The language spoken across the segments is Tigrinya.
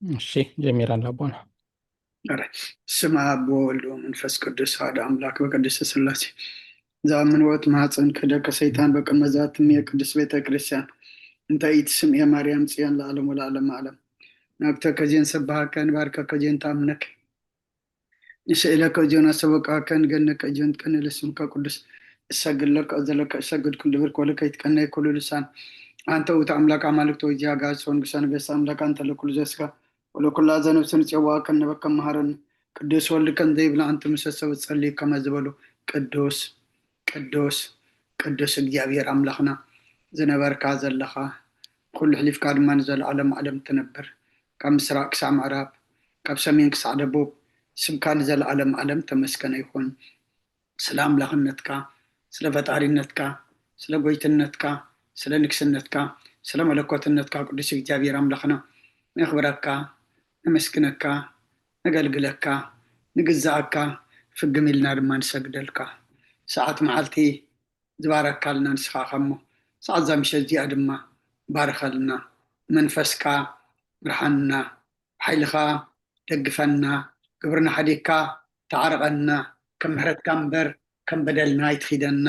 እሺ፣ ጀሚራ ኣላ ኣቦና። ኧረ፣ ስመ ኣብ ወወልድ ወመንፈስ ቅዱስ ሓደ ኣምላክ በቅድስት ስላሴ። እዛ ምንወት ማህፀን ክህደከ ሰይጣን በቅድመ ዛትምየ ቅድስት ቤተ ክርስቲያን እንተ ኢትስምየ ማርያም ጽዮን ለዓለም ወለዓለም ዓለም። ናብተከ ዜን ሰብሃከ ንባርከከ ዜን ተኣምነከ ንስእለከ ዜን ኣሰበቃከ ንገነከ ዜን ትቀነ ለስምከ ቅዱስ። እሰግድ ለከ እዘለከ እሰግድ ኩሉ ብርክ ወለከ ይትቀነ ኩሉ ልሳን። አንተ ውእቱ አምላክ አማልክት ወእግዚአ አጋእዝት ወንጉሰ ነገስት አምላክ አንተ ለኩሉ ዘስጋ ወለኩላ ዘነፍስ ንጽዋከ ነበከ መሃረን ቅዱስ ወልድከ እንዘይብላ ኣንቲ ምሰሰው ጸልዩ ከመ ዝበሉ ቅዱስ ቅዱስ ቅዱስ እግዚኣብሔር ኣምላኽና ዝነበርካ ዘለኻ ኩሉ ሕሊፍካ ድማ ንዘለዓለም ዓለም ትነብር ካብ ምስራቅ ክሳዕ ምዕራብ ካብ ሰሜን ክሳዕ ደቡብ ስምካ ንዘለዓለም ዓለም ተመስገነ ይኹን። ስለ ኣምላኽነትካ፣ ስለ ፈጣሪነትካ፣ ስለ ጎይትነትካ፣ ስለ ንግስነትካ፣ ስለ መለኮትነትካ ቅዱስ እግዚኣብሔር ኣምላኽና ነኽብረካ፣ ነመስግነካ፣ ነገልግለካ፣ ንግዛኣካ ፍግም ኢልና ድማ ንሰግደልካ። ሰዓት መዓልቲ ዝባረካልና ንስኻ እሞ ሰዓት እዛ ምሸት እዚኣ ድማ ባርኸልና። መንፈስካ ምርሓና። ሓይልኻ ደግፈና፣ ግብርና ሓዲግካ ተዓርቐና፣ ከም ምሕረትካ እምበር ከም በደልና ኣይትኺደና፣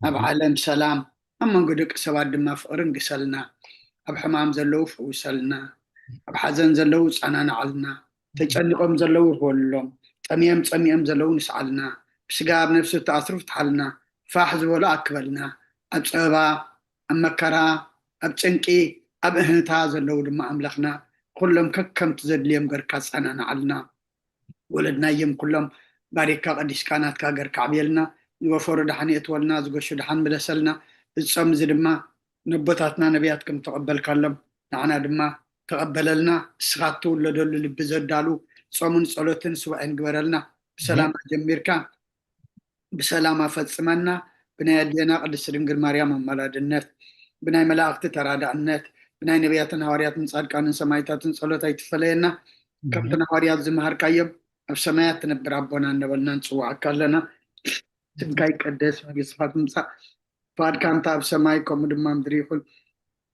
ኣብ ዓለም ሰላም፣ ኣብ መንጎ ደቂ ሰባት ድማ ፍቕሪ ንግሰልና፣ ኣብ ሕማም ዘለዉ ፈውሰልና፣ ኣብ ሓዘን ዘለዉ ጸናንዓልና፣ ተጨኒቖም ዘለዉ ርህወሎም፣ ጠምዮም ጸሚኦም ዘለዉ ንስዓልና፣ ብስጋ ኣብ ነፍሲ እተኣስሩ ፍትሓልና፣ ፋሕ ዝበሉ ኣክበልና፣ ኣብ ጸበባ፣ ኣብ መከራ፣ ኣብ ጭንቂ፣ ኣብ እህንታ ዘለዉ ድማ ኣምላኽና ኩሎም ከከምቲ ዘድልዮም ገርካ ጸናንዓልና። ወለድናዮም ኩሎም ባሪካ ቀዲስካ ናትካ ገርካ ዕብየልና። ዝወፈሩ ደሓን የእትወልና፣ ዝገሹ ደሓን ምለሰልና። እዚ ጾም እዚ ድማ ነቦታትና ነቢያት ከም ተቐበልካሎም ንዓና ድማ ተቐበለልና። እስኻ እትውለደሉ ልቢ ዘዳሉ ጾምን ጸሎትን ሱባኤን ግበረልና። ብሰላም ኣጀሚርካ ብሰላም ኣፈጽመና። ብናይ ኣዴና ቅድስት ድንግል ማርያም ኣማላድነት፣ ብናይ መላእኽቲ ተራዳእነት፣ ብናይ ነቢያትን ሃዋርያትን ጻድቃንን ሰማይታትን ጸሎት ኣይትፈለየና። ከምቲ ንሃዋርያት ዝመሃርካዮም ኣብ ሰማያት ትነብር ኣቦና እናበልና ንጽውዓካ ኣለና። ስምካ ይቀደስ፣ መንግስትኻ ትምጻእ፣ ፍቓድካ እንተ ኣብ ሰማይ ከምኡ ድማ ምድሪ ይኹን።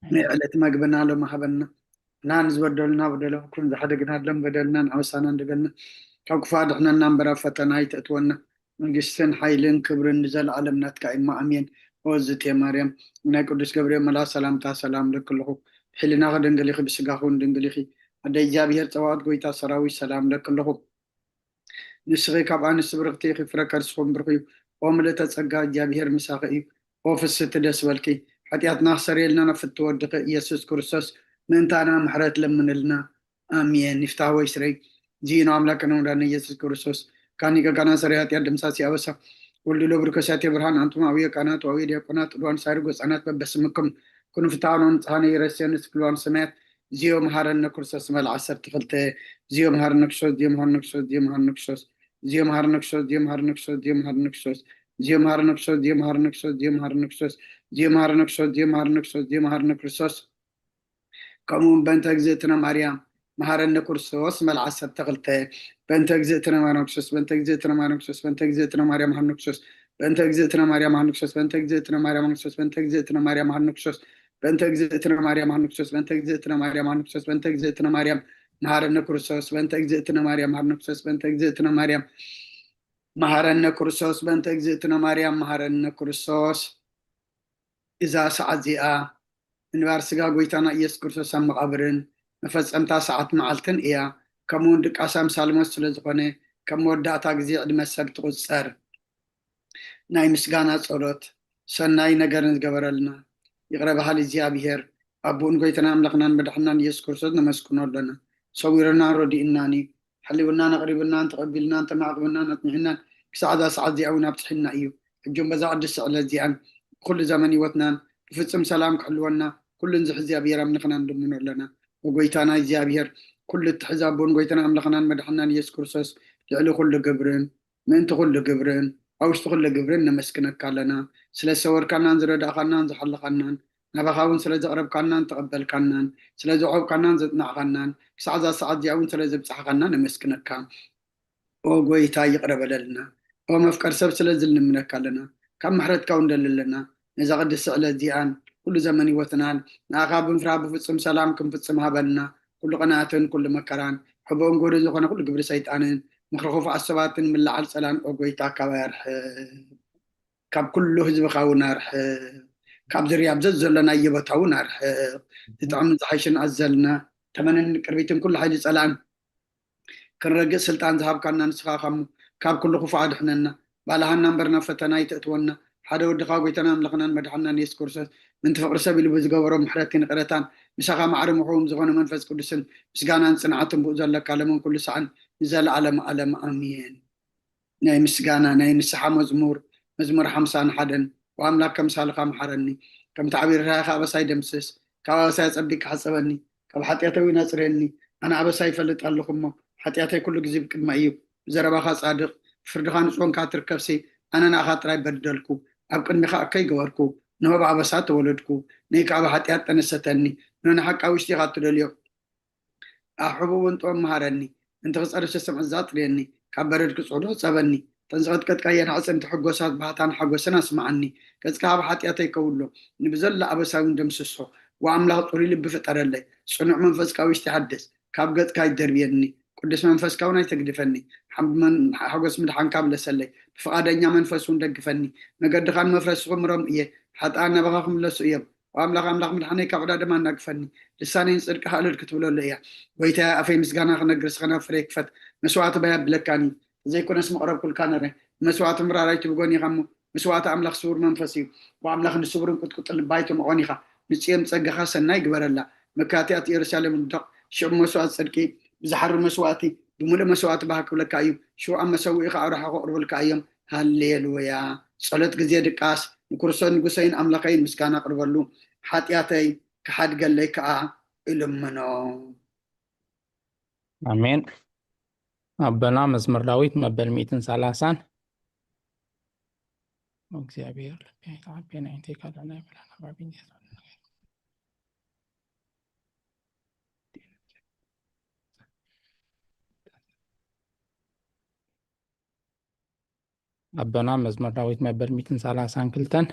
ናይ ዕለት መግብና ሎሚ ሃበና። ንሕና ንዝበደሉና በደሎም ኩን ዝሓደግናሎም በደልና ንዓመሳና እንደገልና ካብ ክፉእ ኣድሕነና እምበር ኣብ ፈተና ኣይተእትወና። መንግስትን ሓይልን ክብርን ንዘለኣለም ናትካ እሞ ኣሜን። ኦ ዝቴ ማርያም ናይ ቅዱስ ገብርኤል መልኣክ ሰላምታ ሰላም ለክልኹ። ብሕልናኺ ድንግል ኢኺ፣ ብስጋኺ እውን ድንግል ኢኺ። ኣደ እግዚኣብሔር ጸባኦት ጎይታ ሰራዊት ሰላም ለክልኹ። ንስኺ ካብ ኣንስቲ ብርኽቲ ኢኺ፣ ፍረ ከርስኹም ብሩኽ እዩ። ኦ ምልእተ ጸጋ እግዚኣብሔር ምሳኺ እዩ። ኦ ፍስቲ ደስ በልኪ፣ ሓጢኣትና ክሰርየልና ናብ ፍትወ ወድኺ ኢየሱስ ክርስቶስ ምእንታና ምሕረት ለምንልና። ኣሜን። ይፍታህ ወይ ስረይ ዚኖ ኣምላክ ነው ዳነ ኢየሱስ ክርስቶስ ካኒ ቀቃና ሰሪ ኃጢአት ደምሳሲ አበሳ ወልድ ለብርከሳት የብርሃን አንቱም አብየ ካህናት ወአብየ ዲያቆናት ዕልዋን ሳይር ጎጻናት በበስምኩም ኩኑ ፍትሐኖ ንጽሐነ ይረስየን ስክልዋን ሰማያት ዚዮ መሃረነ ክርስቶስ መል ዓሰርተ ክልተ ዚዮ መሃረነ ክርስቶስ ዚዮ መሃረነ ክርስቶስ ዚዮ መሃረነ ክርስቶስ ዚዮ መሃረነ ክርስቶስ ዚዮ መሃረነ ክርስቶስ ዚዮ መሃረነ ክርስቶስ ዚዮ መሃረነ ክርስቶስ ዚዮ መሃረነ ክርስቶስ ዚዮ መሃረነ ክርስቶስ ዚዮ መሃረነ ክርስቶስ ዚዮ መሃረነ ክርስቶስ ዚዮ መሃረነ ክርስቶስ ከምኡ እውን በእንተ እግዝእትነ ማርያም መሃረነ ክርስቶስ መል ዓሰርተ ክልተ በእንተ እግዝእትነ ማርያም ክርስቶስ በእንተ እግዝእትነ ማርያም ክርስቶስ በእንተ እግዝእትነ ማርያም ሃኑ ክርስቶስ በእንተ እግዝእትነ ማርያም ሃኑ ክርስቶስ በእንተ እግዝእትነ ማርያም ሃኑ ክርስቶስ በእንተ እግዝእትነ ማርያም ሃኑ ክርስቶስ በእንተ እግዝእትነ ማርያም ሃኑ ክርስቶስ በእንተ እግዝእትነ ማርያም ሃኑ ክርስቶስ በእንተ እግዝእትነ ማርያም መሃረነ ክርስቶስ በእንተ እግዝእትነ ማርያም ሃኑ ክርስቶስ በእንተ እግዝእትነ ማርያም መሃረነ ክርስቶስ በእንተ እግዝእትነ ማርያም መሃረነ ክርስቶስ እዛ ሰዓት እዚኣ ምንባር ስጋ ጎይታና ኢየሱስ ክርስቶስ ኣብ መቓብርን መፈጸምታ ሰዓት መዓልትን እያ። ከምኡውን ድቃስ ኣምሳልሞት ስለ ዝኾነ ከም መወዳእታ ግዜ ዕድመ ሰብ ትቑጸር። ናይ ምስጋና ጸሎት ሰናይ ነገርን ዝገበረልና ይቕረ በሃሊ እግዚኣብሔር ኣቦኡን ጎይታና ኣምላኽናን መድሓናን ኢየሱስ ክርስቶስ ነመስግኖ ኣለና። ሰዊርናን ረዲእናን እዩ። ሓሊውናን ኣቕሪብናን ተቐቢልናን ተማዕቕብናን ኣጽኒዕናን ክሳዕ እዛ ሰዓት እዚኣ እውን ኣብፅሒና እዩ። ሕጂ እውን በዛ ቅድስቲ ዕለት እዚኣን ብኩሉ ዘመን ህይወትናን ብፍጹም ሰላም ክሕልወና ኩሉ ንዝሕ እግዚኣብሔር ኣምላኽና ንልምኖ ኣለና። ወጎይታና እግዚኣብሔር ኩሉ እትሕዝ ኣቦን ጎይታና ኣምላኽናን መድሓናን ኢየሱስ ክርስቶስ ልዕሊ ኩሉ ግብርን ምእንቲ ኩሉ ግብርን ኣብ ውሽጢ ኩሉ ግብርን ነመስግነካ ኣለና። ስለ ዝሰወርካናን ዝረዳእኻናን ዝሓለኻናን ናባኻ እውን ስለ ዘቕረብካናን ተቐበልካናን ስለ ዘዕቆብካናን ዘጽናዕኻናን ክሳዕ እዛ ሰዓት እዚኣ እውን ስለ ዘብጻሕኻና ነመስግነካ። ኦ ጎይታ ይቕረ በለልና። ኦ መፍቀር ሰብ ስለዚ ንልምነካ ኣለና። ካብ ምሕረትካ እውን ንደሊ ኣለና። ነዛ ቅድስቲ ዕለት እዚኣን ኩሉ ዘመን ህይወትናን ንኣኻ ብምፍራህ ብፍጹም ሰላም ክንፍጽም ሃበልና። ኩሉ ቅንኣትን ኩሉ መከራን፣ ሕቡእን ጉህድን ዝኾነ ኩሉ ግብሪ ሰይጣንን ምኽሪ ክፉኣት ሰባትን ምልዓል ጸላን፣ ኦ ጎይታ፣ ካባይ ኣርሕቕ። ካብ ኩሉ ህዝብኻ እውን ኣርሕቕ። ካብ ዝርያ ኣብ ዘዘሎናዮ ቦታ እውን ኣርሕቕ። ዝጥዕምን ዝሓይሽን ኣዘልና፣ ተመንን ቅርቢትን ኩሉ ሓይሊ ጸላእን ክንረግእ ስልጣን ዝሃብካና ንስኻ ኢኻ እሞ፣ ካብ ኩሉ ክፉእ ኣድሕነና። ባልሃና እምበር ናብ ፈተና ኣይተእትወና። ሓደ ወድኻ ጎይታና ኣምላኽናን መድሓንናን የሱስ ክርስቶስ፣ ምእንቲ ፍቕሪ ሰብ ኢሉ ብዝገበሮ ምሕረትን ይቕረታን፣ ምሳኻ ማዕረ ምሕውም ዝኾነ መንፈስ ቅዱስን፣ ምስጋናን ጽንዓትን ብኡ ዘለካ፣ ሎምን ኩሉ ሳዕን ንዘለኣለመ ዓለም ኣሜን። ናይ ምስጋና ናይ ንስሓ መዝሙር፣ መዝሙር ሓምሳን ሓደን። ወኣምላክ ከምሳልኻ ምሓረኒ፣ ከምቲ ዓብዪ ርህራሄኻ ኣበሳይ ደምስስ። ካብ ኣበሳይ ኣጸቢቅካ ሕጸበኒ፣ ካብ ሓጢኣተይ እውን ኣጽርየኒ። ኣነ ኣበሳይ ይፈልጥ ኣለኹ እሞ፣ ሓጢኣተይ ኩሉ ግዜ ብቅድመይ እዩ። ብዘረባኻ ጻድቕ፣ ብፍርድኻ ንጹህ ኮንካ ትርከብሲ። ኣነ ንኣኻ ጥራይ በደልኩ፣ ኣብ ቅድሚኻ እከይ ገበርኩ። ንሆ ብኣበሳ ተወለድኩ፣ ንኢኻ ብሓጢኣት ጠነሰተኒ። ንሆ ንሓቂ ኣብ ውሽጢኻ እትደልዮ ኣብ ሕቡእ እውን ጥበብ መሃረኒ። ምእንቲ ክጸርፍ ዝሰምዕ ኣጽርየኒ፣ ካብ በረድ ክጽዕዱ ሕጸበኒ። እተን ዝቐጥቀጥካየን ኣዕጽምቲ ሕጎሳት ባህታን ሓጎስን ኣስምዓኒ። ገጽካ ኣብ ሓጢኣተይ ከውሎ፣ ንብዘሎ ኣበሳይ እውን ደምስሶ። ወኣምላኽ ጽሩይ ልቢ ፍጠረለይ፣ ጽኑዕ መንፈስ ካብ ውሽጢ ሓድስ። ካብ ገጽካ ኣይትደርብየኒ፣ ቅዱስ መንፈስካ እውን ኣይተግድፈኒ። ሓም-፣ መን-፣ ሓጎስ ምድሓንካ ምለሰለይ፣ ብፍቓደኛ መንፈስ እውን ደግፈኒ። መገድኻን መፍረስኹም ሮም እየ፣ ሓጥኣን ናባኻ ክምለሱ እዮም። ወኣምላኽ ኣምላኽ ምድሓነይ ካብ ዕዳ ደም ኣናግፈኒ፣ ልሳነይ ንጽድቅኻ እልል ክትብለሉ እያ። ጎይታየ፣ ኣፈይ ምስጋና ክነግር፣ ስኸና ፍሬ ክፈት። መስዋእቲ ባይ ኣብለካኒ፣ ተዘይኮነስ ምቕረብኩልካ ነረ። መስዋእቲ ምራራይ ትብጎን ኢኻ እሞ፣ መስዋእቲ ኣምላኽ ስውር መንፈስ እዩ። ወኣምላኽ ንስውርን ቁጥቁጥ ልባይ ትምቖን ኢኻ። ንጽዮን ጸጋኻ ሰናይ ግበረላ። መካትያት ኢየሩሳሌም ውደቕ። ሽዑ መስዋእቲ ጽድቂ ብዝሓርር መስዋእቲ፣ ብምሉእ መስዋእቲ ባህ ክብለካ እዩ። ሽዑ ኣብ መሰውኢኻ ኣውራሖ ክቕርቡልካ እዮም። ሃሌሉያ። ጸሎት ግዜ ድቃስ። ንክርስቶስ ንጉሰይን ኣምላኸይን ምስጋና ኣቕርበሉ፣ ሓጢኣተይ ክሓድገለይ ከኣ እልምኖ። ኣሜን። ኣቦና መዝሙር ዳዊት መበል ሚእትን ሰላሳን። እግዚኣብሔር ልበይ ተዓቤን ኣዒንተይ ካልእ ናይ በላና ባቢን ኣቦና መዝሙር ዳዊት መበል ሚእትን ሰላሳን ክልተን።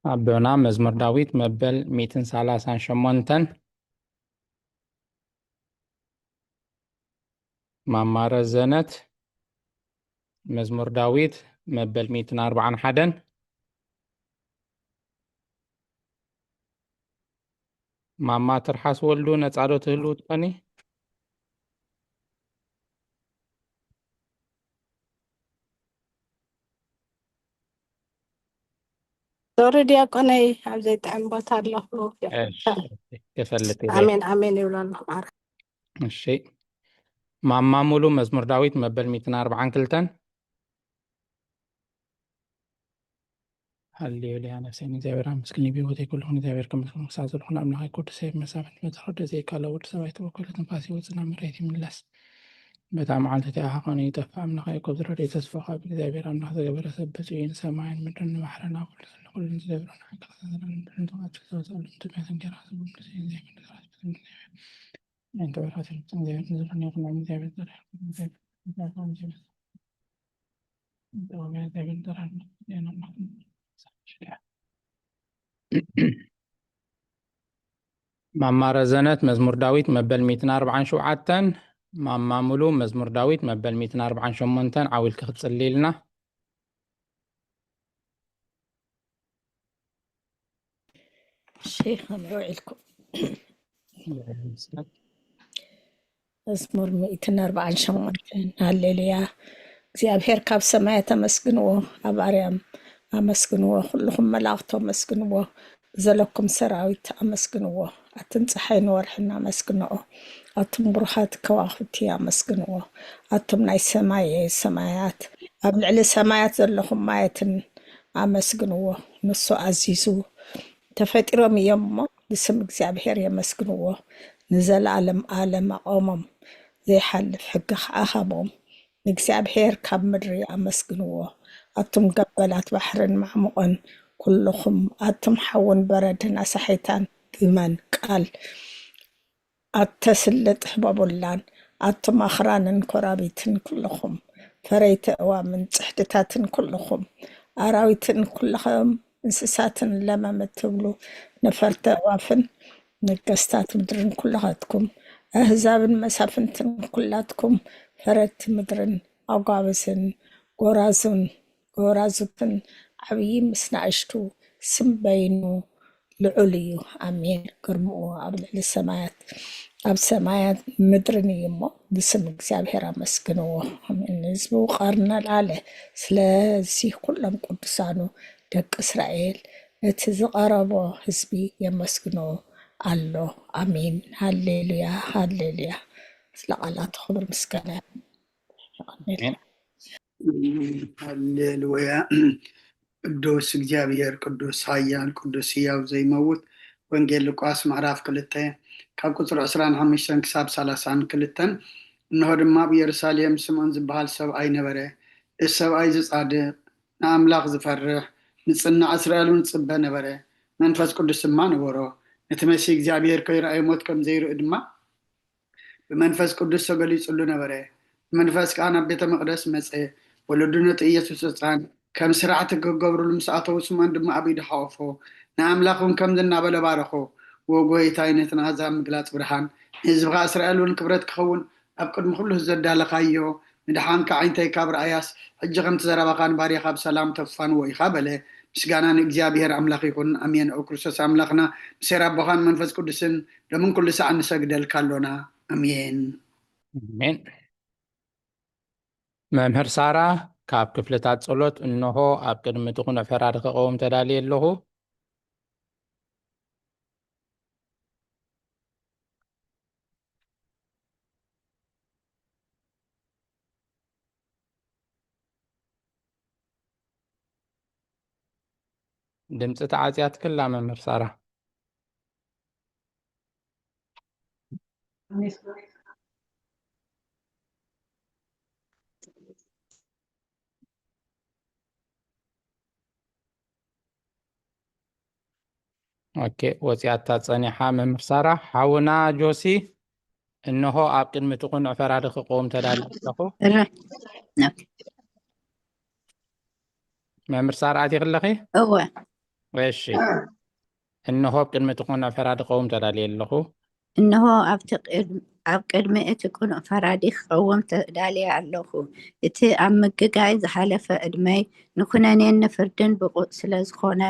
ኣቦና መዝሙር ዳዊት መበል ሚእትን ሰላሳን ሸሞንተን። ማማ ረዘነት መዝሙር ዳዊት መበል ሚእትን ኣርባዓን ሓደን። ማማ ትርሓስ ወልዱ ነጻ ዶ ትህልው ትኾኒ? ዞሪ ዲያቆነይ፣ ኣብ ዘይጥዕም ቦታ ኣለኹ። እሺ፣ እሺ፣ ክፈልጥ ኢለ። ኣሜን፣ ኣሜን ይብሎ ኣለኹ። ማራ። እሺ። ማማ ሙሉ መዝሙር ዳዊት መበል ሚእትን ኣርባዓን ክልተን። ሃሌሉያ፣ ነፍሰይ ንእግዚኣብሔር ኣመስግኒ፣ ብህይወተይ ኩሉ ንእግዚኣብሔር ከመስግኖ ክሳብ ዘለኹ ንኣምላኸይ ቅዱስ፣ መሳፍንት መተኸደ ዘይካለ ወዲ ሰብ ኣይተወከለ፣ ትንፋስ ይወጽእ ናብ መሬት ይምለስ። በታ መዓልቲ እቲኣ ሓኾነ ይጠፍእ፣ ኣምላኸይ እኮ ዝረድኤ ተስፋ ካብ እግዚኣብሔር ኣምላኽ ዝገበረ ሰብ ብፁዕ እዩ። ንሰማይን ምድርን ንባሕርን ኣብ ኩሉ ዘሎ ኩሉ ንዝገብሮ ንሓቂ ተዛረበ ምድርን ተዋፅእ ዘውፅእ ሎም ትምህርት እንጀራ ስቡ ምድር እግዚኣብሔር ንዝራስ ብትምህርት እግዚኣብሔር እንተ በራትን እግዚኣብሔር ንዝኾነ ይኹን እግዚኣብሔር ዘረ ማማ ረዘነት መዝሙር ዳዊት መበል ሚእትን ኣርባዓን ሸውዓተን። ማማ ሙሉ መዝሙር ዳዊት መበል ሚእትን ኣርባዓን ሸሞንተን ዓው ኢልኪ ክትጽልይልና። እሺ፣ ከመይ ውዒልኩም? መዝሙር ሚእትን ኣርባዓን ሸሞንተን። ሃሌሉያ። እግዚኣብሔር ካብ ሰማያት ኣመስግንዎ፣ ኣብ ኣርያም ኣመስግንዎ፣ ኩልኹም መላእኽቶ ኣመስግንዎ፣ ዘለኩም ሰራዊት ኣመስግንዎ፣ ኣትን ፀሓይን ወርሕን ኣመስግንኦ፣ ኣቱም ብሩኻት ከዋኽብቲ ኣመስግንዎ፣ ኣቱም ናይ ሰማይ ሰማያት፣ ኣብ ልዕሊ ሰማያት ዘለኹም ማያትን ኣመስግንዎ። ንሱ ኣዚዙ ተፈጢሮም እዮም እሞ፣ ንስም እግዚኣብሔር የመስግንዎ። ንዘለኣለም ኣለም ኣቐሞም፣ ዘይሓልፍ ሕጊ ኸዓ ሃቦም። ንእግዚኣብሔር ካብ ምድሪ ኣመስግንዎ። ኣቱም ገበላት ባሕርን ማዕሙቐን ኩልኹም፣ ኣቱም ሓውን በረድን ኣሳሒታን ግመን ቃል ኣተስልጥ ህበቡላን፣ ኣቱም ኣኽራንን ኮራቢትን ኩልኹም፣ ፈረይቲ ኣእዋምን ጽሕድታትን ኩልኹም፣ ኣራዊትን ኩልኹም እንስሳትን ለመም እትብሉ ነፈርቲ ኣእዋፍን ነገስታት ምድርን ኩልኻትኩም፣ ኣህዛብን መሳፍንትን ኩላትኩም፣ ፈረድቲ ምድርን ኣጓብዝን ጎራዙን ጎራዙትን ዓብዪ ምስ ንኣሽቱ ስም በይኑ ልዑል እዩ። ኣሜን። ግርምኡ ኣብ ልዕሊ ሰማያት፣ ኣብ ሰማያት ምድርን እዩ እሞ፣ ንስም እግዚኣብሔር ኣመስግንዎ። ኣሜን። ንህዝቡ ቐርኒ ኣልዓለ። ስለዚ ኩሎም ቅዱሳኑ ደቂ እስራኤል፣ እቲ ዝቐረቦ ህዝቢ የመስግኖ ኣሎ። ኣሜን። ሃሌሉያ፣ ሃሌሉያ። ስለ ቃላቱ ክብሪ ምስጋና ይኹን። ኣሜን። ኣሜን። ሃሌሉያ። ቅዱስ እግዚኣብሔር፣ ቅዱስ ኃያል፣ ቅዱስ ሕያው ዘይመውት። ወንጌል ሉቃስ ምዕራፍ ክልተ ካብ ቁጽሪ ዕስራን ሓሙሽተን ክሳብ ሰላሳን ክልተን። እንሆ ድማ ኣብ ኢየሩሳሌም ስምዖን ዝበሃል ሰብኣይ ነበረ። እዚ ሰብኣይ እዚ ጻድቕ፣ ንኣምላኽ ዝፈርሕ፣ ንጽናዕ እስራኤል እውን ዝጽበ ነበረ። መንፈስ ቅዱስ ድማ ነበሮ። ነቲ መሲህ እግዚኣብሔር ከይረኣየ ሞት ከም ዘይርኢ ድማ ብመንፈስ ቅዱስ ተገሊጹሉ ነበረ። ብመንፈስ ከኣ ናብ ቤተ መቕደስ መጸ። ወለዱ ነቲ ኢየሱስ ህጻን ከም ስራሕቲ ክገብሩሉ ምስ ኣተዉ፣ ስምዖን ድማ ኣብ ኢዱ ሓቖፎ። ንኣምላኽ እውን ከምዚ እናበለ ባረኾ፣ "ወ ጎይታይ፣ ነቲ ንኣህዛብ ምግላጽ ብርሃን፣ ንህዝብኻ እስራኤል እውን ክብረት ክኸውን ኣብ ቅድሚ ኩሉ ዘዳለኻዮ ምድሓንካ ኣዒንተይ ካብ ረኣያስ፣ ሕጂ ከምቲ ዘረባኻ ንባርያኻ ብሰላም ተፋንዎ ኢኻ" በለ። ምስጋና ንእግዚኣብሔር ኣምላኽ ይኹን። ኣሜን። ኦ ክርስቶስ ኣምላኽና፣ ምስ ኣቦኻን መንፈስ ቅዱስን ሎምን ኩሉ ሳዕ ንሰግደልካ ኣሎና። ኣሜን። ኣሜን። መምህር ሳራ፣ ካብ ክፍልታት ጸሎት እንሆ ኣብ ቅድሚ እቲ ቅኑዕ ፈራዲ ክቐውም ተዳልየ ኣለኹ። ድምፂ ተዓፅያትክላ መምህር ሳራ። ኦኬ፣ ወፂኣታ ፀኒሓ መምህር ሳራ። ሓውና ጆሲ፣ እንሆ ኣብ ቅድሚ እቲ ቅኑዕ ፈራዲ ክቆም ተዳልየ ኣለኹ። እረ፣ ኦኬ። መምህር ሳራ ኣቲኺ ኣለኺ? እወ። እሺ። እንሆ ኣብ ቅድሚ እቲ ቅኑዕ ፈራዲ ክቆም ተዳልየ ኣለኹ። እንሆ ኣብቲ ቅድ-፣ ኣብ ቅድሚ እቲ ቅኑዕ ፈራዲ ክቐውም ተዳልየ ኣለኹ። እቲ ኣብ ምግጋይ ዝሓለፈ ዕድመይ ንኩነኔን ንፍርድን ብቑዕ ስለ ዝኾነ፣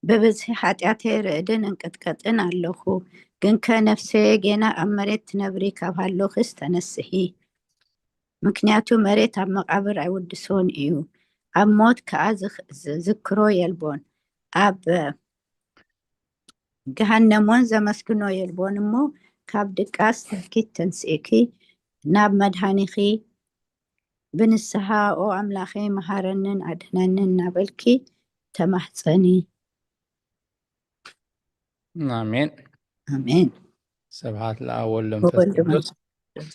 ብብዝሒ ሓጢኣተይ ርዕድን እንቅጥቀጥን ኣለኹ። ግንከ ነፍሰየ ጌና ኣብ መሬት ትነብሪ ካብ ሃሎኽስ ተነስሒ። ምክንያቱ መሬት ኣብ መቓብር ኣይውድሶን እዩ፣ ኣብ ሞት ከኣ ዝኽ-፣ ዝዝክሮ የልቦን። ኣብ ገሃነሞን ዘመስግኖ የልቦን እሞ፣ ካብ ድቃስ ትምኪት ተንስእኪ ናብ መድሃኒኺ ብንስሃ፣ "ኦ ኣምላኸይ፣ መሃረንን ኣድሕነንን" እናበልኪ ተማህጸኒ። ኣሜን። ኣሜን። ስብሐት ለኣብ ወወልድ ወመንፈስ ወወልድ ቅዱስ። መንፈስ ቅዱስ።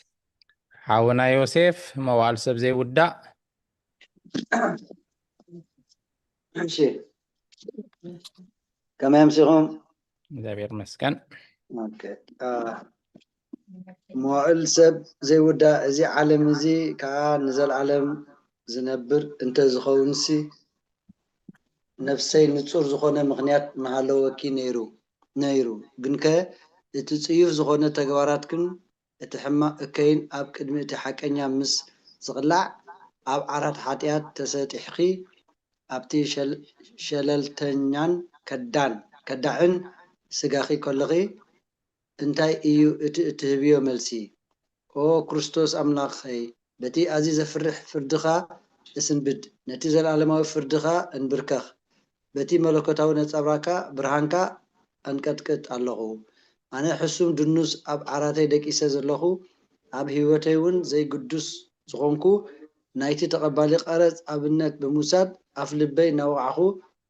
ሓውና ዮሴፍ፣ መዋዕል ሰብ ዘይውዳእ። እሺ። ከመይ ኣምሲኹም? እግዚኣብሔር ይመስገን። ኦኬ። አ፣ መዋዕል ሰብ ዘይውዳእ፣ እዚ ዓለም እዚ ከዓ ንዘለዓለም ዝነብር እንተ ዝኸውንሲ፣ ነፍሰይ ንጹር ዝኾነ ምኽንያት ምሃለወኪ ነይሩ፣ ነይሩ። ግንከ እቲ ጽዩፍ ዝኾነ ተግባራትክን እቲ ሕማቕ እከይን ኣብ ቅድሚ እቲ ሓቀኛ ምስ ዝቕላዕ፣ ኣብ ዓራት ሓጢኣት ተሰጢሕኺ፣ ኣብቲ ሸል-፣ ሸለልተኛን ከዳን፣ ከዳዕን ስጋኺ ከለኺ፣ እንታይ እዩ እቲ እትህብዮ መልሲ? ኦ ክርስቶስ ኣምላኸይ፣ በቲ ኣዝዩ ዘፍርሕ ፍርድኻ እስንብድ፣ ነቲ ዘለኣለማዊ ፍርድኻ እንብርከኽ። በቲ መለኮታዊ ነጸብራቕካ ብርሃንካ ኣንቀጥቅጥ ኣለኹ። ኣነ ሕሱም ድኑስ ኣብ ዓራተይ ደቂሰ ዘለኹ፣ ኣብ ህይወተይ እውን ዘይግዱስ ዝኾንኩ፣ ናይቲ ተቐባሊ ቀረጽ ኣብነት ብምውሳድ ኣፍ ልበይ እናወቕዕኹ፣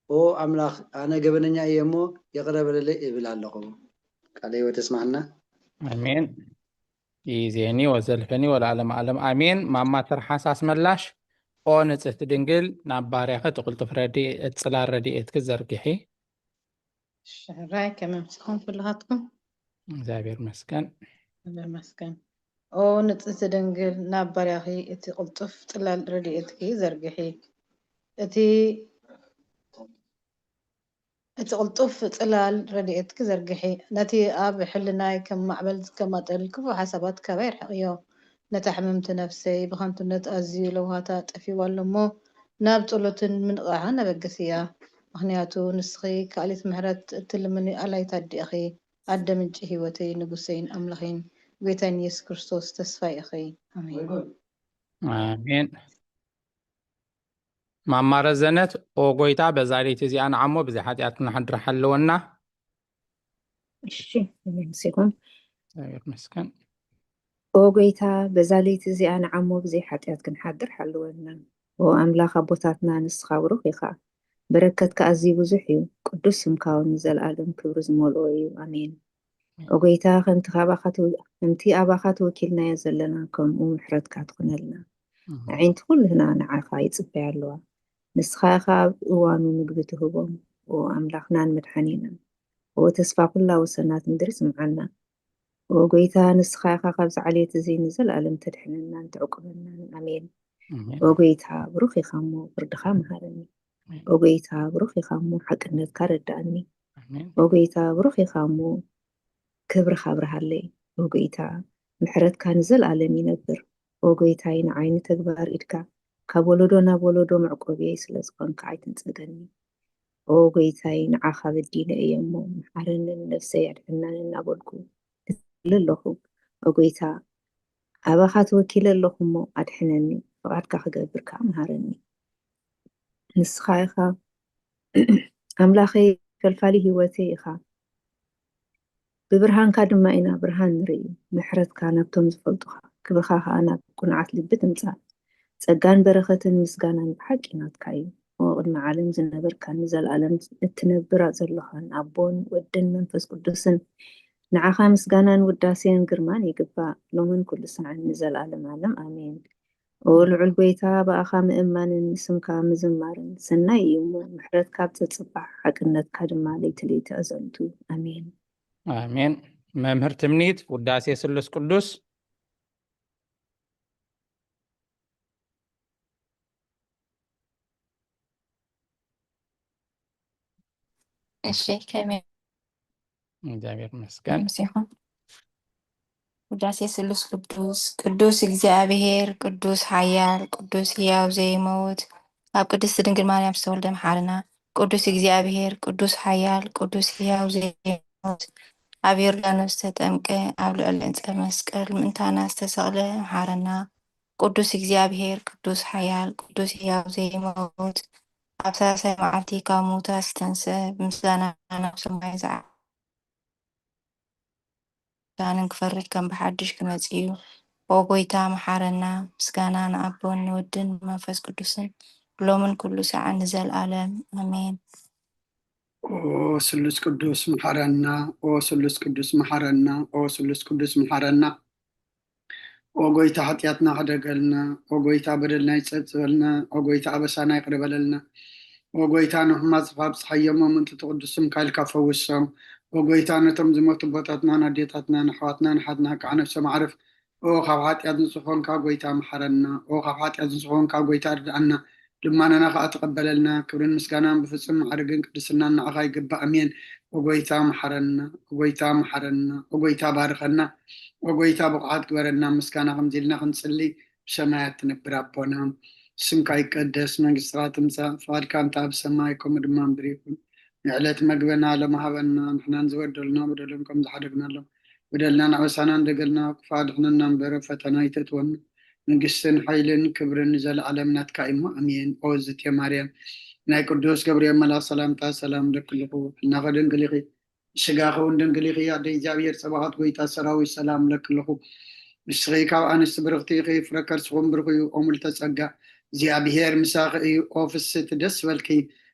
ኦ ኣምላኽ፣ ኣነ ገበነኛ እየ እሞ ይቕረ በለለይ እብል ኣለኹ። ቃለ ህይወት የስማዕና። ኣሜን። ይዜኒ ወዘልፈኒ ወለዓለመ ዓለም ኣሜን። ማማ ትርሓስ ኣስመላሽ፣ ኦ ንጽህቲ ድንግል፣ ናብ ባርያኺ እቲ ቅልጡፍ ረድኤት፣ ጽላል ረድኤትኪ ዘርግሒ። ሕራይ ከመምስኹም ኩልኻትኩም። እግዚኣብሔር ይመስገን። ይመስገን። ኦ ንጽህቲ ድንግል፣ ናብ ባርያኺ እቲ ቅልጡፍ ጽላል ረድኤትኪ ዘርግሒ። እቲ እቲ ቅልጡፍ ጽላል ረድኤትኪ ዘርግሒ። ነቲ ኣብ ሕልናይ ከም ማዕበል ዝከማጠል ክፉእ ሓሳባት ካባይ ኣርሕቕዮ። ነታ ሕምምቲ ነፍሰይ ብኸንቱነት ኣዝዩ ለውሃታ ጠፊኡ ኣሎ እሞ፣ ናብ ጸሎትን ምንቕቓሕን ኣበግስያ። ምኽንያቱ ንስኺ ካልኢት ምሕረት እትልምኒ ኣላይት ኣደ ኢኺ፣ ኣደ ምንጪ ህይወተይ፣ ንጉሰይን ኣምላኸይን፣ ጎይታይን የሱስ ክርስቶስ ተስፋይ ኢኺ። ኣሜን። ኣሜን። ማማ ረዘነት፣ ኦ ጎይታ፣ በዛ ለይቲ እዚኣ ንዓሞ ብዘይ ሓጢኣት ክንሓድር ሓለወና። እሺ፣ ይመስገን። እግዚኣብሔር ይመስገን። ኦ ጎይታ፣ በዛ ለይቲ እዚኣ ንዓሞ ብዘይ ሓጢኣት ክንሓድር ሓለወና። ኦ ኣምላኽ ኣቦታትና፣ ንስኻ ብሩኽ ኢኻ። በረከትካ ኣዝዩ ብዙሕ እዩ። ቅዱስ ስምካ እውን ንዘለኣለም ክብሪ ዝመልኦ እዩ። ኣሜን። ኦ ጎይታ፣ ከምቲ ካባኻ ትው-፣ ከምቲ ኣባኻ ተወኪልናዮ ዘለና፣ ከምኡ ምሕረትካ ትኹነልና። ኣሜን። ኣዒንቲ ኩሉ ህና ንዓኻ ይጽበያ ኣለዋ። ንስኻ ኢኻ ኣብ እዋኑ ምግቢ ትህቦም። ኦ ኣምላኽናን መድሓኒናን። ኦ ተስፋ ኩላ ወሰናት ምድሪ ስምዓና። ኦ ጎይታ፣ ንስኻ ኢኻ ካብዚ ዓሌት እዚ ንዘለኣለም ተድሕነናን ተዕቁበናን። ኣሜን። ኣሜን። ኦ ጎይታ፣ ብሩኽ ኢኻ እሞ ፍርድኻ መሃረኒ። ኣሜን። ኦ ጎይታ፣ ብሩኽ ኢኻ እሞ ሓቅነትካ ረዳእኒ። ኣሜን። ኦ ጎይታ፣ ብሩኽ ኢኻ እሞ ክብርኻ ኣብርሃለይ። ኦ ጎይታ፣ ምሕረትካ ንዘለኣለም ይነብር። ኦ ጎይታይ፣ ንዓይ ንተግባር ኢድካ ካብ ወለዶ ናብ ወለዶ መዕቆብየይ ስለ ዝኾንካ ኣይትንጸገኒ። ኦ ጎይታይ፣ ንዓኻ በዲለ እየ እሞ መሓረንን ነፍሰይ ኣድሕናን እናበልኩ እጽሊ ኣለኹ። ኦ ጎይታ፣ ኣባኻ ተወኪለ ኣለኹ እሞ ኣድሕነኒ፣ ፍቓድካ ክገብር ከኣ መሃረኒ። ንስኻ ኢኻ ኣምላኸይ፣ ፈልፋሊ ህይወተይ ኢኻ። ብብርሃንካ ድማ ኢና ብርሃን ንርኢ። ምሕረትካ ናብቶም ዝፈልጡኻ፣ ክብርኻ ከኣ ናብ ቅኑዓት ልቢ ትምጻእ። ጸጋን በረኸትን ምስጋናን ብሓቂ ናትካ እዩ። ኦ ቅድሚ ዓለም ዝነበርካን ንዘለኣለም እትነብር ዘሎኻን ኣቦን ወድን መንፈስ ቅዱስን፣ ንዓኻ ምስጋናን ውዳሴን ግርማን ይግባእ፣ ሎምን ኩሉ ሳዕን ንዘለኣለም ዓለም። ኣሜን። ኦ ልዑል ጎይታ፣ ብኣኻ ምእማንን ንስምካ ምዝማርን ሰናይ እዩ እሞ፣ ምሕረትካ ኣብ ጸጽባሕ፣ ሓቅነትካ ድማ ለይቲ ለይቲ ኣዘንቱ። ኣሜን። ኣሜን። መምህር ትምኒት፣ ውዳሴ ስሉስ ቅዱስ። እሺ፣ ከመይ እግዚኣብሔር ይመስገን። ምስ ኢኹም? ውዳሴ ስሉስ ቅዱስ። ቅዱስ እግዚኣብሔር፣ ቅዱስ ሓያል፣ ቅዱስ ህያው ዘይመውት፣ ኣብ ቅድስቲ ድንግል ማርያም ዝተወልደ መሓረና። ቅዱስ እግዚኣብሔር፣ ቅዱስ ሓያል፣ ቅዱስ ህያው ዘይመውት፣ ኣብ ዮርዳኖስ ዝተጠምቀ፣ ኣብ ልዕሊ ዕፀ መስቀል ምእንታና ዝተሰቕለ መሓረና። ቅዱስ እግዚኣብሔር፣ ቅዱስ ሓያል፣ ቅዱስ ህያው ዘይመውት፣ ኣብ ሳልሳይ መዓልቲ ካብ ምዉታት ዝተንስአ፣ ብምስጋና ናብ ሰማይ ዝዓ-፣ ዳንን ክፈርድ ከም ብሓድሽ ክመጽእ እዩ። ኦ ጎይታ፣ መሓረና። ምስጋና ንኣቦን ንወድን ንመንፈስ ቅዱስን፣ ሎምን ኩሉ ሰዓን ንዘለኣለም። ኣሜን። ኦ ስሉስ ቅዱስ መሓረና፣ ኦ ስሉስ ቅዱስ መሓረና፣ ኦ ስሉስ ቅዱስ መሓረና። ኦ ጎይታ፣ ሓጢኣትና ሕደገልና። ኦ ጎይታ፣ በደልና ይጸጽበልና። ኦ ጎይታ፣ ኣበሳና ይቕረ በለልና። ኦ ጎይታ፣ ንሕማጽ ካብ ጸሓይ እሞ ምእንቲ ትቕዱስ ስምካ ኢልካ ፈውሶም። ኦ ጎይታ፣ ነቶም ዝሞቱ ኣቦታትናን ኣዴታትናን ኣሕዋትናን ኣሓትናን ከዓ ነፍሶም ኣዕርፍ። ኦ ካብ ሓጢኣት ንጹህ ኾንካ ጎይታ መሓረና። ኦ ካብ ሓጢኣት ንጹህ ኾንካ ጎይታ ርድኣና። ልማናና ከዓ ተቐበለልና። ክብርን ምስጋናን ብፍጹም ማዕርግን ቅድስናን ንዓኻ ይግባእ። ኣሜን። ኦ ጎይታ መሓረና። ኦ ጎይታ መሓረና። ኦ ጎይታ ባርኸና። ኦ ጎይታ ብቑዓት ግበረና። ምስጋና ከምዚ ኢልና ክንጽሊ፣ ብሰማያት ትነብር ኣቦና፣ ስምካ ይቀደስ፣ መንግስትኻ ትምጻእ፣ ፍቓድካ እንተ ኣብ ሰማይ ከምኡ ድማ ምድሪ ይኹን። ንዕለት መግበና ሎም ሃበና፣ ንሕናን ዝበደሉና በደሎም ከም ዝሓደግናሎም፣ በደልና ናበሳና እንደገልና፣ ክፉእ ኣድሕነና እምበር፣ ኣብ ፈተና ኣይተእትወና፣ መንግስትን ሓይልን ክብርን ንዘለኣለም ናትካ እዩ እሞ፣ ኣሜን። ኦ ዝቴ ማርያም፣ ናይ ቅዱስ ገብርኤል መልኣኽ ሰላምታ ሰላም እብለኪ ኣለኹ። ሕልናኺ ድንግል ኢኺ፣ ስጋኺ እውን ድንግል ኢኺ። ኣደ እግዚኣብሔር ጸባኦት፣ ጎይታ ሰራዊት፣ ሰላም እብለኪ ኣለኹ። ንስኺ ካብ ኣንስቲ ብርኽቲ ኢኺ፣ ፍረ ከርስኹም ብሩኽ እዩ። ኦ ምልዕተ ጸጋ፣ እግዚኣብሔር ምሳኺ እዩ። ኦ ፍስሕቲ፣ ደስ በልኪ፣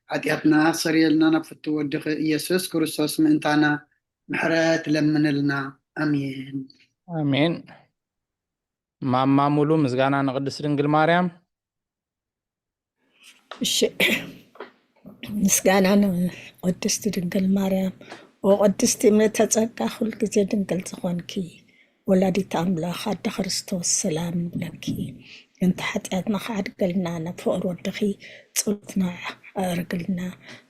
ሓጢኣትና ኣስተሰርየልና፣ ናብ ፍቱ ወድኺ ኢየሱስ ክርስቶስ ምእንታና ምሕረት ለምንልና። ኣሜን። ኣሜን። ማማ ሙሉ፣ ምስጋና ንቅድስት ድንግል ማርያም። እሺ፣ ምስጋና ንቅድስት ድንግል ማርያም። ኦ ቅድስቲ ምልዕተ ጸጋ፣ ኩሉ ግዜ ድንግል ዝኾንኪ ወላዲት ኣምላኽ ኣደ ክርስቶስ፣ ሰላም ንብለኪ። ምእንቲ ሓጢኣትና ክዓድገልና፣ ናብ ፍቕሪ ወድኺ ጸሎትና ኣዕርግልና።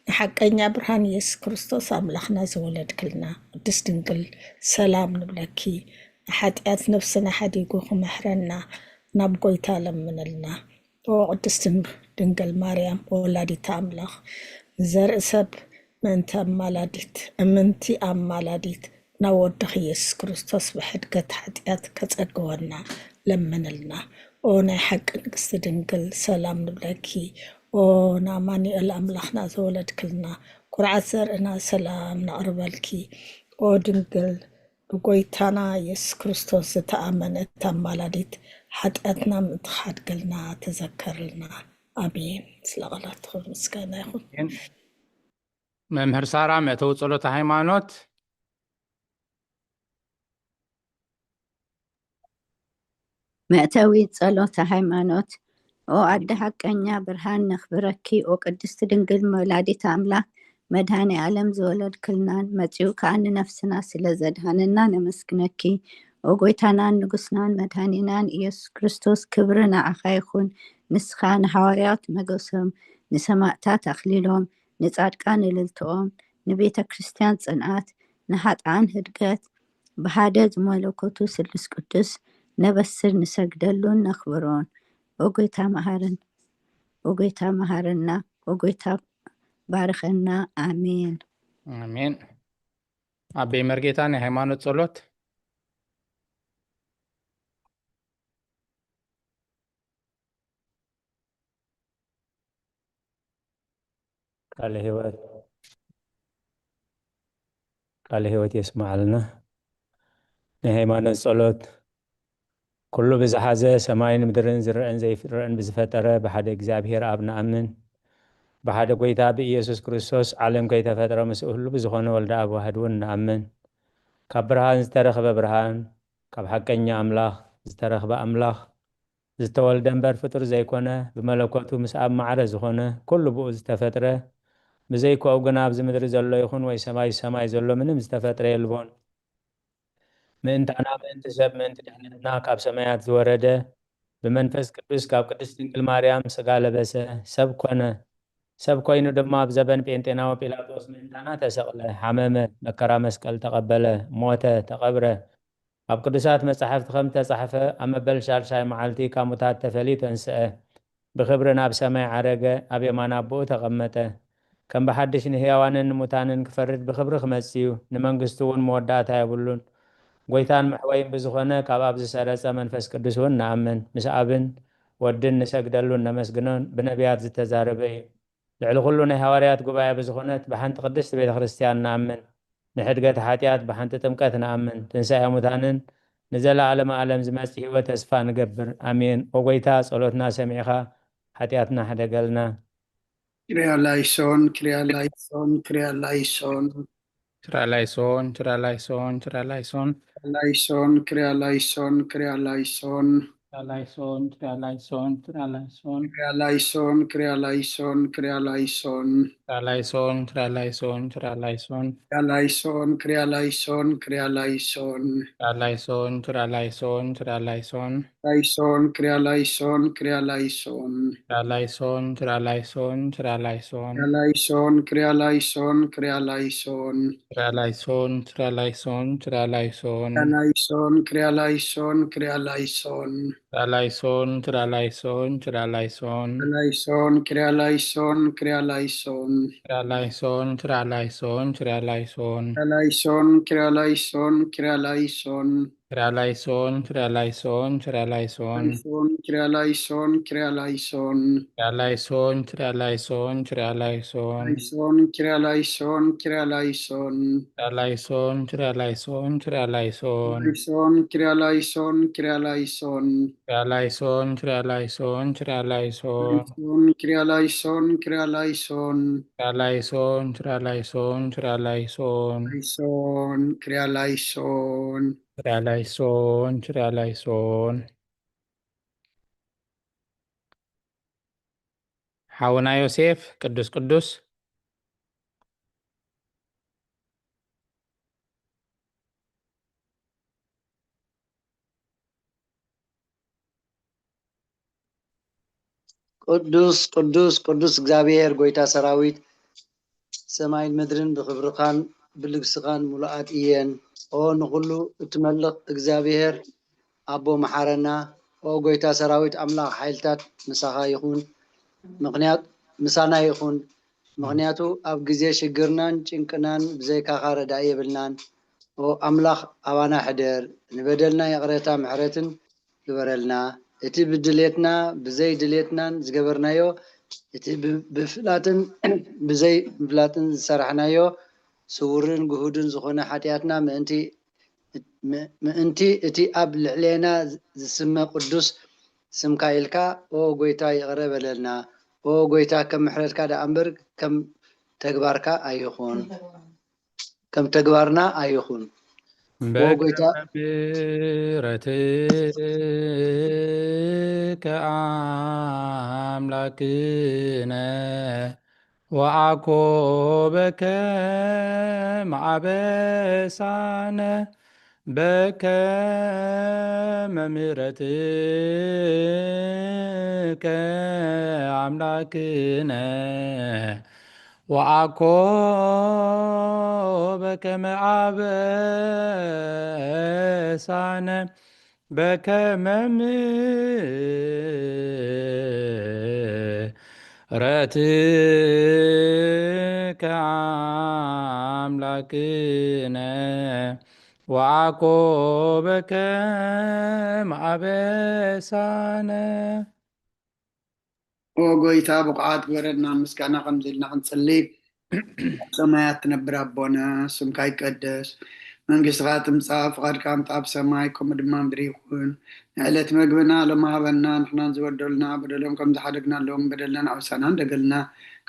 ንሓቀኛ ብርሃን ኢየሱስ ክርስቶስ ኣምላኽና ዝወለድክልና ቅድስት ድንግል፣ ሰላም ንብለኪ። ንሓጢኣት ነፍስና ሓዲጉ ክመሕረና፣ ናብ ጎይታ ለምንልና። ኦ ቅድስት ድንግል ማርያም ወላዲት ኣምላኽ፣ ንዘርኢ ሰብ ምእንቲ ኣማላዲት፣ እምንቲ ኣማላዲት ናብ ወድኺ ኢየሱስ ክርስቶስ ብሕድገት ሓጢኣት ከጸግወና ለምንልና። ኦ ናይ ሓቂ ንግስቲ ድንግል፣ ሰላም ንብለኪ። ኦ ንኣማኑኤል ኣምላኽና ዝወለድክልና፣ ኩርዓት ዘርእና፣ ሰላም ነቕርበልኪ። ኦ ድንግል፣ ብጎይታና ኢየሱስ ክርስቶስ ዝተኣመነት ኣማላዲት፣ ሓጢኣትና ምእንቲ ክሓድገልና ተዘከርልና። ኣሜን። ስለ ቃላትኺ ምስጋና ይኹን። መምህር ሳራ፣ መእተዊ ጸሎተ ሃይማኖት። መእተዊ ጸሎተ ሃይማኖት። ኦ ኣደ ሓቀኛ ብርሃን ነኽብረኪ፣ ኦ ቅድስቲ ድንግል ወላዲት ኣምላኽ፣ መድኃኔ ዓለም ዝወለድክልናን መጺኡ ከኣ ንነፍስና ስለ ዘድሃነና ነመስግነኪ። ኦ ጎይታናን ንጉስናን መድኃኒናን ኢየሱስ ክርስቶስ፣ ክብሪ ንዓኻ ይኹን። ንስኻ ንሃዋርያት መገሶም፣ ንሰማዕታት ኣኽሊሎም፣ ንጻድቃን እልልትኦም፣ ንቤተ ክርስቲያን ጽንዓት፣ ንኃጥኣን ህድገት፣ ብሓደ ዝመለኮቱ ስሉስ ቅዱስ ነበስር ንሰግደሉን ነኽብሮን። ኦ ጎይታ መሃርን፣ ኦ ጎይታ መሃረና፣ ኦ ጎይታ ባርኸና። ኣሜን። ኣሜን። ኣበይ መርጌታ ናይ ሃይማኖት ጸሎት። ቃለ ህይወት፣ ቃለ ህይወት የስምዓልና። ናይ ሃይማኖት ጸሎት። ኩሉ ብዝሓዘ ሰማይን ምድርን ዝረአን ዘይረአን ብዝፈጠረ ብሓደ እግዚኣብሔር ኣብ ንኣምን። ብሓደ ጎይታ ብኢየሱስ ክርስቶስ ዓለም ከይተፈጥረ ምስኡ ህሉ ብዝኾነ ወልደ ኣብ ዋህድ እውን ንኣምን። ካብ ብርሃን ዝተረኽበ ብርሃን፣ ካብ ሓቀኛ ኣምላኽ ዝተረኽበ ኣምላኽ፣ ዝተወልደ እምበር ፍጡር ዘይኮነ፣ ብመለኮቱ ምስ ኣብ ማዕረ ዝኾነ፣ ኩሉ ብኡ ዝተፈጥረ፣ ብዘይኮኡ ግና ኣብዚ ምድሪ ዘሎ ይኹን ወይ ሰማይ ሰማይ ዘሎ ምንም ዝተፈጥረ የልቦን። ምእንታና፣ ምእንቲ ሰብ፣ ምእንቲ ድሕነትና ካብ ሰማያት ዝወረደ፣ ብመንፈስ ቅዱስ ካብ ቅድስት ድንግል ማርያም ሥጋ ለበሰ፣ ሰብ ኮነ። ሰብ ኮይኑ ድማ ኣብ ዘበን ጴንጤናዊ ጲላጦስ ምእንታና ተሰቕለ፣ ሓመመ፣ መከራ መስቀል ተቐበለ፣ ሞተ፣ ተቐብረ። ኣብ ቅዱሳት መጻሕፍቲ ከም ተጻሕፈ፣ ኣብ መበል ሻድሻይ መዓልቲ ካብ ሙታት ተፈልዩ ተንስአ፣ ብኽብሪ ናብ ሰማይ ዓረገ፣ ኣብ የማን ኣቦኡ ተቐመጠ። ከም ብሓድሽ ንህያዋንን ንሙታንን ክፈርድ ብኽብሪ ክመጽእ እዩ፣ ንመንግስቱ እውን መወዳእታ የብሉን። ጎይታን መሕወይን ብዝኾነ ካብ ኣብ ዝሰረጸ መንፈስ ቅዱስ እውን ንኣምን፣ ምስ ኣብን ወድን ንሰግደሉን ነመስግኖን ብነቢያት ዝተዛረበ እዩ። ልዕሊ ኩሉ ናይ ሃዋርያት ጉባኤ ብዝኾነት ብሓንቲ ቅድስቲ ቤተ ክርስቲያን ንኣምን። ንሕድገት ሓጢኣት ብሓንቲ ጥምቀት ንኣምን። ትንሳኤ ሙታንን ንዘለዓለመ ዓለም ዝመጽእ ህይወት ተስፋ ንገብር። ኣሜን። ኦ ጎይታ፣ ጸሎትና ሰሚዕኻ ሓጢኣትና ሕደገልና። ክሪያ ላይሶን፣ ክሪያ ላይሶን፣ ክሪያ ላይሶን። ችራ ላይሶን፣ ችራ ላይሶን፣ ችራ ላይሶን። ላይሶን፣ ክሪያ ላይሶን፣ ክሪያ ላይሶን። ችራ ላይሶን፣ ችራ ላይሶን፣ ችራ ላይሶን። ክሪያ ላይሶን፣ ክሪያ ላይሶን፣ ክሪያ ላይሶን። ችራ ላይሶን፣ ችራ ላይሶን፣ ችራ ላይሶን። ክሪያ ላይሶን፣ ክሪያ ላይሶን፣ ክሪያ ላይሶን። ችራ ላይሶን፣ ችራ ላይሶን፣ ችራ ላይሶን። ላይሶን፣ ክሪያ ላይሶን፣ ክሪያ ላይሶን። ችራ ላይሶን፣ ችራ ላይሶን፣ ችራ ላይሶን። ክሪያ ላይሶን፣ ክሪያ ላይሶን፣ ክሪያ ላይሶን። ችራ ላይሶን፣ ችራ ላይሶን፣ ችራ ላይሶን። ክሪያ ላይሶን፣ ክሪያ ላይሶን፣ ክሪያ ላይሶን። ችራ ላይሶን፣ ችራ ላይሶን፣ ችራ ላይሶን። ላይሶን፣ ክሪያ ላይሶን፣ ክሪያ ላይሶን። ችራ ላይሶን፣ ችራ ላይሶን፣ ችራ ላይሶን። ክሪያ ላይሶን፣ ክሪያ ላይሶን፣ ክሪያ ላይሶን። Krialaison, krialaison, krialaison. Krialaison, krialaison, krialaison. Krialaison, krialaison, krialaison. Krialaison, krialaison, krialaison. Krialaison, krialaison, krialaison. Krialaison, krialaison, krialaison. Krialaison, krialaison, krialaison. Krialaison, krialaison, krialaison. Krialaison, krialaison, krialaison. Laison, krialaison. Kriላይሶን፣ ክሪያላይሶን። ሓውና ዮሴፍ፣ ቅዱስ ቅዱስ። ቅዱስ ቅዱስ ቅዱስ እግዚኣብሔር ጎይታ ሰራዊት፣ ሰማይን ምድርን ብኽብርኻን ብልግስኻን ምሉኣት እየን። ኦ ንኹሉ እትመልኽ እግዚኣብሔር ኣቦ መሓረና። ኦ ጎይታ ሰራዊት ኣምላኽ ሓይልታት ምሳኻ ይኹን፣ ምኽንያት ምሳና ይኹን። ምኽንያቱ ኣብ ግዜ ሽግርናን ጭንቅናን ብዘይካኻ ረዳኢ የብልናን። ኦ ኣምላኽ ኣባና ሕደር፣ ንበደልና ይቕረታ ምሕረትን ግበረልና። እቲ ብድሌትና ብዘይ ድሌትናን ዝገበርናዮ፣ እቲ ብ- ብፍላጥን ብዘይ ምፍላጥን ዝሰራሕናዮ ስውርን ግሁድን ዝኾነ ሓጢኣትና ምእንቲ ም- ምእንቲ እቲ ኣብ ልዕሌና ዝስመ ቅዱስ ስምካ ኢልካ ኦ ጎይታ ይቕረ በለልና። ኦ ጎይታ ከም ምሕረትካ ደኣ እምበር ከም ተግባርካ ኣይኹን። ከም ተግባርና ኣይኹን። ኦ ጎይታ ምሕረትከ ኣምላክነ ወአኮ በከመ አበሳነ በከመ ምሕረትከ አምላክነ ወአኮ በከመ አበሳነ በከመ ምሕረትከ አምላክነ ወአኮ በከመ አበሳነ። ኦ ጎይታ፣ ብቑዓት ግበረና ምስጋና ከምዚ ኢልና ክንጽሊ። ኣብ ሰማያት ትነብር ኣቦና፣ ስምካ ይቀደስ፣ መንግስትኻ ትምጻእ፣ ፍቓድካ ምጻእ ኣብ ሰማይ ከምኡ ድማ ምድሪ ይኹን። ንዕለት መግብና ሎሚ ሃበና፣ ንሕናን ዝበደሉና በደሎም ከም ዝሓደግናሎም በደልና ንኣበሳና እንደገልና፣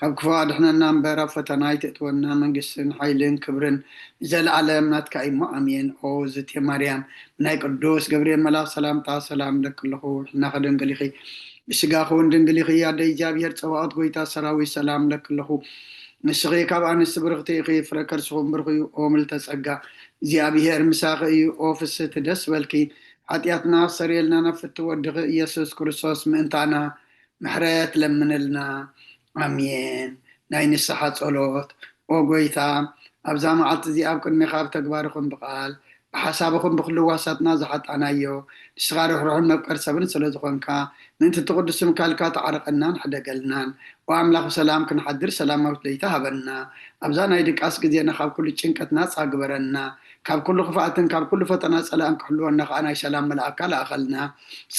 ካብ ክፉ ኣድሕነና እምበር ኣብ ፈተና ኣይተእትወና፣ መንግስትን ሓይልን ክብርን ንዘለኣለም ናትካ እዩ እሞ ኣሜን። ኦ ዝቴ ማርያም ናይ ቅዱስ ገብርኤል መልኣኽ ሰላምታ ሰላም እለኪ ኣለኹ፣ ሕናኸ ድንግል ኢኺ ብስጋኺ እውን ድንግል ኢኺ፣ ኣደ እግዚኣብሔር ጸባኦት ጎይታ ሰራዊት ሰላም እለኪ ኣለኹ። ንስኺ ካብ ኣንስቲ ብርኽቲ ኢኺ፣ ፍረ ከርስኹም ብሩኽ እዩ። ኦ ምልተ ጸጋ እግዚኣብሔር ምሳኺ እዩ። ኦ ፍስህቲ ደስ በልኪ፣ ሓጢኣትና ክሰርየልና ናብ ፍቲ ወድኺ ኢየሱስ ክርስቶስ ምእንታና ምሕረት ለምንልና። ኣሜን። ናይ ንስሓ ጸሎት። ኦ ጎይታ፣ ኣብዛ መዓልቲ እዚኣ ኣብ ቅድሜኻ ብተግባርኹም ብቓል ብሓሳብኹም ብኹሉ ዋሳትና ዝሓጣናዮ ንስኻ ርሕሩሕን መፍቀር ሰብን ስለ ዝኾንካ ምእንቲ እቲ ቅዱስ ስምካ ኢልካ ተዓረቐናን ሕደገልናን። ኦ ኣምላኽ ብሰላም ክንሓድር ሰላማዊት ለይቲ ሃበና። ኣብዛ ናይ ድቃስ ግዜና ካብ ኩሉ ጭንቀት ናጻ ግበረና። ካብ ኩሉ ክፍኣትን ካብ ኩሉ ፈተና ጸላእን ክሕልወና ከኣ ናይ ሰላም መልኣካ ለኣኸልና።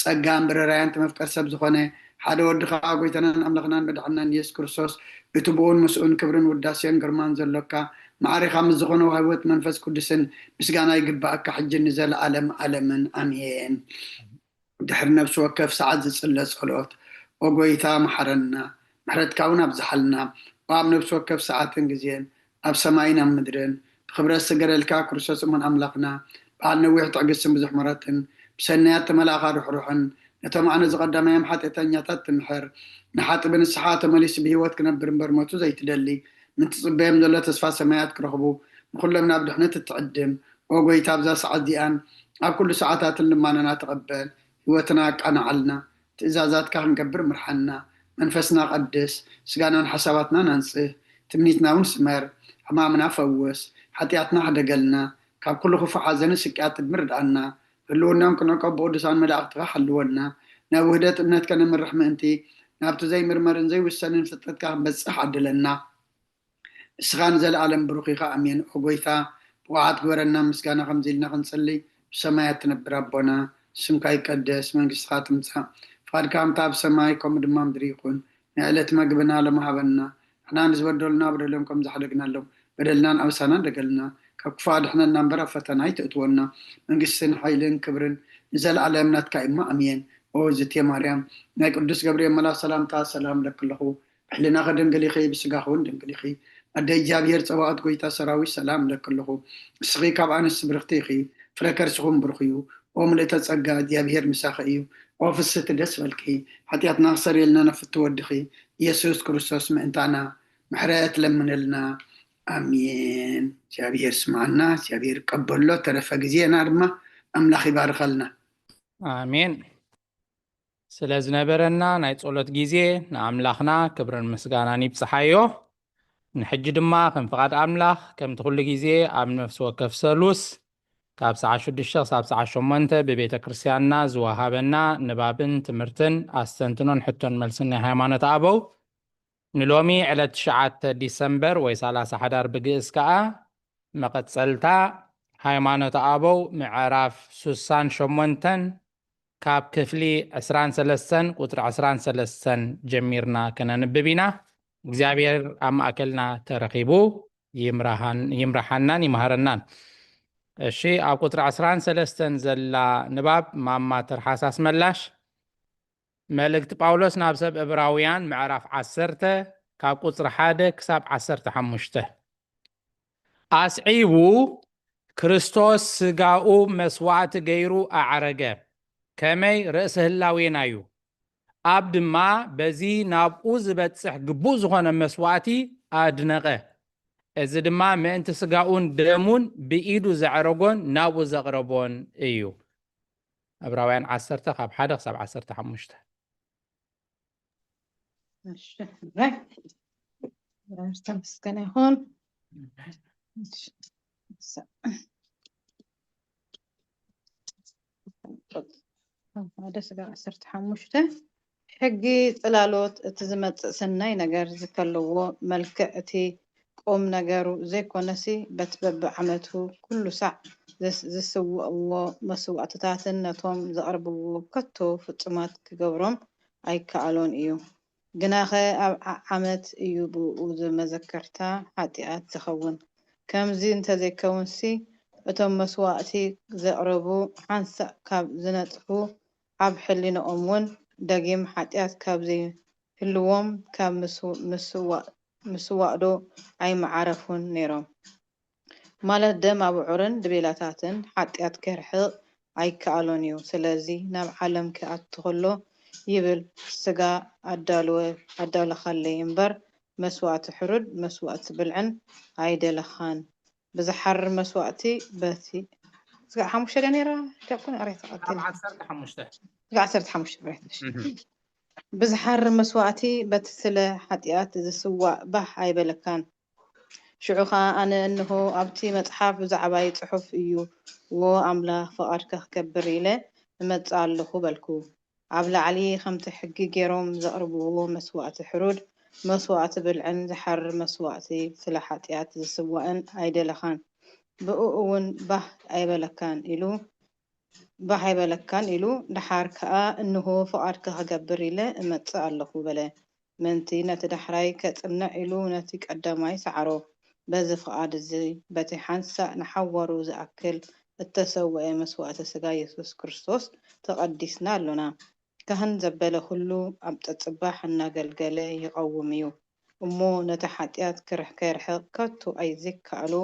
ጸጋን ብርራያን እቲ መፍቀር ሰብ ዝኾነ ሓደ ወድኻ ጎይታናን ኣምላኽናን መድሓንናን ኢየሱስ ክርስቶስ እቲ ብኡን ምስኡን ክብርን ውዳሴን ግርማን ዘሎካ ማዕሪኻ ምስ ዝኾነ ወሃቢ ሕይወት መንፈስ ቅዱስን ምስጋና ይግባኣካ ሕጂ ንዘለኣለም ኣለምን ኣሜን። ድሕሪ ነፍሲ ወከፍ ሰዓት ዝጽለ ጸሎት። ኦ ጎይታ መሓረና፣ ምሕረትካ እውን ኣብዝሓልና። ኣብ ነፍሲ ወከፍ ሰዓትን ግዜን ኣብ ሰማይን ኣብ ምድርን ብኽብረት ዝሰገደልካ ክርስቶስ እሙን ኣምላኽና፣ በዓል ነዊሕ ትዕግስትን ብዙሕ ምሕረትን፣ ብሰናያት ተመላእኻ ርሕሩሕን፣ ነቶም ኣነ ዝቐዳማዮም ሓጢኣተኛታት ትምሕር፣ ንሓጢእ ብንስሓ ተመሊሱ ብህይወት ክነብር እምበር ሞቱ ዘይትደሊ፣ ንትጽበዮም ዘሎ ተስፋ ሰማያት ክረኽቡ፣ ንኹሎም ናብ ድሕነት እትዕድም፣ ኦ ጎይታ፣ ኣብዛ ሰዓት እዚኣን ኣብ ኩሉ ሰዓታትን ልማናና ተቐበል፣ ህይወትና ኣቃንዓልና፣ ትእዛዛትካ ክንገብር ምርሓና፣ መንፈስና ቀድስ፣ ስጋናን ሓሳባትናን ኣንጽህ፣ ትምኒትና እውን ስመር፣ ሕማምና ፈውስ፣ ሓጢኣትና ሕደገልና፣ ካብ ኩሉ ክፉእ ሓዘንን ስቅያትን ምርድኣና፣ ህልውናን ክንዕቆ ብቅዱሳን መላእኽትኻ ሓልወና፣ ናብ ውህደት እምነት ከነምርሕ ምእንቲ፣ ናብቲ ዘይምርመርን ዘይውሰንን ፍልጠትካ ክንበጽሕ ዓድለና። ንስኻ ንዘለኣለም ብሩኽ ኢኻ። ኣሜን። ኦ ጎይታ፣ ብቑዓት ግበረና ምስጋና ከምዚ ኢልና ክንጽሊ። ብሰማያት ትነብር ኣቦና፣ ስምካ ይቀደስ፣ መንግስትኻ ትምጻእ፣ ፍቓድካ ከምታ ኣብ ሰማይ ከምኡ ድማ ምድሪ ይኹን። ናይ ዕለት መግብና ሎሚ ሃበና፣ ንሕና ንዝበደሉና በደሎም ከም ዝሓደግናሎም በደልናን ኣበሳናን ደገልና፣ ካብ ክፉእ ኣድሕነና እምበር ኣብ ፈተና ኣይተእትወና። መንግስትን ሓይልን ክብርን ንዘለኣለም ናትካ እዩ እሞ ኣሜን። ኦ ዝቴ ማርያም፣ ናይ ቅዱስ ገብርኤል መልኣኽ ሰላምታ ሰላም እለኪ ኣለኹ። ብሕልናኺ ድንግል ኢኺ፣ ብስጋኺ እውን ድንግል ኢኺ። ኣደ እግዚኣብሔር ጸባኦት፣ ጎይታ ሰራዊት፣ ሰላም እለኪ ኣለኹ። ንስኺ ካብ ኣንስቲ ብርኽቲ ኢኺ፣ ፍረ ከርስኹም ብሩኽ እዩ። ኦ ምልእተ ጸጋ፣ እግዚኣብሔር ምሳኺ እዩ። ኦ ፍስህቲ ደስ በልኪ፣ ሓጢኣትና ክሰርየልና ነፍቲ ወድኺ ኢየሱስ ክርስቶስ ምእንታና ምሕረት ለምንልና። ኣሜን። እግዚኣብሔር ስምዓና፣ እግዚኣብሔር ቀበሎ። ተረፈ ግዜና ድማ ኣምላኽ ይባርኸልና። ኣሜን። ስለ ዝነበረና ናይ ጸሎት ግዜ ንኣምላኽና ክብርን ምስጋናን ይብጽሓዮ። ንሕጂ ድማ ከም ፍቓድ ኣምላኽ ከምቲ ኩሉ ግዜ ኣብ ነፍሲ ወከፍ ሰሉስ ካብ ሰዓት ሽዱሽተ ክሳብ ሰዓት ሸሞንተ ብቤተ ክርስቲያንና ዝወሃበና ንባብን ትምህርትን ኣስተንትኖን ሕቶን መልስን ናይ ሃይማኖት ኣበው ንሎሚ ዕለት ትሽዓተ ዲሰምበር ወይ ሰላሳ ሓዳር ብግእዝ ከኣ መቐጸልታ ሃይማኖት ኣበው ምዕራፍ ሱሳን ሸሞንተን ካብ ክፍሊ ዕስራን ሰለስተን ቁጽሪ ዕስራን ሰለስተን ጀሚርና ከነንብብ ኢና። እግዚኣብሔር ኣብ ማእከልና ተረኺቡ ይምራሃን-፣ ይምራሓናን ይምሃረናን። እሺ፣ ኣብ ቁጽሪ ዕስራን ሰለስተን ዘላ ንባብ ማማ ትርሓስ ኣስመላሽ። መልእክቲ ጳውሎስ ናብ ሰብ ዕብራውያን ምዕራፍ ዓሰርተ ካብ ቁጽሪ ሓደ ክሳብ ዓሰርተ ሓሙሽተ። ኣስዒቡ፣ ክርስቶስ ስጋኡ መስዋእቲ ገይሩ ኣዕረገ፣ ከመይ ርእሲ ህላዌና እዩ። ኣብ ድማ በዚ ናብኡ ዝበጽሕ ግቡእ ዝኾነ መስዋእቲ ኣድነቐ። እዚ ድማ ምእንቲ ስጋኡን ደሙን ብኢዱ ዘዕረጎን ናብኡ ዘቕረቦን እዩ። ዕብራውያን ዓሰርተ ካብ ሓደ ክሳብ ዓሰርተ ሓሙሽተ። እሺ፣ እምበይ። እግዚኣብሔር ዝተመስገነ ይኹን። እሺ፣ ሓደ ስጋ ዓሰርተ ሓሙሽተ። ሕጊ ጽላሎት እቲ ዝመጽእ ሰናይ ነገር ዝከለዎ መልክዕ እቲ ቁም ነገሩ ዘይኮነሲ፣ በቲ በብዓመቱ ኩሉ ሳዕ ዝስ-፣ ዝስውእዎ መስዋእትታትን ነቶም ዘቕርብዎ ከቶ ፍጹማት ክገብሮም ኣይከኣሎን እዩ። ግናኸ ኣብ ዓ-፣ ዓመት እዩ ብኡ ዝመዘከርታ ሓጢኣት ዝኸውን። ከምዚ እንተዘይከውንሲ፣ እቶም መስዋእቲ ዘቕረቡ ሓንሳእ ካብ ዝነጽፉ፣ ኣብ ሕሊንኦም እውን ደጊም ሓጢኣት ካብ ዘይህልዎም፣ ካብ ምስው-፣ ምስዋ-፣ ምስዋእዶ ኣይምዓረፉን ነይሮም። ማለት ደም ኣቡዑርን ድቤላታትን ሓጢኣት ከርሕቕ ኣይከኣሎን እዩ። ስለዚ ናብ ዓለም ክኣቱ ከሎ ይብል፣ ስጋ ኣዳልወ-፣ ኣዳለኻለይ እምበር፣ መስዋእቲ ሕሩድ፣ መስዋእቲ ብልዕን ኣይደለኻን። ብዝሓርር መስዋእቲ በቲ ስጋ ሓሙሽተ ደ ነይራ? ዲያቆን ኣርያ ተቐበል። ዓሰርተ ሓሙሽተ። ስጋ ዓሰርተ ሓሙሽተ ብሬት። እህ። ብዝሓርር መስዋእቲ በቲ ስለ ሓጢኣት ዝስዋእ ባህ ኣይበለካን። ሽዑ ኸኣ ኣነ እንሆ ኣብቲ መጽሓፍ ብዛዕባይ ጽሑፍ እዩ፣ ዎ ኣምላኽ ፍቓድካ ክገብር ኢለ እመጽእ ኣለኹ በልኩ። ኣብ ላዕሊ ከምቲ ሕጊ ገይሮም ዘቕርብዎ መስዋእቲ ሕሩድ፣ መስዋእቲ ብልዕን ዝሓርር መስዋእቲ ስለ ሓጢኣት ዝስዋእን ኣይደለኻን፣ ብእኡ እውን ባህ ኣይበለካን ኢሉ፣ ባህ ኣይበለካን ኢሉ፣ ደሓር ከኣ እንሆ ፍቓድካ ክገብር ኢለ እመጽእ ኣለኹ በለ። ምእንቲ ነቲ ዳሕራይ ከጽንዕ ኢሉ ነቲ ቀዳማይ ሰዓሮ። በዚ ፍቓድ እዚ በቲ ሓንሳእ ንሓዋሩ ዝኣክል እተሰውአ መስዋእቲ ስጋ የሱስ ክርስቶስ ተቐዲስና ኣሎና። ካህን ዘበለ ኩሉ ኣብ ጸጽባሕ እናገልገለ ይቐውም እዩ። እሞ ነቲ ሓጢኣት ክርሕ-፣ ከርሕቕ ከቶ ኣይዘይከኣሎ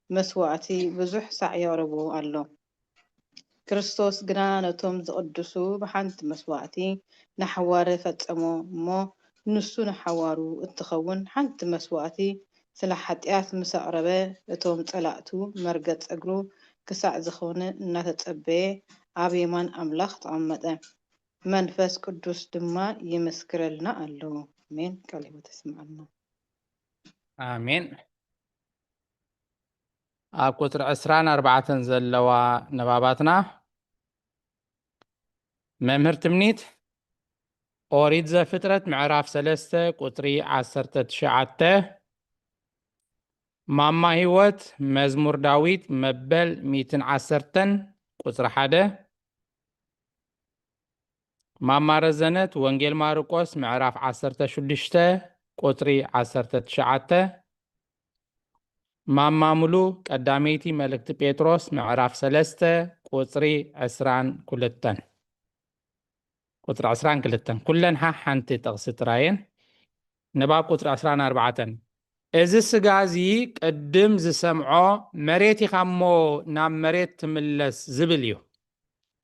መስዋእቲ ብዙሕ ሳዕ የቕርቦ ኣሎ። ክርስቶስ ግና ነቶም ዝቕድሱ ብሓንቲ መስዋእቲ ንሓዋሩ ፈጸሞ እሞ ንሱ ንሓዋሩ እትኸውን ሓንቲ መስዋእቲ ስለ ሓጢኣት ምስ ኣቕረበ እቶም ጸላእቱ መርገጽ እግሩ ክሳዕ ዝኾነ እናተጸበየ ኣብ የማን ኣምላኽ ተቐመጠ። መንፈስ ቅዱስ ድማ ይምስክረልና ኣሎ። ኣሜን። ቃል ህይወት የስምዓልና። ኣሜን። ኣብ ቁጽሪ ዕስራን ኣርባዕተን ዘለዋ ንባባትና መምህር ትምኒት ኦሪት ዘፍጥረት ምዕራፍ ሰለስተ ቁጽሪ ዓሰርተ ትሽዓተ፣ ማማ ህይወት መዝሙር ዳዊት መበል ሚእትን ዓሰርተን ቁጽሪ ሓደ። ማማ ረዘነት፣ ወንጌል ማርቆስ ምዕራፍ ዓሰርተ ሽዱሽተ ቁጽሪ ዓሰርተ ትሽዓተ። ማማ ሙሉ፣ ቀዳመይቲ መልእክቲ ጴጥሮስ ምዕራፍ ሰለስተ ቁጽሪ ዕስራን ክልተን። ቁጽሪ ዕስራን ክልተን። ኩለን ሓ-፣ ሓንቲ ጥቕሲ ጥራየን። ንባብ ቁጽሪ ዕስራን ኣርባዕተን። "እዚ ስጋ እዚ ቅድም ዝሰምዖ መሬት ኢኻ እሞ ናብ መሬት ትምለስ" ዝብል እዩ።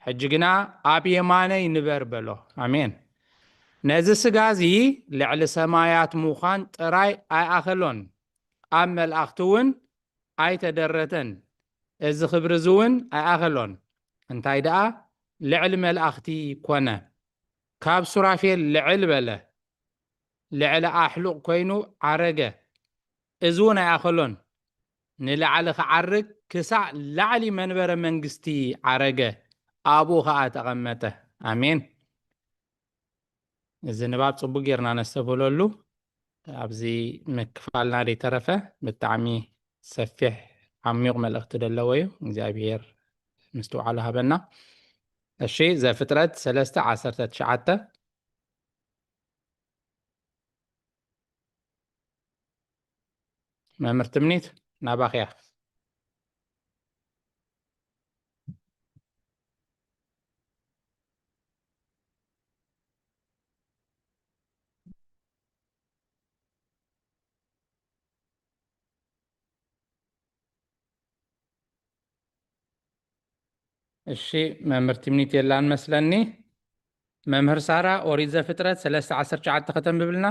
ሕጂ ግና "ኣብ የማነይ ንበር" በሎ። ኣሜን። ነዚ ስጋ እዚ ልዕሊ ሰማያት ምዃን ጥራይ ኣይኣኸሎን፣ ኣብ መላእኽቲ እውን ኣይተደረተን። እዚ ክብሪ እዚ እውን ኣይኣኸሎን። እንታይ ደኣ፣ ልዕሊ መላእኽቲ ኮነ። ካብ ሱራፌል ልዕል በለ። ልዕሊ ኣሕሉቕ ኮይኑ ዓረገ። እዚ እውን ኣይኣኸሎን። ንላዕሊ ክዓርግ ክሳዕ ላዕሊ መንበረ መንግስቲ ዓረገ፣ ኣብኡ ኸኣ ተቐመጠ። ኣሜን። እዚ ንባብ ጽቡቅ ጌርና ነስተብህለሉ። ኣብዚ ምክፋልና ደይተረፈ ብጣዕሚ ሰፊሕ ዓሚቕ መልእኽቲ ዘለዎ እዩ። እግዚኣብሔር ምስትውዓሉ ሃበና። እሺ፣ ዘፍጥረት ሰለስተ ዓሰርተ ትሽዓተ። መምህር ትምኒት፣ ናባኺ እያ። እሺ፣ መምህር ትምኒት የላን መስለኒ። መምህር ሳራ፣ ኦሪት ዘፍጥረት ሰለስተ ዓሰርተ ትሽዓተ ከተንብብልና?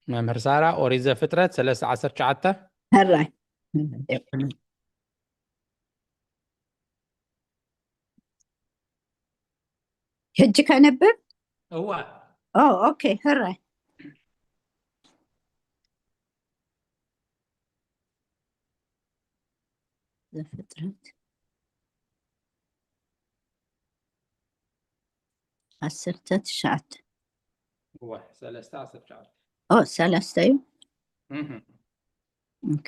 መምህር ሳራ፣ ኦሪት ዘፍጥረት ሰለስተ ዓሰርተ ትሽዓተ። ሕራይ። ሕጂ ከንብብ? እዋ። ኦ፣ ኦኬ፣ ሕራይ። ዘፍጥረት ዓሰርተ ትሽዓተ። እዋ፣ ሰለስተ ዓሰርተ ትሽዓተ። ኦ፣ ሰለስተ እዩ። እህ። ኦኬ።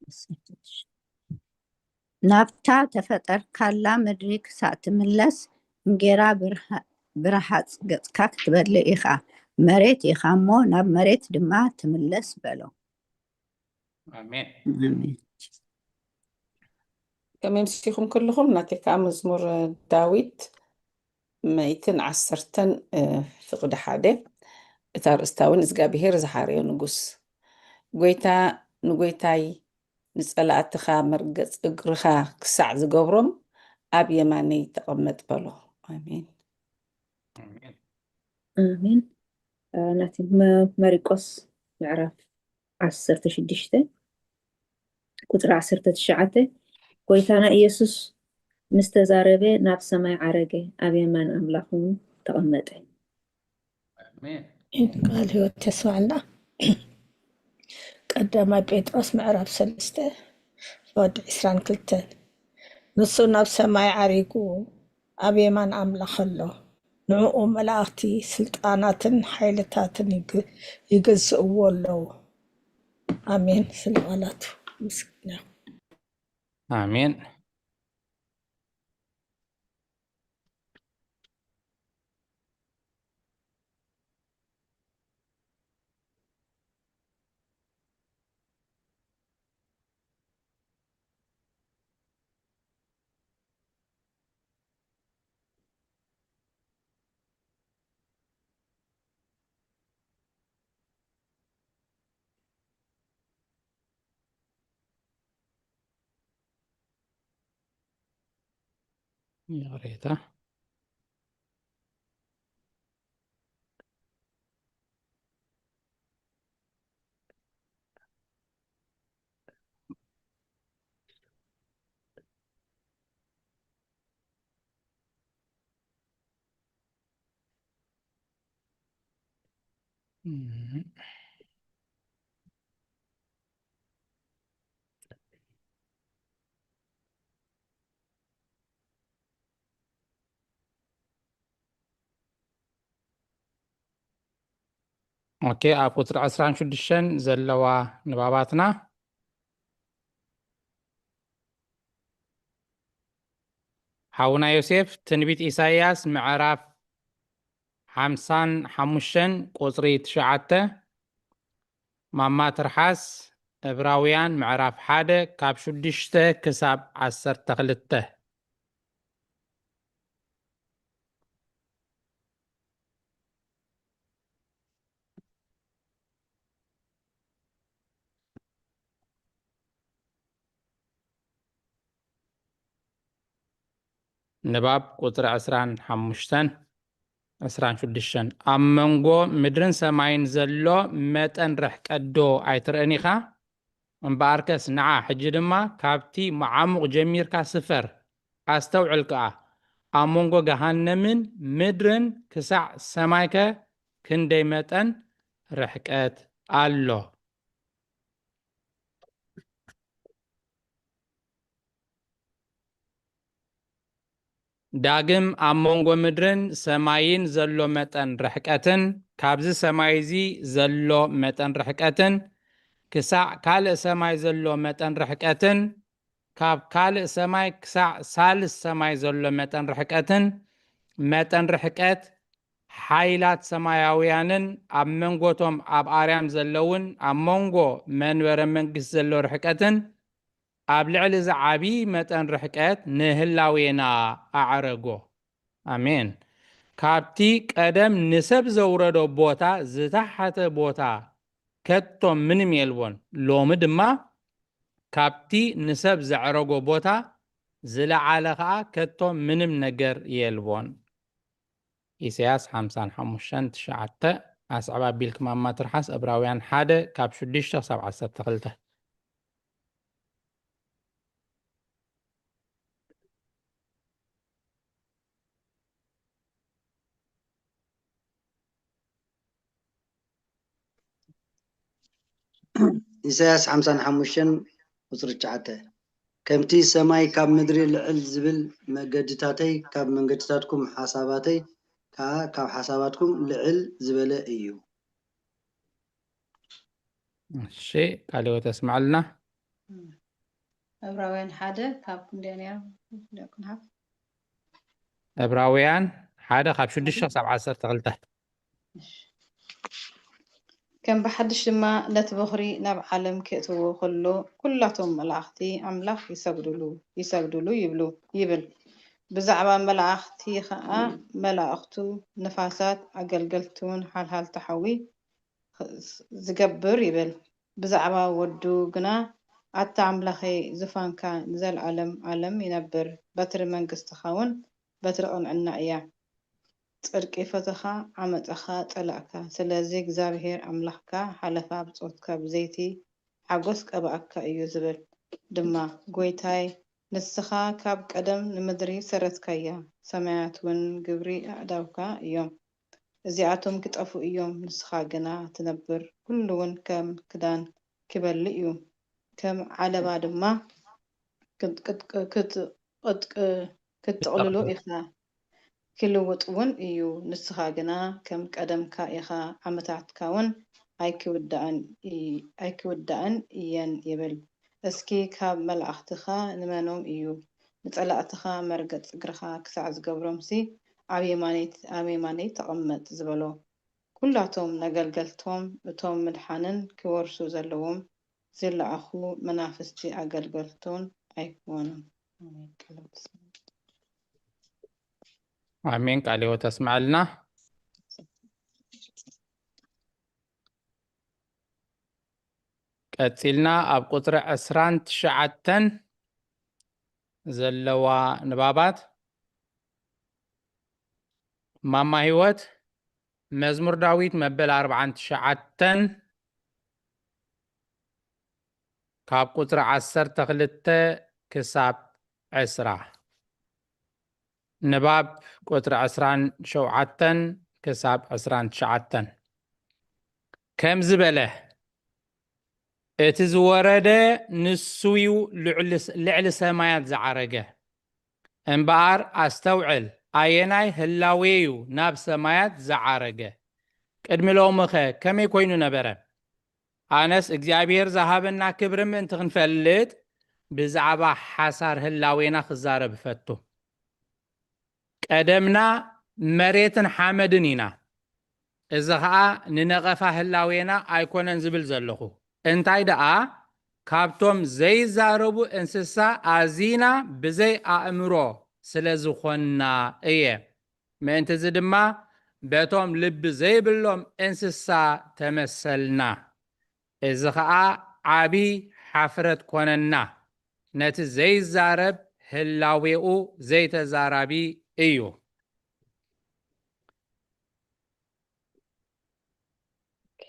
ዓሰርተ ትሽዓተ። ናብታ ተፈጠርካላ ምድሪ ክሳእ ትምለስ፣ እንጌራ ብርሃ-፣ ብረሃጽ ገጽካ ክትበልዕ ኢኻ። መሬት ኢኻ እሞ፣ ናብ መሬት ድማ ትምለስ በሎ። ኣሜን። ኣሜን። ከመይ ምስኹም ኩልኹም? ናተይ ከኣ መዝሙር ዳዊት መይትን ዓሰርተን፣ እ፣ ፍቕዲ ሓደ። እታ ኣርእስታ እውን እግዚኣብሄር ዝሓረዮ ንጉስ። ጎይታ ንጎይታይ፣ ንጸላእትኻ መርገጽ እግርኻ ክሳዕ ዝገብሮም ኣብ የማነይ ተቐመጥ በሎ። ኣሜን። ኣሜን። ኣሜን። እ፣ ናቲ መ-፣ መሪቆስ ምዕራፍ ዓሰርተ ሽዱሽተ ቁጽሪ ዓሰርተ ትሽዓተ፣ ጎይታና ኢየሱስ ምስ ተዛረበ ናብ ሰማይ ዓረገ፣ ኣብ የማን ኣምላኽ እውን ተቐመጠ። ኣሜን። ቃል ህይወት ተስማዕና። ቀዳማይ ጴጥሮስ ምዕራፍ ሰለስተ ወዲ ዕስራን ክልተን። ንሱ ናብ ሰማይ ዓሪጉ ኣብ የማን ኣምላኽ ኣሎ። ንዕኡ መላእኽቲ፣ ስልጣናትን ሓይልታትን ይግ-፣ ይገዝእዎ ኣለዉ። ኣሜን። ስለ ቃላቱ ምስግና። ኣሜን። ይቕሬታ። እም። ኦኬ፣ ኣብ ቁጽሪ ዕስራን ሽዱሽተን ዘለዋ ንባባትና። ሓውና ዮሴፍ፣ ትንቢት ኢሳይያስ ምዕራፍ ሓምሳን ሓሙሽተን ቁጽሪ ትሽዓተ፣ ማማ ትርሓስ፣ ዕብራውያን ምዕራፍ ሓደ ካብ ሽዱሽተ ክሳብ ዓሰርተ ክልተ። ንባብ ቁጽሪ ዕስራን ሓሙሽተን፣ ዕስራን ሽዱሽተን። ኣብ መንጎ ምድርን ሰማይን ዘሎ መጠን ርሕቀት ዶ ኣይትርእን ኢኻ? እምበኣርከስ ንዓ፣ ሕጂ ድማ ካብቲ መዓሙቕ ጀሚርካ ስፈር፣ ኣስተውዕል ከኣ፣ ኣብ መንጎ ገሃነምን ምድርን ክሳዕ ሰማይከ ክንደይ መጠን ርሕቀት ኣሎ? ዳግም ኣብ መንጎ ምድርን ሰማይን ዘሎ መጠን ርሕቀትን፣ ካብዚ ሰማይ እዚ ዘሎ መጠን ርሕቀትን፣ ክሳዕ ካልእ ሰማይ ዘሎ መጠን ርሕቀትን፣ ካብ ካልእ ሰማይ ክሳዕ ሳልስ ሰማይ ዘሎ መጠን ርሕቀትን፣ መጠን ርሕቀት ሓይላት ሰማያውያንን ኣብ መንጎቶም ኣብ ኣርያም ዘለውን ኣብ መንጎ መንበረ መንግስት ዘሎ ርሕቀትን፣ ኣብ ልዕሊ እዚ ዓቢ መጠን ርሕቀት ንህላዌና ኣዕረጎ። ኣሜን። ካብቲ ቀደም ንሰብ ዘውረዶ ቦታ ዝተሓተ ቦታ ከቶ ምንም የልቦን። ሎሚ ድማ ካብቲ ንሰብ ዘዕረጎ ቦታ ዝለዓለ ኸኣ ከቶ ምንም ነገር የልቦን። ኢሳያስ ሓምሳን ሓሙሽተን ትሽዓተ። ኣስዕብ ኣቢልኪ ማማ ትርሓስ፣ ዕብራውያን ሓደ ካብ ሽዱሽተ ክሳብ ዓሰርተ ክልተ። ኢሳያስ ሓምሳን ሓሙሽተን ቁጽሪ ትሽዓተ። ከምቲ ሰማይ ካብ ምድሪ ልዕል ዝብል፣ መገድታተይ ካብ መንገድታትኩም፣ ሓሳባተይ ከኣ ካብ ሓሳባትኩም ልዕል ዝበለ እዩ። እሺ፣ ቃለ ሕይወት የስምዓልና። ዕብራውያን ሓደ ካብ ክንደይ ነይራ? ክንደይ ክንሓፍ? ዕብራውያን ሓደ ካብ ሽዱሽተ ክሳብ ዓሰርተ ክልተ። እሺ። ከም ብሓድሽ ድማ ነቲ በኹሪ ናብ ዓለም ኬእትዎ ከሎ፣ ኩላቶም መላእኽቲ ኣምላኽ ይሰግዱሉ፣ ይሰግዱሉ ይብሉ፣ ይብል። ብዛዕባ መላእኽቲ ኸኣ፣ መላእኽቱ ንፋሳት፣ ኣገልገልቱን ሓልሃልቲ ሓዊ ዝገብር ይብል። ብዛዕባ ወዱ ግና፣ ኣታ ኣምላኸይ፣ ዙፋንካ ንዘለኣለም ኣለም ይነብር፣ በትሪ መንግስትኻውን በትሪ ቅንዕና እያ። ጽድቂ ፈተኻ፣ ዓመጻኻ ጸላእካ። ስለዚ እግዚኣብሄር ኣምላኽካ ሓለፋ ብጾትካ ብዘይቲ ሓጎስ ቀብኣካ እዩ ዝብል። ድማ፣ ጐይታይ፣ ንስኻ ካብ ቀደም ንምድሪ ሰረትካያ፣ ሰማያት እውን ግብሪ ኣእዳውካ እዮም። እዚኣቶም ክጠፍኡ እዮም፣ ንስኻ ግና ትነብር። ኩሉ እውን ከም ክዳን ክበሊ እዩ፣ ከም ዓለባ ድማ ክትጥቕልሎ ኢኻ፣ ክልውጥ እውን እዩ። ንስኻ ግና ከም ቀደምካ ኢኻ፣ ዓመታትካ እውን ኣይክውዳእን እየን ይብል። እስኪ ካብ መላእኽትኻ ንመኖም እዩ፣ ንጸላእትኻ መርገጽ እግርኻ ክሳዕ ዝገብሮምሲ፣ ኣብ የማነይ ተቐመጥ ዝበሎ? ኩላቶም ነገልገልቶም፣ እቶም ምድሓንን ክወርሱ ዘለዎም ዝለኣኹ መናፍስቲ ኣገልገልቶን ኣይኮኑን። ኣሜን። ቃለ ሕይወት ኣስምዓልና። ቀጺልና ኣብ ቁጽሪ ዕስራን ትሽዓተን ዘለዋ ንባባት። ማማ ህይወት፣ መዝሙር ዳዊት መበል ኣርብዓን ትሽዓተን ካብ ቁጽሪ ዓሰርተ ክልተ ክሳብ ዕስራ። ንባብ ቁጽሪ ዕስራን ሸውዓተን ክሳብ ዕስራን ትሽዓተን። ከምዚ በለ፣ እቲ ዝወረደ ንሱ እዩ፣ ልዕሊ ሰማያት ዝዓረገ። እምበኣር ኣስተውዕል፣ ኣየናይ ህላዌ እዩ ናብ ሰማያት ዝዓረገ? ቅድሚ ሎምኸ ከመይ ኮይኑ ነበረ? ኣነስ እግዚኣብሔር ዝሃበና ክብሪ ምእንቲ ክንፈልጥ ብዛዕባ ሓሳር ህላዌና ክዛረብ እፈቱ። ቀደምና መሬትን ሓመድን ኢና። እዚ ኸኣ ንነቐፋ ህላዌና ኣይኮነን ዝብል ዘለኹ። እንታይ ደኣ ካብቶም ዘይዛረቡ እንስሳ ኣዚና ብዘይ ኣእምሮ ስለ ዝኾንና እየ። ምእንቲ እዚ ድማ በቶም ልቢ ዘይብሎም እንስሳ ተመሰልና። እዚ ኸኣ ዓቢ ሓፍረት ኮነና። ነቲ ዘይዛረብ ህላዌኡ ዘይተዛራቢ እዩ። ኦኬ፣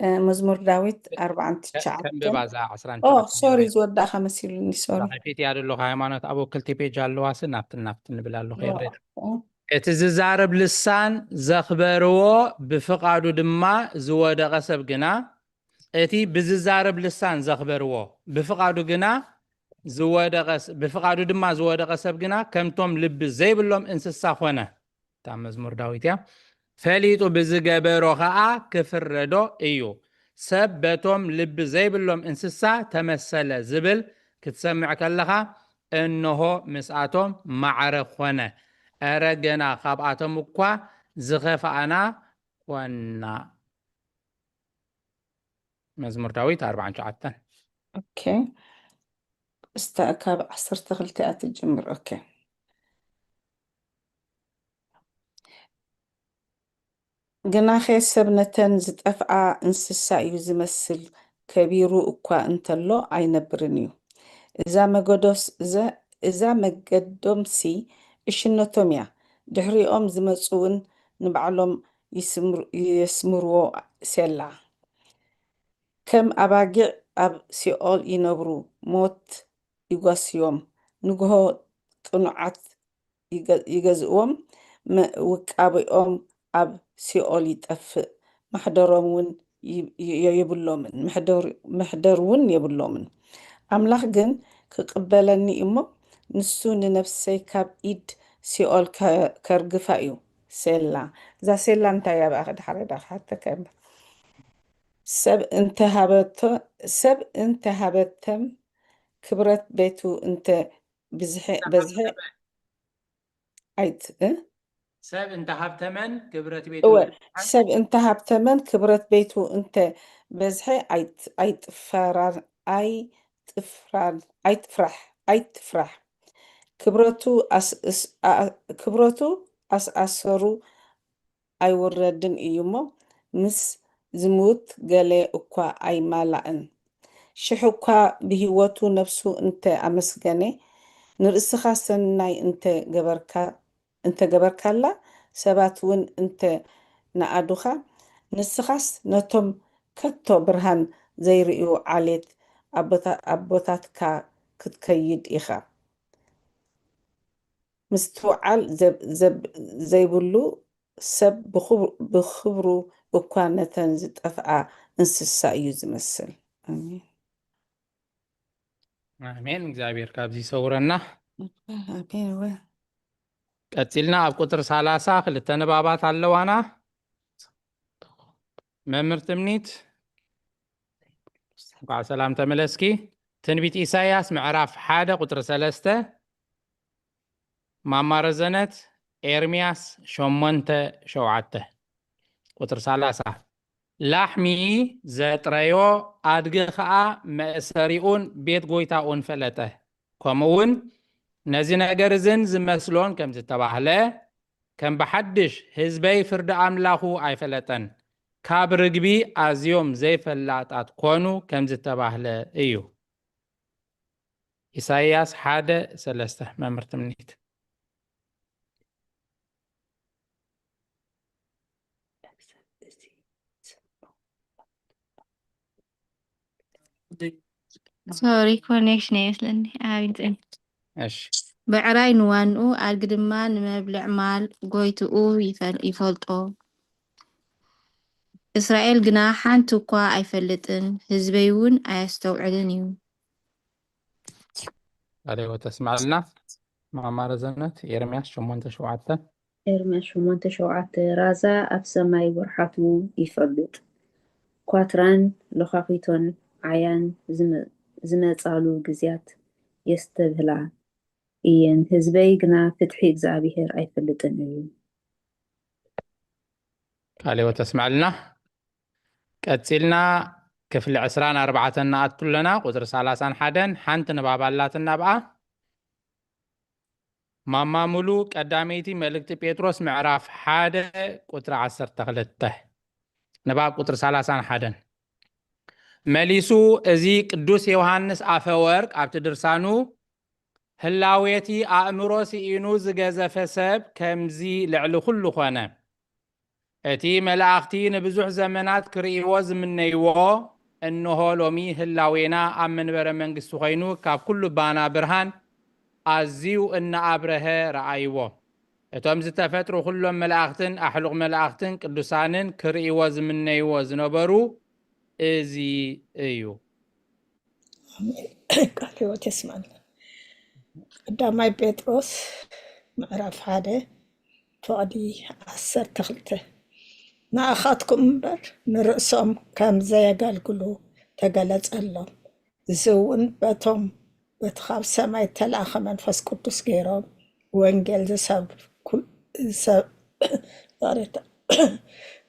እ፣ መዝሙር ዳዊት ኣርባዓን ትሽዓተን። ከንብባ እዛ ዓስራን ኦ ትሽዓተን ሶሪ፣ የብሬት። ዝወዳእ ከመሲሉኒ ሶሪ። ፊት ያደለኹ ሃይማኖት ኣበው ክልቲፔጅ ኣለዋ፣ ስናብትን ናብትን ንብል ኣለኹ ኦ፣ የብሬት። ኦ። እቲ ዝዛረብ ልሳን ዘኽበርዎ ብፍቓዱ ድማ ዝወደቐ ሰብ ግና፣ እቲ ብዝዛረብ ልሳን ዘኽበርዎ ብፍቓዱ ግና ዝወደቐ ስ-፣ ብፍቓዱ ድማ ዝወደቐ ሰብ ግና ከምቶም ልቢ ዘይብሎም እንስሳ ኾነ። እታ መዝሙር ዳዊት እያ። ፈሊጡ ብዝገበሮ ኸኣ ክፍረዶ እዩ። ሰብ በቶም ልቢ ዘይብሎም እንስሳ ተመሰለ ዝብል ክትሰምዕ ከለኻ፣ እንሆ ምስኣቶም ማዕረ ኾነ። እረ ገና ካብኣቶም እኳ ዝኸፍኣና ኮና። መዝሙር ዳዊት ኣርባዓን ትሽዓተን። ኦኬ። እስታ ካብ ዓሰርተ ክልተ እያ ትጅምር። ኦኬ። ግናኸ ሰብ ነተን ዝጠፍኣ እንስሳ እዩ ዝመስል፣ ከቢሩ እኳ እንተሎ ኣይነብርን እዩ። እዛ መገዶስ-፣ እዛ፣ እዛ መገዶምሲ ዕሽነቶም እያ። ድሕሪኦም ዝመጹ እውን ንባዕሎም ይስምር-፣ የስምርዎ። ሴላ። ከም ኣባጊዕ ኣብ ሲኦል ይነብሩ፣ ሞት ይጓስዮም። ንግሆ ቅኑዓት ይገ-፣ ይገዝእዎም፣ መ-፣ ውቃቤኦም ኣብ ሲኦል ይጠፍእ፣ ማሕደሮም እውን ይ-፣ ይ-፣ የብሎምን፣ መሕደር-፣ መሕደር እውን የብሎምን። ኣምላኽ ግን ክቕበለኒ እሞ፣ ንሱ ንነፍሰይ ካብ ኢድ ሲኦል ከ-፣ ከርግፋ እዩ። ሴላ። እዛ ሴላ እንታይ እያ? ብኣኸ ድሓረ ዳ ክሓተካ እምበር። ሰብ እንተ ሃበቶ-፣ ሰብ እንተ ሃበተም ክብረት ቤቱ እንተ ብዝሐ-፣ በዝሐ ኣይት-፣ እ? ሰብ እንተ ሃብተመን ክብረት ቤቱ እወ፣ እንተ በዝሐ። ሰብ እንተ ሃብተመን ክብረት ቤቱ እንተ በዝሐ ኣይት-፣ ኣይጥፈራር-፣ ኣይጥፍራን-፣ ኣይጥፍራሕ፣ ኣይትፍራሕ። ክብረቱ ኣስ-፣ እስ-፣ ኣ-፣ ክብረቱ ኣስኣሰሩ ኣይውረድን እዩ እሞ፣ ምስ ዝሙት ገለ እኳ ኣይማላእን። ሽሕ እኳ ብህይወቱ ነፍሱ እንተ ኣመስገነ፣ ንርእስኻ ሰናይ እንተ ገበርካ፣ እንተ ገበርካላ፣ ሰባት እውን እንተ ነኣዱኻ፣ ንስኻስ ነቶም ከቶ ብርሃን ዘይርእዩ ዓሌት ኣቦታ-፣ ኣቦታትካ ክትከይድ ኢኻ። ምስትውዓል ዘብ-፣ ዘብ-፣ ዘይብሉ ሰብ ብኽብ-፣ ብኽብሩ እኳ ነተን ዝጠፍኣ እንስሳ እዩ ዝመስል። ኣሜን። ኣሜን። እግዚኣብሔር ካብዚ ይሰውረና። ኣሜን። እወ። ቀጺልና ኣብ ቁጥሪ ሰላሳ ክልተ ንባባት ኣለዋና። መምህር ትምኒት፣ እንኳዕ ሰላም ተመለስኪ። ትንቢት ኢሳይያስ ምዕራፍ ሓደ ቁጥሪ ሰለስተ፣ ማማ ረዘነት ኤርምያስ ሸሞንተ ሸውዓተ። ቁጥሪ ሰላሳ፣ ላሕሚ ዘጥረዮ ኣድጊ ኸኣ መእሰሪኡን ቤት ጐይታኡን ፈለጠ። ከምኡ እውን ነዚ ነገር እዝን ዝመስሎን ከም ዝተባህለ፣ ከም ብሓድሽ ህዝበይ ፍርዲ ኣምላኹ ኣይፈለጠን፣ ካብ ርግቢ ኣዝዮም ዘይፈላጣት ኮኑ ከም ዝተባህለ እዩ። ኢሳይያስ ሓደ ሰለስተ። መምህር ትምኒት። ሶሪ፣ ኮኔክሽን ይመስለኒ። ኣቢት። እሺ። ብዕራይ ንዋንኡ፣ ኣድጊ ድማ ንመብልዕ ማል ጎይትኡ ይፈል-፣ ይፈልጦ። እስራኤል ግና ሓንቲ እኳ ኣይፈልጥን፣ ህዝበይ እውን ኣየስተውዕልን እዩ። ቃለ ሕይወት ተስማዕልና። ማማ ረዘነት፣ ኤርምያስ ሸሞንተ ሸውዓተ። ኤርምያስ ሸሞንተ ሸውዓተ፣ ራዛ ኣብ ሰማይ ወርሓቱ ይፈልጥ፣ ኳትራን ለዃኺቶን ዓያን ዝመ-፣ ዝመጻሉ ግዜያት የስተብህላ እየን፣ ህዝበይ ግና ፍትሒ እግዚኣብሄር ኣይፈልጥን እዩ። ቃለ ሕይወት ተስማዕልና። ቀጺልና ክፍሊ ዕስራን ኣርባዕተን ንኣቱ ኣለና፣ ቁጽሪ ሰላሳን ሓደን ሓንቲ ንባብ ኣላትና ኣብኣ። ማማ ሙሉ ቀዳመይቲ መልእክቲ ጴጥሮስ ምዕራፍ ሓደ ቁጽሪ ዓሰርተ ክልተ ንባብ ቁጽሪ ሰላሳን ሓደን። መሊሱ፣ እዚ ቅዱስ ዮሃንስ ኣፈወርቅ ኣብቲ ድርሳኑ፣ ህላዌቲ ኣእምሮ ስኢኑ ዝገዘፈ ሰብ ከምዚ ልዕሊ ኩሉ ኾነ። እቲ መላእኽቲ ንብዙሕ ዘመናት ክርእይዎ ዝምነይዎ፣ እንሆ ሎሚ ህላዌና ኣብ መንበረ መንግስቲ ኮይኑ ካብ ኩሉ ባና ብርሃን ኣዝዩ እናኣብረሀ ረኣይዎ። እቶም ዝተፈጥሩ ኩሎም መላእኽትን ኣሕሉቕ መላእኽትን ቅዱሳንን ክርእይዎ ዝምነይዎ ዝነበሩ እዚ እዩ። ቃል ሕይወት የስማዕና። ቀዳማይ ጴጥሮስ ምዕራፍ ሓደ ፍቕዲ ዓሰርተ ክልተ፣ ንኣኻትኩም እምበር ንርእሶም ከም ዘየገልግሉ ተገለጸሎም። እዚ እውን በቶም በቲ ካብ ሰማይ እተላእኸ መንፈስ ቅዱስ ገይሮም ወንጌል ዝሰብኩ-፣ ዝሰ-፣ ይቕሬታ፣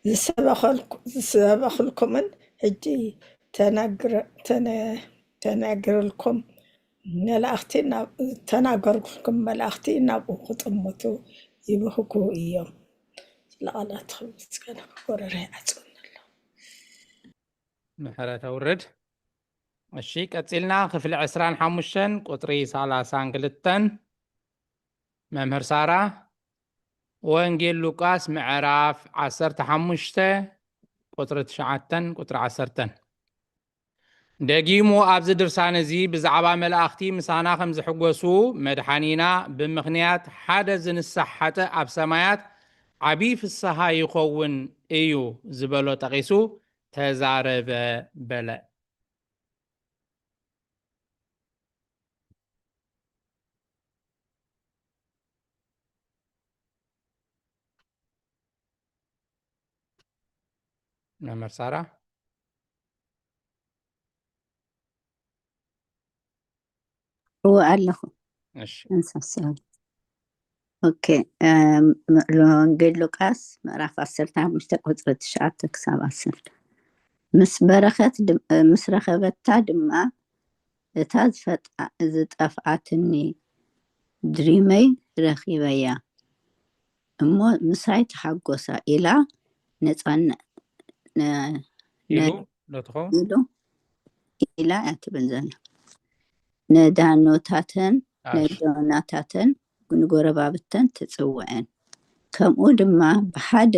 ዝሰበኸልኩ-፣ ዝሰበኽልኩምን ሕጂ ተነግረ-፣ ተነ-፣ ተነግርልኩም መላእኽቲ ናብ-፣ ተናገርኩልኩም መላእኽቲ ናብኡ ክጥምቱ ይብህጉ እዮም። ስለ ቃላትኩም ምስጋና፣ ጎረረይ ዓጽወኒ ኣሎ። ምሕረት ኣውርድ። እሺ፣ ቀጺልና ክፍሊ ዕስራን ሓሙሽተን ቁጽሪ ሰላሳን ክልተን። መምህር ሳራ፣ ወንጌል ሉቃስ ምዕራፍ ዓሰርተ ሓሙሽተ ቁጽሪ ትሽዓተን ቁጽሪ ዓሰርተን። ደጊሙ ኣብዚ ድርሳን እዚ ብዛዕባ መላእኽቲ ምሳና ከም ዝሕጎሱ፣ መድሓኒና ብምኽንያት ሓደ ዝንሳሕ ሓጥእ ኣብ ሰማያት ዓቢ ፍስሃ ይኸውን እዩ ዝበሎ ጠቒሱ ተዛረበ በለ። መምህር ሳራ? እወ ኣለኹ። እሺ። እንሳሰብ። ኦኬ፣ እም፣ ም-፣ ወንጌል ሉቃስ ምዕራፍ ዓሰርተ ሓሙሽተ ቁጽሪ ትሽዓተ ክሳብ ዓሰርተ። ምስ በረኸት ድም-፣ እ፣ ምስ ረኸበታ ድማ፣ "እታ ዝፈጣ-፣ ዝጠፍኣትኒ ድሪመይ ረኺበያ፣ እሞ ምሳይ ተሓጎሳ" ኢላ ነጻነ-፣ ነ-፣ ኢሉ ነ-፣ ዶ ትኸውን? ኢሉ ኢላ እያ ትብል ዘላ። ነዳኖታተን ኣሽ። ነዶናታተን ንጎረባብተን ትጽውዐን። ከምኡ ድማ ብሓደ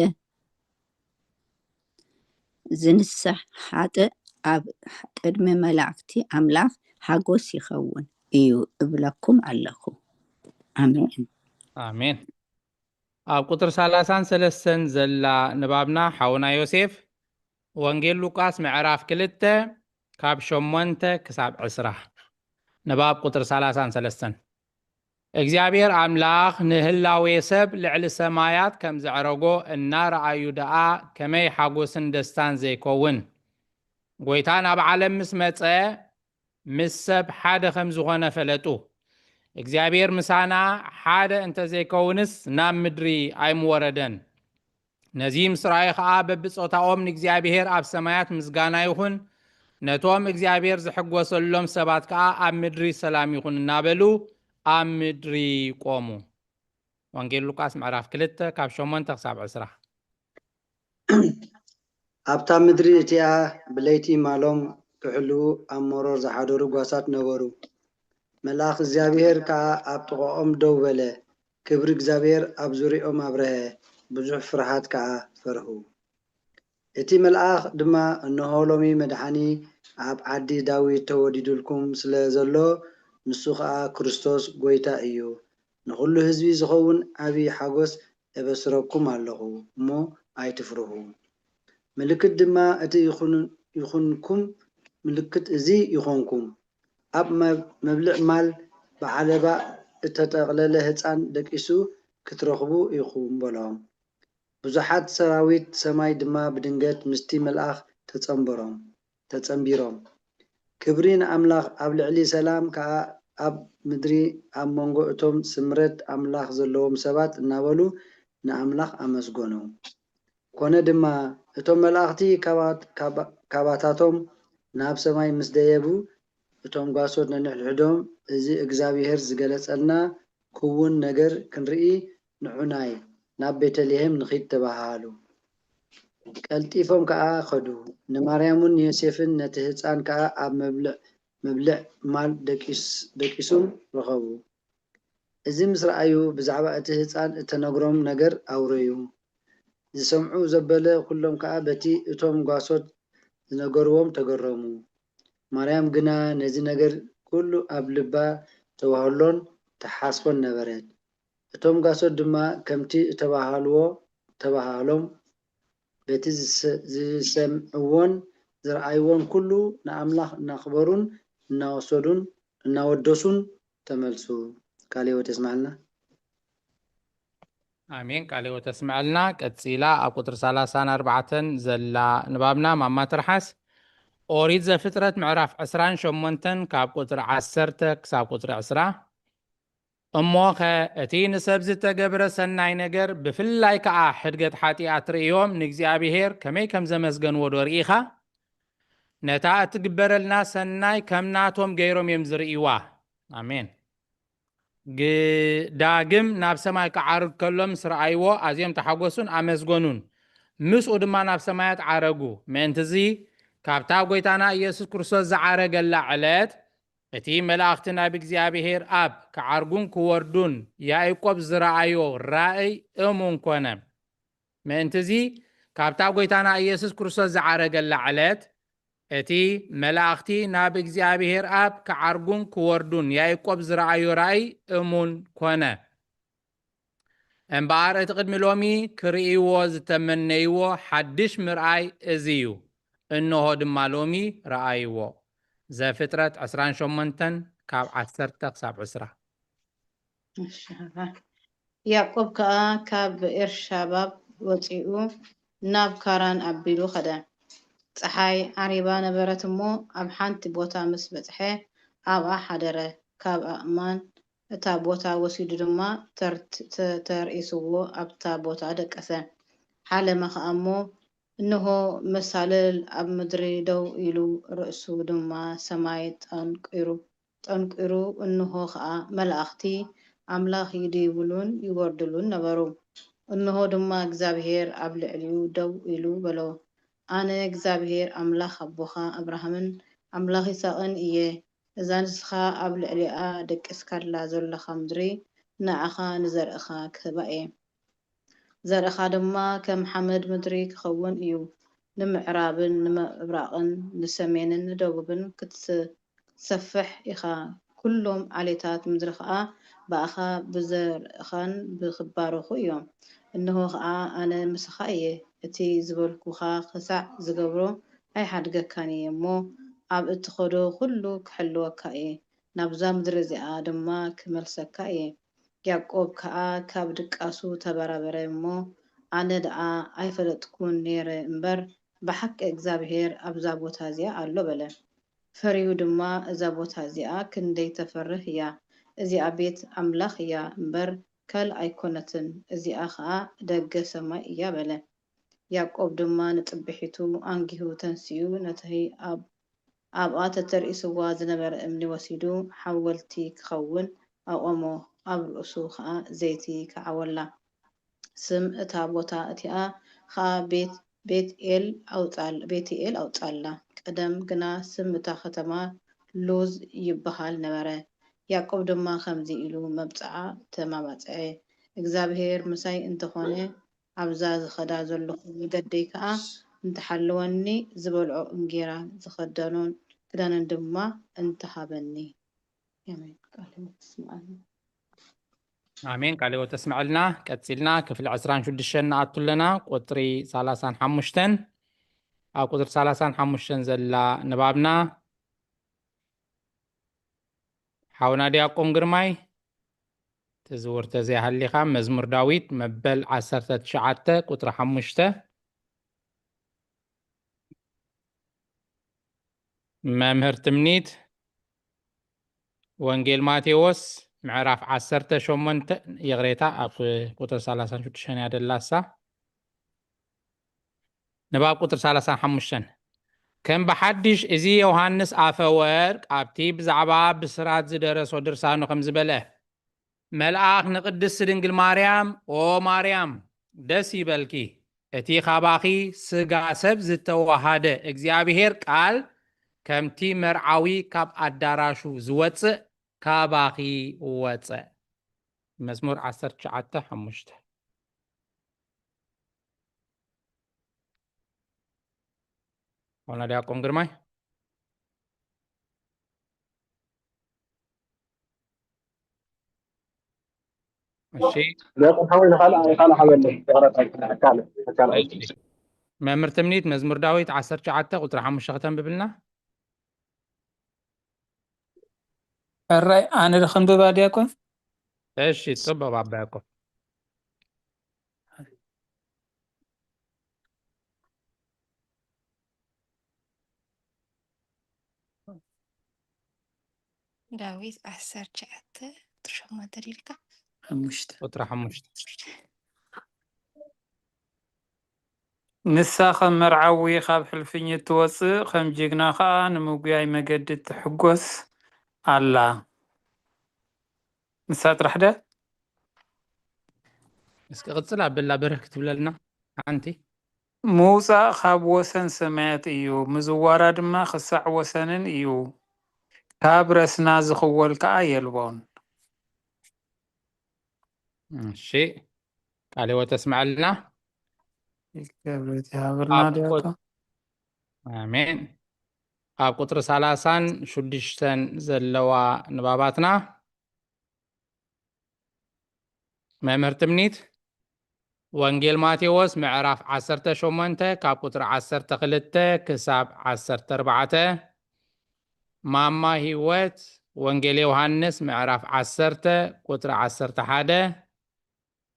ዝንሳሕ ሓጥእ ኣብ ቅድሚ መላእኽቲ ኣምላኽ ሓጎስ ይኸውን እዩ እብለኩም ኣለኹ። ኣሜን። ኣሜን። ኣብ ቁጽሪ ሰላሳን ሰለስተን ዘላ ንባብና ሓውና ዮሴፍ፣ ወንጌል ሉቃስ ምዕራፍ ክልተ ካብ ሸሞንተ ክሳብ ዕስራ። ንባብ ቁጽሪ ሰላሳን ሰለስተን። እግዚኣብሔር ኣምላኽ ንህላዌ ሰብ ልዕሊ ሰማያት ከም ዘዕረጎ እናረኣዩ ደኣ ከመይ ሓጎስን ደስታን ዘይከውን! ጎይታ ናብ ዓለም ምስ መጸ፣ ምስ ሰብ ሓደ ከም ዝኾነ ፈለጡ። እግዚኣብሔር ምሳና ሓደ እንተዘይከውንስ ናብ ምድሪ ኣይምወረደን። ነዚ ምስ ረኣዩ ኸኣ በብጾታኦም ንእግዚኣብሔር ኣብ ሰማያት ምስጋና ይኹን፣ ነቶም እግዚኣብሔር ዝሕጎሰሎም ሰባት ከኣ ኣብ ምድሪ ሰላም ይኹን እናበሉ ኣብ ምድሪ ቆሙ። ወንጌል ሉቃስ ምዕራፍ ክልተ ካብ ሸሞንተ ክሳብ ዕስራ። ኣብታ ምድሪ እቲኣ ብለይቲ ማሎም ክሕልዉ ኣብ መሮር ዝሓደሩ ጓሳት ነበሩ። መልኣኽ እግዚኣብሔር ከኣ ኣብ ጥቓኦም ደው በለ። ክብሪ እግዚኣብሔር ኣብ ዙርያኦም ኣብረሀ፣ ብዙሕ ፍርሃት ከኣ ፈርሁ። እቲ መልኣኽ ድማ፣ "እንሆ ሎሚ መድሓኒ ኣብ ዓዲ ዳዊት ተወሊዱልኩም ስለ ዘሎ፣ ንሱ ኸኣ ክርስቶስ ጐይታ እዩ። ንኹሉ ህዝቢ ዝኸውን ዓቢ ሓጎስ እበስረኩም ኣለኹ እሞ ኣይትፍርሁ። ምልክት ድማ እቲ ይኹን-፣ ይኹንኩም፣ ምልክት እዚ ይኾንኩም፣ ኣብ መብ-፣ መብልዕ ማል ብዓለባ እተጠቕለለ ህጻን ደቂሱ ክትረኽቡ ኢኹም በሎም። ብዙሓት ሰራዊት ሰማይ ድማ ብድንገት ምስቲ መልኣኽ ተጸንበሮም ተጸንቢሮም። ክብሪ ንኣምላኽ ኣብ ልዕሊ ሰላም ከኣ ኣብ ምድሪ ኣብ መንጎ እቶም ስምረት ኣምላኽ ዘለዎም ሰባት እናበሉ ንኣምላኽ ኣመስገኑ። ኮነ ድማ እቶም መላእኽቲ ካባታቶም ናብ ሰማይ ምስ ደየቡ እቶም ጓሶት ነንሕድሕዶም እዚ እግዚኣብሔር ዝገለጸልና ክውን ነገር ክንርኢ ንዑናይ ናብ ቤተልሔም ንኺድ ተባሃሃሉ። ቀልጢፎም ከኣ ኸዱ። ንማርያምን ንዮሴፍን ነቲ ህፃን ከኣ ኣብ መብልዕ መብልዕ ማል ደቂሱም ረኸቡ። እዚ ምስ ረኣዩ ብዛዕባ እቲ ህፃን እተነግሮም ነገር ኣውረዩ። ዝሰምዑ ዘበለ ኩሎም ከኣ በቲ እቶም ጓሶት ዝነገርዎም ተገረሙ። ማርያም ግና ነዚ ነገር ኩሉ ኣብ ልባ ተዋህሎን ተሓስቦን ነበረት። እቶም ጓሶት ድማ ከምቲ እተባሃልዎ ተባሃሎም በቲ ዝሰምዕዎን ዝረኣይዎን ኩሉ ንኣምላኽ እናኽበሩን እናወሰዱን እናወደሱን ተመልሱ። ቃለ ሕይወት የስምዓልና። ኣሜን። ቃለ ሕይወት የስምዓልና። ቀጺላ ኣብ ቁጽሪ ሰላሳን ኣርባዕተን ዘላ ንባብና ማማ ትርሓስ። ኦሪት ዘፍጥረት ምዕራፍ ዕስራን ሸሞንተን ካብ ቁጽሪ ዓሰርተ ክሳብ ቁጽሪ ዕስራ። እሞኸ እቲ ንሰብ ዝተገብረ ሰናይ ነገር ብፍላይ ከኣ ሕድገት ሓጢኣት ርእዮም ንእግዚኣብሔር ከመይ ከም ዘመስገንዎ ዶ ርኢኻ? ነታ እትግበረልና ሰናይ ከም ናቶም ገይሮም እዮም ዝርእይዋ። ኣሜን። ዳግም ናብ ሰማይ ክዓርግ ከሎ ምስ ረኣይዎ ኣዝዮም ተሓጎሱን ኣመስገኑን። ምስኡ ድማ ናብ ሰማያት ዓረጉ። ምእንትዚ ካብታ ጎይታና ኢየሱስ ክርስቶስ ዝዓረገላ ዕለት እቲ መላእኽቲ ናብ እግዚኣብሔር ኣብ ክዓርጉን ክወርዱን ያዕቆብ ዝረኣዮ ራእይ እሙን ኮነ። ምእንትዚ ካብታ ጎይታና ኢየሱስ ክርስቶስ ዝዓረገላ ዕለት እቲ መላእኽቲ ናብ እግዚኣብሔር ኣብ ክዓርጉን ክወርዱን ያዕቆብ ዝረኣዮ ራእይ እሙን ኮነ። እምበኣር እቲ ቅድሚ ሎሚ ክርእይዎ ዝተመነይዎ ሓድሽ ምርኣይ እዚ እዩ። እንሆ ድማ ሎሚ ረኣይዎ። ዘፍጥረት ዕስራን ሸሞንተን ካብ ዓሰርተ ክሳብ ዕስራ። ያዕቆብ ከኣ ካብ ቤኤርሻባብ ወጺኡ ናብ ካራን ኣቢሉ ኸደ። ጸሓይ ዓሪባ ነበረት እሞ ኣብ ሓንቲ ቦታ ምስ በጽሐ ኣብኣ ሓደረ። ካብ ኣእማን እታ ቦታ ወሲዱ ድማ ተርኢስዎ ኣብታ ቦታ ደቀሰ። ሓለመ ኸኣ እሞ እንሆ መሳልል ኣብ ምድሪ ደው ኢሉ ርእሱ ድማ ሰማይ ጠንቂሩ ጠንቂሩ እንሆ ኸኣ መላእኽቲ ኣምላኽ ይድይብሉን ይወርድሉን ነበሩ። እንሆ ድማ እግዚኣብሄር ኣብ ልዕሊኡ ደው ኢሉ በሎ፣ ኣነ እግዚኣብሄር ኣምላኽ ኣቦኻ ኣብርሃምን ኣምላኽ ይስሐቅን እየ። እዛ ንስኻ ኣብ ልዕሊኣ ደቂስካላ ዘሎኻ ምድሪ ንኣኻ ንዘርእኻ ክህባ እየ። ዘርእኻ ድማ ከም ሓመድ ምድሪ ክኸውን እዩ። ንምዕራብን ንምብራቕን ንሰሜንን ንደቡብን ክትሰፍሕ ኢኻ። ኩሎም ዓሌታት ምድሪ ኸኣ ብኣኻ ብዘርእኻን ብኽባረኹ እዮም። እንሆ ኸኣ ኣነ ምሳኻ እየ። እቲ ዝበልኩኻ ኽሳዕ ዝገብሮ ኣይሓድገካን እየ እሞ ኣብ እትኸዶ ኹሉ ክሕልወካ እየ። ናብዛ ምድሪ እዚኣ ድማ ክመልሰካ እየ። ያዕቆብ ከኣ ካብ ድቃሱ ተበራበረ እሞ፣ ኣነ ደኣ ኣይፈለጥኩን ነይረ እምበር፣ ብሓቂ እግዚኣብሄር ኣብዛ ቦታ እዚኣ ኣሎ በለ። ፈርዩ ድማ፣ እዛ ቦታ እዚኣ ክንደይ ተፈርህ እያ! እዚኣ ቤት ኣምላኽ እያ እምበር፣ ካልእ ኣይኮነትን፣ እዚኣ ኸኣ ደገ ሰማይ እያ በለ። ያዕቆብ ድማ ንጽብሒቱ ኣንጊሁ ተንሲኡ፣ ነቲ ኣብ ኣብኣ ተተርኢስዋ ዝነበረ እምኒ ወሲዱ ሓወልቲ ክኸውን ኣቖሞ፣ ኣብ ርእሱ ኸኣ ዘይቲ ከዓወላ። ስም እታ ቦታ እቲኣ ኸኣ ቤት ቤትኤል ኣውጻል ቤትኤል ኣውጻላ። ቀደም ግና ስም እታ ከተማ ሉዝ ይበሃል ነበረ። ያዕቆብ ድማ ከምዚ ኢሉ መብጽዓ ተማባጽዐ፣ እግዚኣብሄር ምሳይ እንተኾነ ኣብዛ ዝኸዳ ዘለኹ መገደይ ከኣ እንተሓለወኒ፣ ዝበልዖ እንጌራ ዝኸደኖን ክዳንን ድማ እንተሃበኒ። ኣሜን። ቃል ህይወት ይስምዓልና። ኣሜን። ቃል ህይወት ተስምዐልና። ቀጺልና ክፍሊ ዕስራን ሽዱሽተን ንኣቱ ኣለና። ቁጽሪ ሰላሳን ሓሙሽተን ኣብ ቁጽሪ ሰላሳን ሓሙሽተን ዘላ ንባብና ሓውና ዲያቆን ግርማይ ትዝውር ተዘይሃሊኻ፣ መዝሙር ዳዊት መበል ዓሰርተ ትሽዓተ ቁጽሪ ሓሙሽተ። መምህር ትምኒት፣ ወንጌል ማቴዎስ ምዕራፍ ዓሰርተ ሸሞንተ፣ ይቕሬታ፣ ኣብ ቁጽሪ ሰላሳን ሽዱሽተን እያ ደላሳ። ንባብ ቁጽሪ ሰላሳን ሓሙሽተን። ከም ብሓድሽ እዚ ዮሃንስ ኣፈወርቅ ኣብቲ ብዛዕባ ብስራት ዝደረሶ ድርሳኑ ከም ዝበለ፣ መልኣኽ ንቅድስት ድንግል ማርያም፣ "ኦ ማርያም፣ ደስ ይበልኪ፣ እቲ ካባኺ ስጋ ሰብ ዝተዋሃደ እግዚኣብሔር ቃል ከምቲ መርዓዊ ካብ ኣዳራሹ ዝወጽእ ካባኺ ወጸ።" መዝሙር ዓሰርተ ትሽዓተ ሓሙሽተ። ዋና ዲያቆን ግርማይ። እሺ። ዲያቆን ሓወይ፣ ንኻልእ፣ ንኻልእ ሓበለ፣ ይቕረታ፣ ካልእ፣ ካልእ። እሺ። መምህር ትምኒት፣ መዝሙር ዳዊት ዓሰርተ ትሽዓተ ቁጽሪ ሓሙሽተ ከተንብብልና? ሕራይ፣ ኣነ ዶ ከንብባ ዲያቆን? እሺ፣ ጽቡቕ ኣባ ያዕቆብ። ዳዊት ዓሰርተ ትሽዓተ ቁጽሪ ሸሞንተ ድልካ? ሓሙሽተ። ቁጽሪ ሓሙሽተ። ንሳ ከም መርዓዊ ካብ ሕልፍኝ እትወጽእ፣ ከም ጅግና ኸኣ ንምጉያይ መገዲ ትሕጎስ ኣላ። ንሳ ጥራሕ ደ? እስኪ ቅጽል ኣብላ በረክ ክትብለልና ሓንቲ። ምውጻእ ካብ ወሰን ሰማያት እዩ፣ ምዝዋራ ድማ ክሳዕ ወሰንን እዩ። ካብ ረስና ዝኽወል ከኣ የልቦን። እሺ፣ ቃለ ሕይወት ተስምዐልና። ክብረት ይሃበልና ኣብ ዲያቆን። ቁጽ-፣ ኣሜን። ኣብ ቁጽሪ ሰላሳን ሽዱሽተን ዘለዋ ንባባትና። መምህር ትምኒት፣ ወንጌል ማቴዎስ ምዕራፍ ዓሰርተ ሸሞንተ ካብ ቁጽሪ ዓሰርተ ክልተ ክሳብ ዓሰርተ ኣርባዕተ፣ ማማ ህይወት፣ ወንጌል ዮሃንስ ምዕራፍ ዓሰርተ ቁጽሪ ዓሰርተ ሓደ፣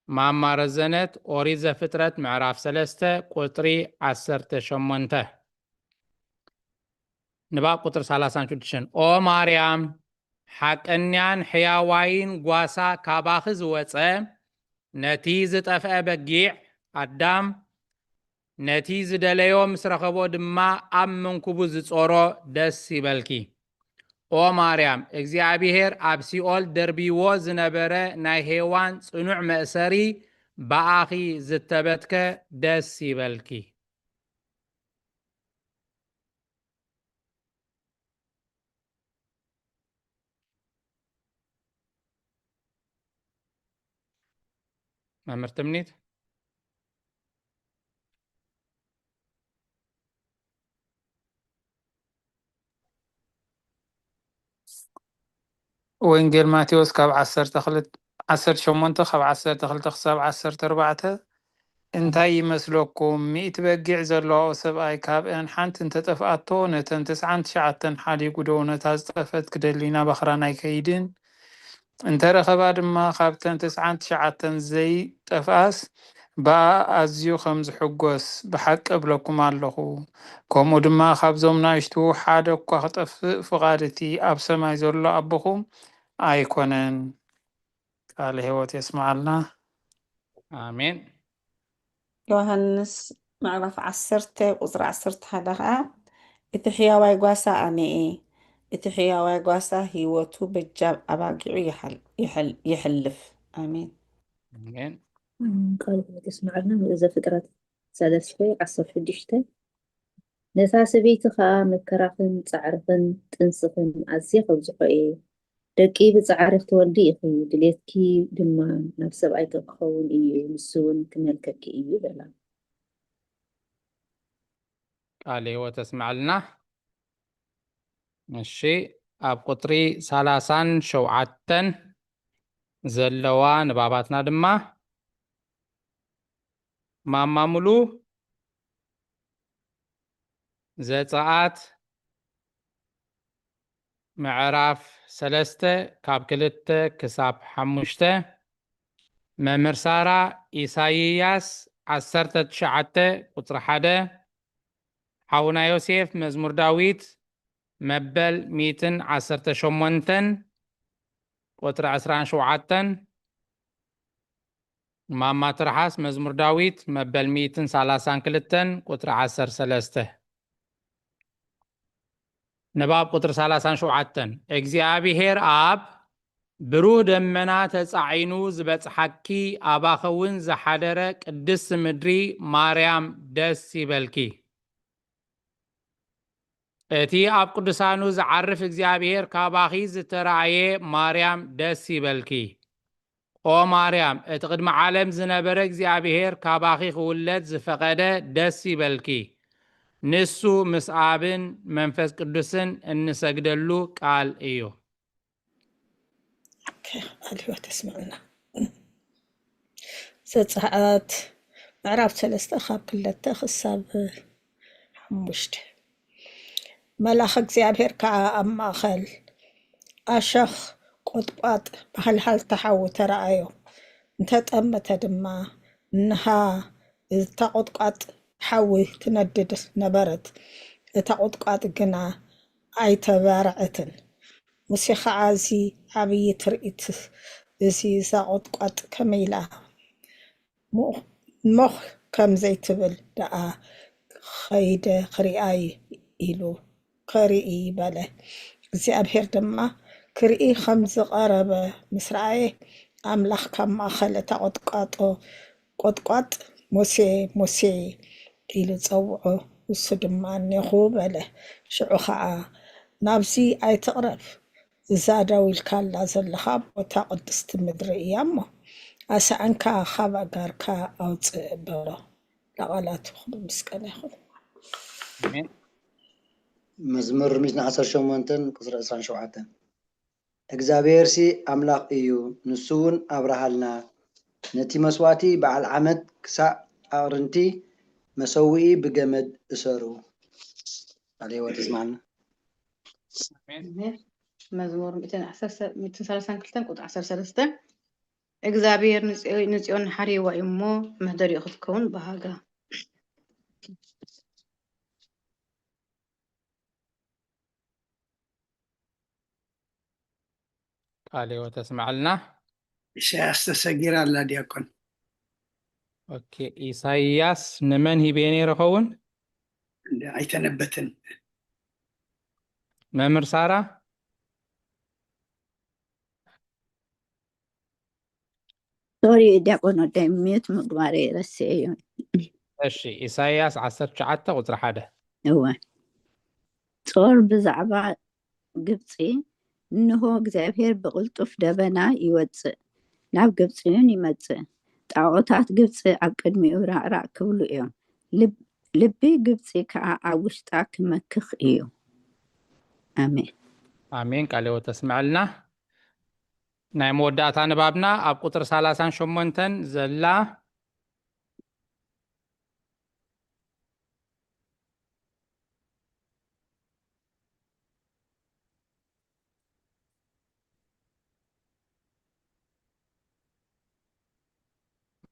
ማማ ረዘነት፣ ኦሪት ዘፍጥረት ምዕራፍ ሰለስተ ቁጽሪ ዓሰርተ ሸሞንተ። ንባብ ቁጽሪ ሰላሳን ሽዱሽተን። ኦ ማርያም፣ ሓቀኛን ሕያዋይን ጓሳ ካባኺ ዝወጸ፣ ነቲ ዝጠፍአ በጊዕ ኣዳም፣ ነቲ ዝደለዮ ምስ ረኸቦ ድማ ኣብ መንኩቡ ዝጾሮ ደስ ይበልኪ። ኦ ማርያም፣ እግዚኣብሔር ኣብ ሲኦል ደርቢዎ ዝነበረ ናይ ሄዋን ጽኑዕ መእሰሪ ብኣኺ ዝተበትከ ደስ ይበልኪ። መምህር ትምኒት። ወንጌል ማቴዎስ ካብ ዓሰርተ ክልተ፣ ዓሰርተ ሸሞንተ ካብ ዓሰርተ ክልተ ክሳብ ዓሰርተ ኣርባዕተ፣ እንታይ ይመስለኩም? ሚእቲ በጊዕ ዘለዋኦ ሰብኣይ ካብአን ሓንቲ እንተጠፍኣቶ፣ ነተን ትስዓን ትሽዓተን ሓዲጉ ዶ ነታ ዝጠፍአት ክደሊ ናባኽራን ኣይከይድን? እንተረኸባ ድማ፣ ካብተን ትስዓን ትሽዓተን ዘይጠፍኣስ፣ ብኣ ኣዝዩ ከም ዝሕጎስ ብሓቂ እብለኩም ኣለኹ። ከምኡ ድማ፣ ካብዞም ናእሽቱ ሓደ እኳ ክጠፍእ ፍቓድ እቲ ኣብ ሰማይ ዘሎ ኣቦኹም ኣይኮነን። ቃለ ሕይወት የስምዓልና። ኣሜን። ዮሃንስ ምዕራፍ ዓሰርተ ቁጽሪ ዓሰርተ ሓደ ኸኣ፣ "እቲ ሕያዋይ ጓሳ ኣነ እየ፣ እቲ ሕያዋይ ጓሳ ህይወቱ በጃ ኣባጊዑ ይሓል-፣ ይሕል-፣ ይሕልፍ።" ኣሜን። ኣሜን። ቃል ሕይወት የስምዓልና። ዘፍጥረት ሰለስተ ዓሰርተ ሽዱሽተ፣ ነታ ሰበይቲ ኸኣ፣ "መከራኽን ጻዕርኽን ጥንስኽን ኣዝየ ከብዝሖ እየ። ደቂ ብጻዕሪ ክትወልዲ ኢኺ፣ ድሌትኪ ድማ ናብ ሰብኣይኪ ክኸውን እዩ፣ ንሱ እውን ክመልከኪ እዩ" በላ። ቃለ ሕይወት ተስምዓልና። እሺ፣ ኣብ ቁጽሪ ሰላሳን ሸውዓተን ዘለዋ ንባባትና ድማ፣ ማማ ሙሉ፣ ዘጸኣት ምዕራፍ ሰለስተ ካብ ክልተ ክሳብ ሓሙሽተ፣ መምህር ሳራ፣ ኢሳይያስ ዓሰርተ ትሽዓተ ቁጽሪ ሓደ። ሓውና ዮሴፍ፣ መዝሙር ዳዊት መበል ሚእትን ዓሰርተ ሸሞንተን ቁጽሪ ዕስራን ሸውዓተን። ማማ ትርሓስ፣ መዝሙር ዳዊት መበል ሚእትን ሰላሳን ክልተን ቁጽሪ ዓሰርተ ሰለስተ። ንባብ ቁጽሪ ሰላሳን ሸውዓተን። እግዚኣብሄር ኣብ ብሩህ ደመና ተጻዒኑ ዝበጽሓኪ፣ ኣባኸ እውን ዝሓደረ ቅድስቲ ምድሪ ማርያም ደስ ይበልኪ። እቲ ኣብ ቅዱሳኑ ዝዓርፍ እግዚኣብሄር ካባኺ ዝተራእየ ማርያም ደስ ይበልኪ። ኦ ማርያም፣ እቲ ቅድሚ ዓለም ዝነበረ እግዚኣብሄር ካባኺ ክውለድ ዝፈቐደ ደስ ይበልኪ። ንሱ ምስ ኣብን መንፈስ ቅዱስን እንሰግደሉ ቃል እዩ። ኦኬ፣ ቃለ ሕይወት የስምዐና። ዘጸአት ምዕራፍ ሰለስተ ካብ ክልተ ክሳብ ሓሙሽተ። መልኣኽ እግዚኣብሔር ከኣ ኣብ ማእኸል ኣሸኽ ቁጥቋጥ ብሃልሃልታ ሓዊ ተረኣዮ። እንተጠመተ ድማ፣ እንሃ፣ እታ ቁጥቋጥ ሓዊ ትነድድ ነበረት፣ እታ ቁጥቋጥ ግና ኣይተባርዐትን። ሙሴ ኸዓ፣ እዚ ዓብዪ ትርኢት እዚ፣ እዛ ቁጥቋጥ ከመይ ኢላ ሞኽ ከም ዘይትብል ደኣ ኸይደ ክሪኣይ ኢሉ፣ ከርኢ በለ። እግዚኣብሔር ድማ ክርኢ ከም ዝቐረበ ምስ ረኣየ፣ ኣምላኽ ካብ ማእኸል እታ ቁጥቋጦ፣ ቁጥቋጥ፣ "ሙሴ፣ ሙሴ" ኢሉ ጸውዖ። ንሱ ድማ፣ "እኔኹ" በለ። ሽዑ ኸኣ፣ "ናብዚ ኣይትቕረብ፣ እዛ ደው ኢልካላ ዘለኻ ቦታ ቅድስቲ ምድሪ እያ እሞ፣ ኣሳእንካ ካብ ኣእጋርካ ኣውጽእ" በሎ። ንቓላቱ ክምስገን ይኹን። ኣሜን። መዝሙር ሚእትን ዓሰርተ ሸሞንተን ቁጽሪ ዕስራን ሸውዓተን። እግዚኣብሔርሲ ኣምላኽ እዩ፣ ንሱ እውን ኣብርሃልና። ነቲ መስዋእቲ በዓል ዓመት ክሳዕ ኣቕርንቲ መሰውኢ ብገመድ እሰሩ። ቃለ ሕይወት ይስማዕና። ኣሜን። መዝሙር ሚእትን ዓሰርተ፣ ሚእትን ሰላሳን ክልተን ቁጽሪ ዓሰርተ ሰለስተ። እግዚኣብሔር ንጽዮ-፣ ንጽዮን ሓሪዋ እዩ እሞ፣ መህደሪኡ ክትከውን ብሃጋ። ቃለ ሕይወት ተስማዕልና። ኢሳያስ ተሰጊራ ኣላ ዲያቆን። ኦኬ፣ ኢሳይያስ ንመን ሂበ ነይረ ኸውን? እንደ ኣይተነበትን። መምህር ሳራ? ሶሪ ዲያቆን ወደይ፣ ሚዩት ምግባር ረስኤ እዩ። እሺ፣ ኢሳይያስ ዓሰርተ ትሽዓተ ቁጽሪ ሓደ። እወ። ጾር ብዛዕባ ግብጺ፣ እንሆ እግዚኣብሔር ብቕልጡፍ ደበና ይወጽእ፣ ናብ ግብጺ እውን ይመጽእ። ጣዖታት ግብጺ ኣብ ቅድሚኡ ራዕራዕ ክብሉ እዮም። ልብ-፣ ልቢ ግብጺ ከኣ ኣብ ውሽጣ ክመክኽ እዩ። ኣሜን። ኣሜን። ቃለ ሕይወት ተስምዐልና። ናይ መወዳእታ ንባብና ኣብ ቁጽሪ ሰላሳን ሸሞንተን ዘላ።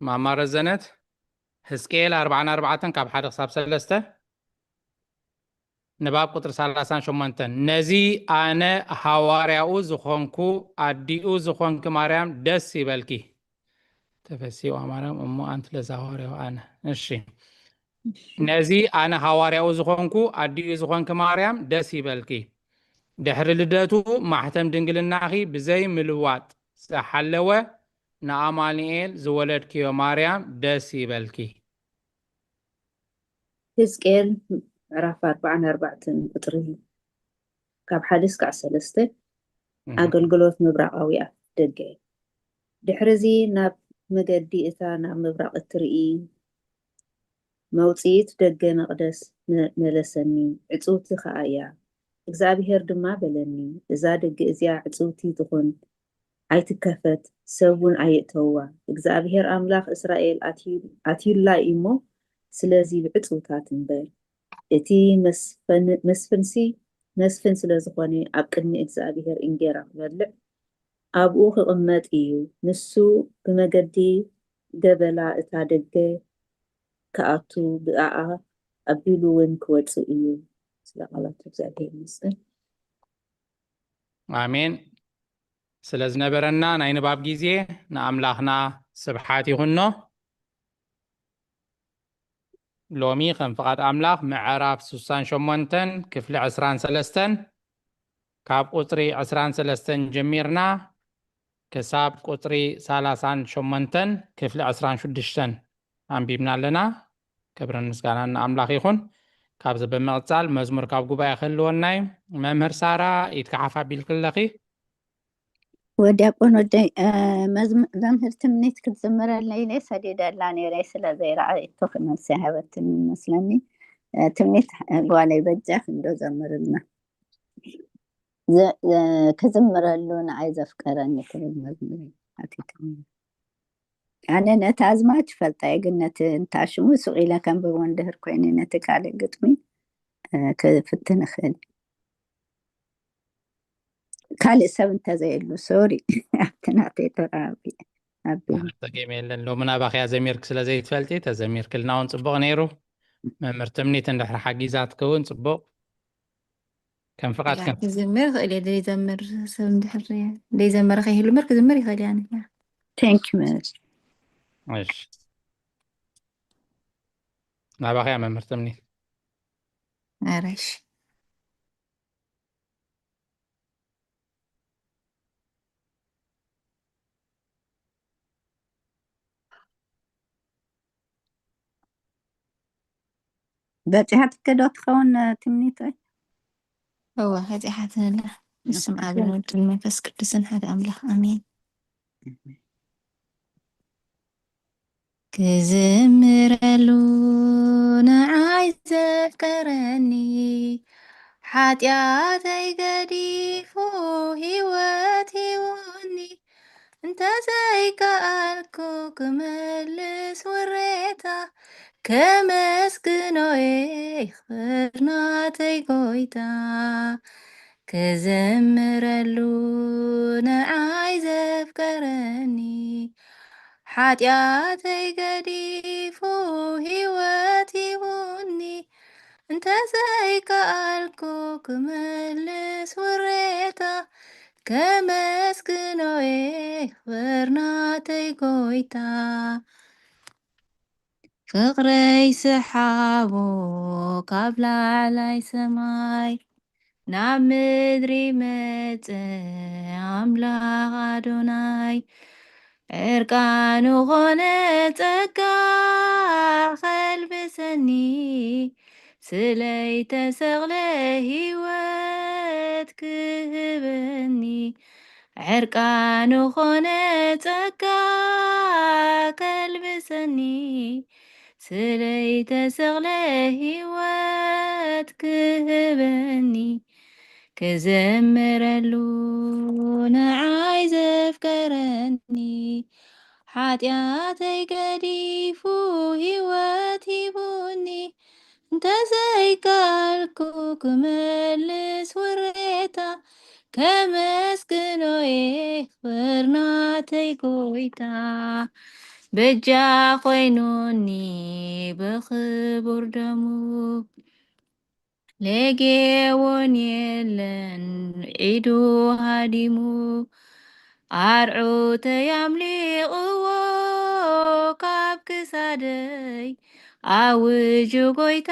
ማማ ረዘነት፣ ሕዝቅኤል ኣርባዓን ኣርባዕተን ካብ ሓደ ክሳብ ሰለስተ። ንባብ ቁጽሪ ሰላሳን ሸሞንተን። ነዚ ኣነ ሃዋርያኡ ዝኾንኩ ኣዲኡ ዝኾንኪ ማርያም ደስ ይበልኪ። ተፈሲዋ ማርያም እሞ ኣንቲ ለዛ ሃዋርያኡ ኣነ። እሺ። ነዚ ኣነ ሃዋርያኡ ዝኾንኩ ኣዲኡ ዝኾንኪ ማርያም ደስ ይበልኪ። ድሕሪ ልደቱ ማሕተም ድንግልናኺ ብዘይ ምልዋጥ ዝሓለወ ንኣማኑኤል ዝወለድክዮ ማርያም ደስ ይበልኪ። ሕዝቅኤል ምዕራፍ ኣርባዓን ኣርባዕተን ቁጽሪ ካብ ሓደ እስካዕ ሰለስተ። እህ። ኣገልግሎት ምብራቓዊ ኣፍ ደገ። ድሕርዚ ናብ መገዲ እታ ናብ ምብራቕ እትርኢ መውጽኢት ደገ መቕደስ መ-፣ መለሰኒ፣ ዕጽውቲ ኸኣ እያ። እግዚኣብሄር ድማ በለኒ፣ እዛ ደገ እዚኣ ዕጽውቲ ትኹን፣ ኣይትከፈት፣ ሰብ እውን ኣየእተውዋ። እግዚኣብሄር ኣምላኽ እስራኤል ኣትዩ-፣ ኣትዩላ እዩ እሞ፣ ስለዚ ብዕጽውታ ትንበር። እቲ መስፈን-፣ መስፍንሲ መስፍን ስለ ዝኾነ፣ ኣብ ቅድሚ እግዚኣብሄር እንጌራ ክበልዕ ኣብኡ ክቕመጥ እዩ። ንሱ ብመገዲ ገበላ እታ ደገ ክኣቱ፣ ብኣኣ ኣቢሉ እውን ክወጽእ እዩ። ስለ ቃላት እግዚኣብሔር ይመስገን። ኣሜን። ስለ ዝነበረና ናይ ንባብ ግዜ ንኣምላኽና ስብሓት ይኹኖ። ሎሚ ከም ፍቓድ ኣምላኽ ምዕራፍ ስሳን ሸሞንተን ክፍሊ ዕስራን ሰለስተን፣ ካብ ቁጽሪ ዕስራን ሰለስተን ጀሚርና ክሳብ ቁጽሪ ሰላሳን ሸሞንተን ክፍሊ ዕስራን ሽዱሽተን ኣንቢብና ኣለና። ክብርን ምስጋናን ንኣምላኽ ይኹን። ካብዚ ብምቕጻል መዝሙር ካብ ጉባኤ ክህልወና እዩ። መምህር ሳራ፣ ኢድካ ሓፍ ኣቢልኪ ኣለኺ። ወዲያቆን ወደይ፣ እ፣ መዝም-፣ መምህር ትምኒት ክትዝምረለይ ኢለ ሰዲደላ ነይረ፣ ስለ ዘይረኣየቶ ክመልስ ኣይሃበትን መስለኒ። እ፣ ትምኒት ጓለይ በጃ ክንዶ ዘምርልና። ዘ-፣ ዘ-፣ ክዝምረሉ ንዓይ ዘፍቀረኒ ትብል መዝሙር እዩ ሓቲትኒ። ኣነ ነቲ ኣዝማች ፈልጣ እየ፣ ግን ነቲ እንታ ሽሙ ሱቕ ኢለ ከንብቦ እንድህር ኮይነ ነቲ ካልእ ግጥሚ፣ እ፣ ክፍትን እኽእል። ካልእ ሰብ እንተዘየሉ፣ ሶሪ፣ ኣብቲ ናተይ ተራ ኣቢ-፣ ኣቢ-፣ ጸገም የለን። ሎሚ ናባኽያ ዘሚርክ ስለ ዘይትፈልጢ፣ ተዘሚርክልና እውን ጽቡቕ ነይሩ። መምህር ትምኒት እንድሕር ሓጊዛ ትከውን ጽቡቕ። ከም ፍቓድክን። ክዝምር ይኽእል እየ፣ ዘይዘምር ሰብ እንድሕር፣ ዘይዘመረ ከይህሉ እምበር ክዝምር ይኽእል እየ ኣነ። Thank you መምህር። እሺ። ናባኽያ መምህር ትምኒት። ኧረ እሺ። በጺሓትኪ ዶ ትኸውን ትምኒት ወይ? እወ፣ በጺሓትኒ ኣላ። በስመ ኣብ ወወልድ ወመንፈስ ቅዱስን ሓደ ኣምላኽ ኣሜን። ክዝምረሉ ንዓይ ዘፍቀረኒ፣ ሓጢኣተይ ገዲፉ ህይወት ሂቡኒ። እንተዘይከኣልኩ ክመልስ ውሬታ፣ ከመስግኖ እየ ክብር ናተይ ጎይታ። ክዝምረሉ ንዓይ ዘፍቀረኒ፣ ሓጢኣተይ ገዲፉ ህይወት ሂቡኒ። እንተዘይከኣልኩ ክመልስ ውሬታ፣ ከመስግኖ እየ ክብር ናተይ ጎይታ። ፍቕረይ ሰሓቦ ካብ ላዕላይ ሰማይ፣ ናብ ምድሪ መጸ ኣምላኽ ኣዶናይ። ዕርቃኑ ኾነ ጸጋ ከልብሰኒ፣ ስለይ ተሰቕለ ህይወት ክህበኒ። ዕርቃኑ ኾነ ጸጋ ከልብሰኒ፣ ስለይ ተሰቕለ ህይወት ክህበኒ። ክዝምረሉ ንዓይ ዘፍቀረኒ፣ ሓጢኣተይ ገዲፉ ህይወት ሂቡኒ። እንተዘይከኣልኩ ክመልስ ውሬታ፣ ከመስግኖ እየ ክብር ናተይ ጎይታ። በጃ ኮይኑኒ ብኽቡር ደሙ፣ ሌጌዎን የለን ኢዱ ሃዲሙ። ኣርዑተይ ኣምሊቕዎ ካብ ክሳደይ፣ ኣውጁ ጎይታ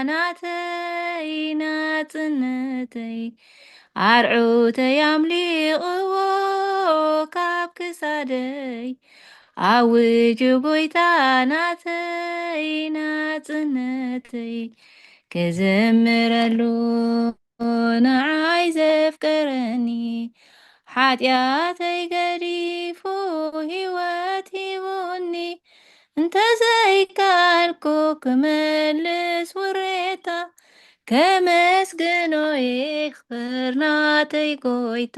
ናተይ ናጽነተይ። ኣርዑተይ ኣምሊቕዎ ካብ ክሳደይ፣ ኣውጁ ጎይታ ናተይ ናጽነተይ። ክዝምረሉ ንዓይ ዘፍቀረኒ፣ ሓጢኣተይ ገዲፉ ህይወት ሂቡኒ። እንተዘይከኣልኩ ክመልስ ውሬታ፣ ከመስግኖ እየ ክብር ናተይ ጎይታ።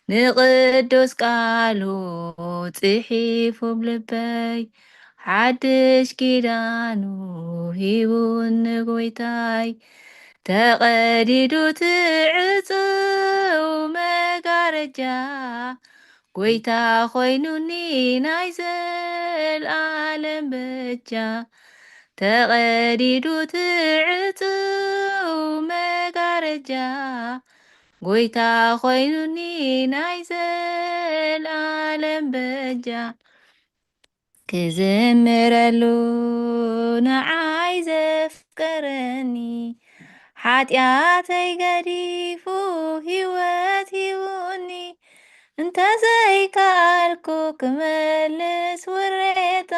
ንቕዱስ ቃሉ ጽሒፉ ኣብ ልበይ፣ ሓድሽ ኪዳኑ ሂቡኒ ጎይታይ። ተቐዲዱ እቲ ዕጹው መጋረጃ፣ ጎይታ ኮይኑኒ ናይ ዘልኣለም በጃ። ተቐዲዱ እቲ ዕጹው መጋረጃ፣ ጎይታ ኮይኑኒ ናይ ዘልኣለም በጃ። ክዝምረሉ ንዓይ ዘፍቀረኒ፣ ሓጢኣተይ ገዲፉ ህይወት ሂቡኒ። እንተዘይከኣልኩ ክመልስ ውሬታ፣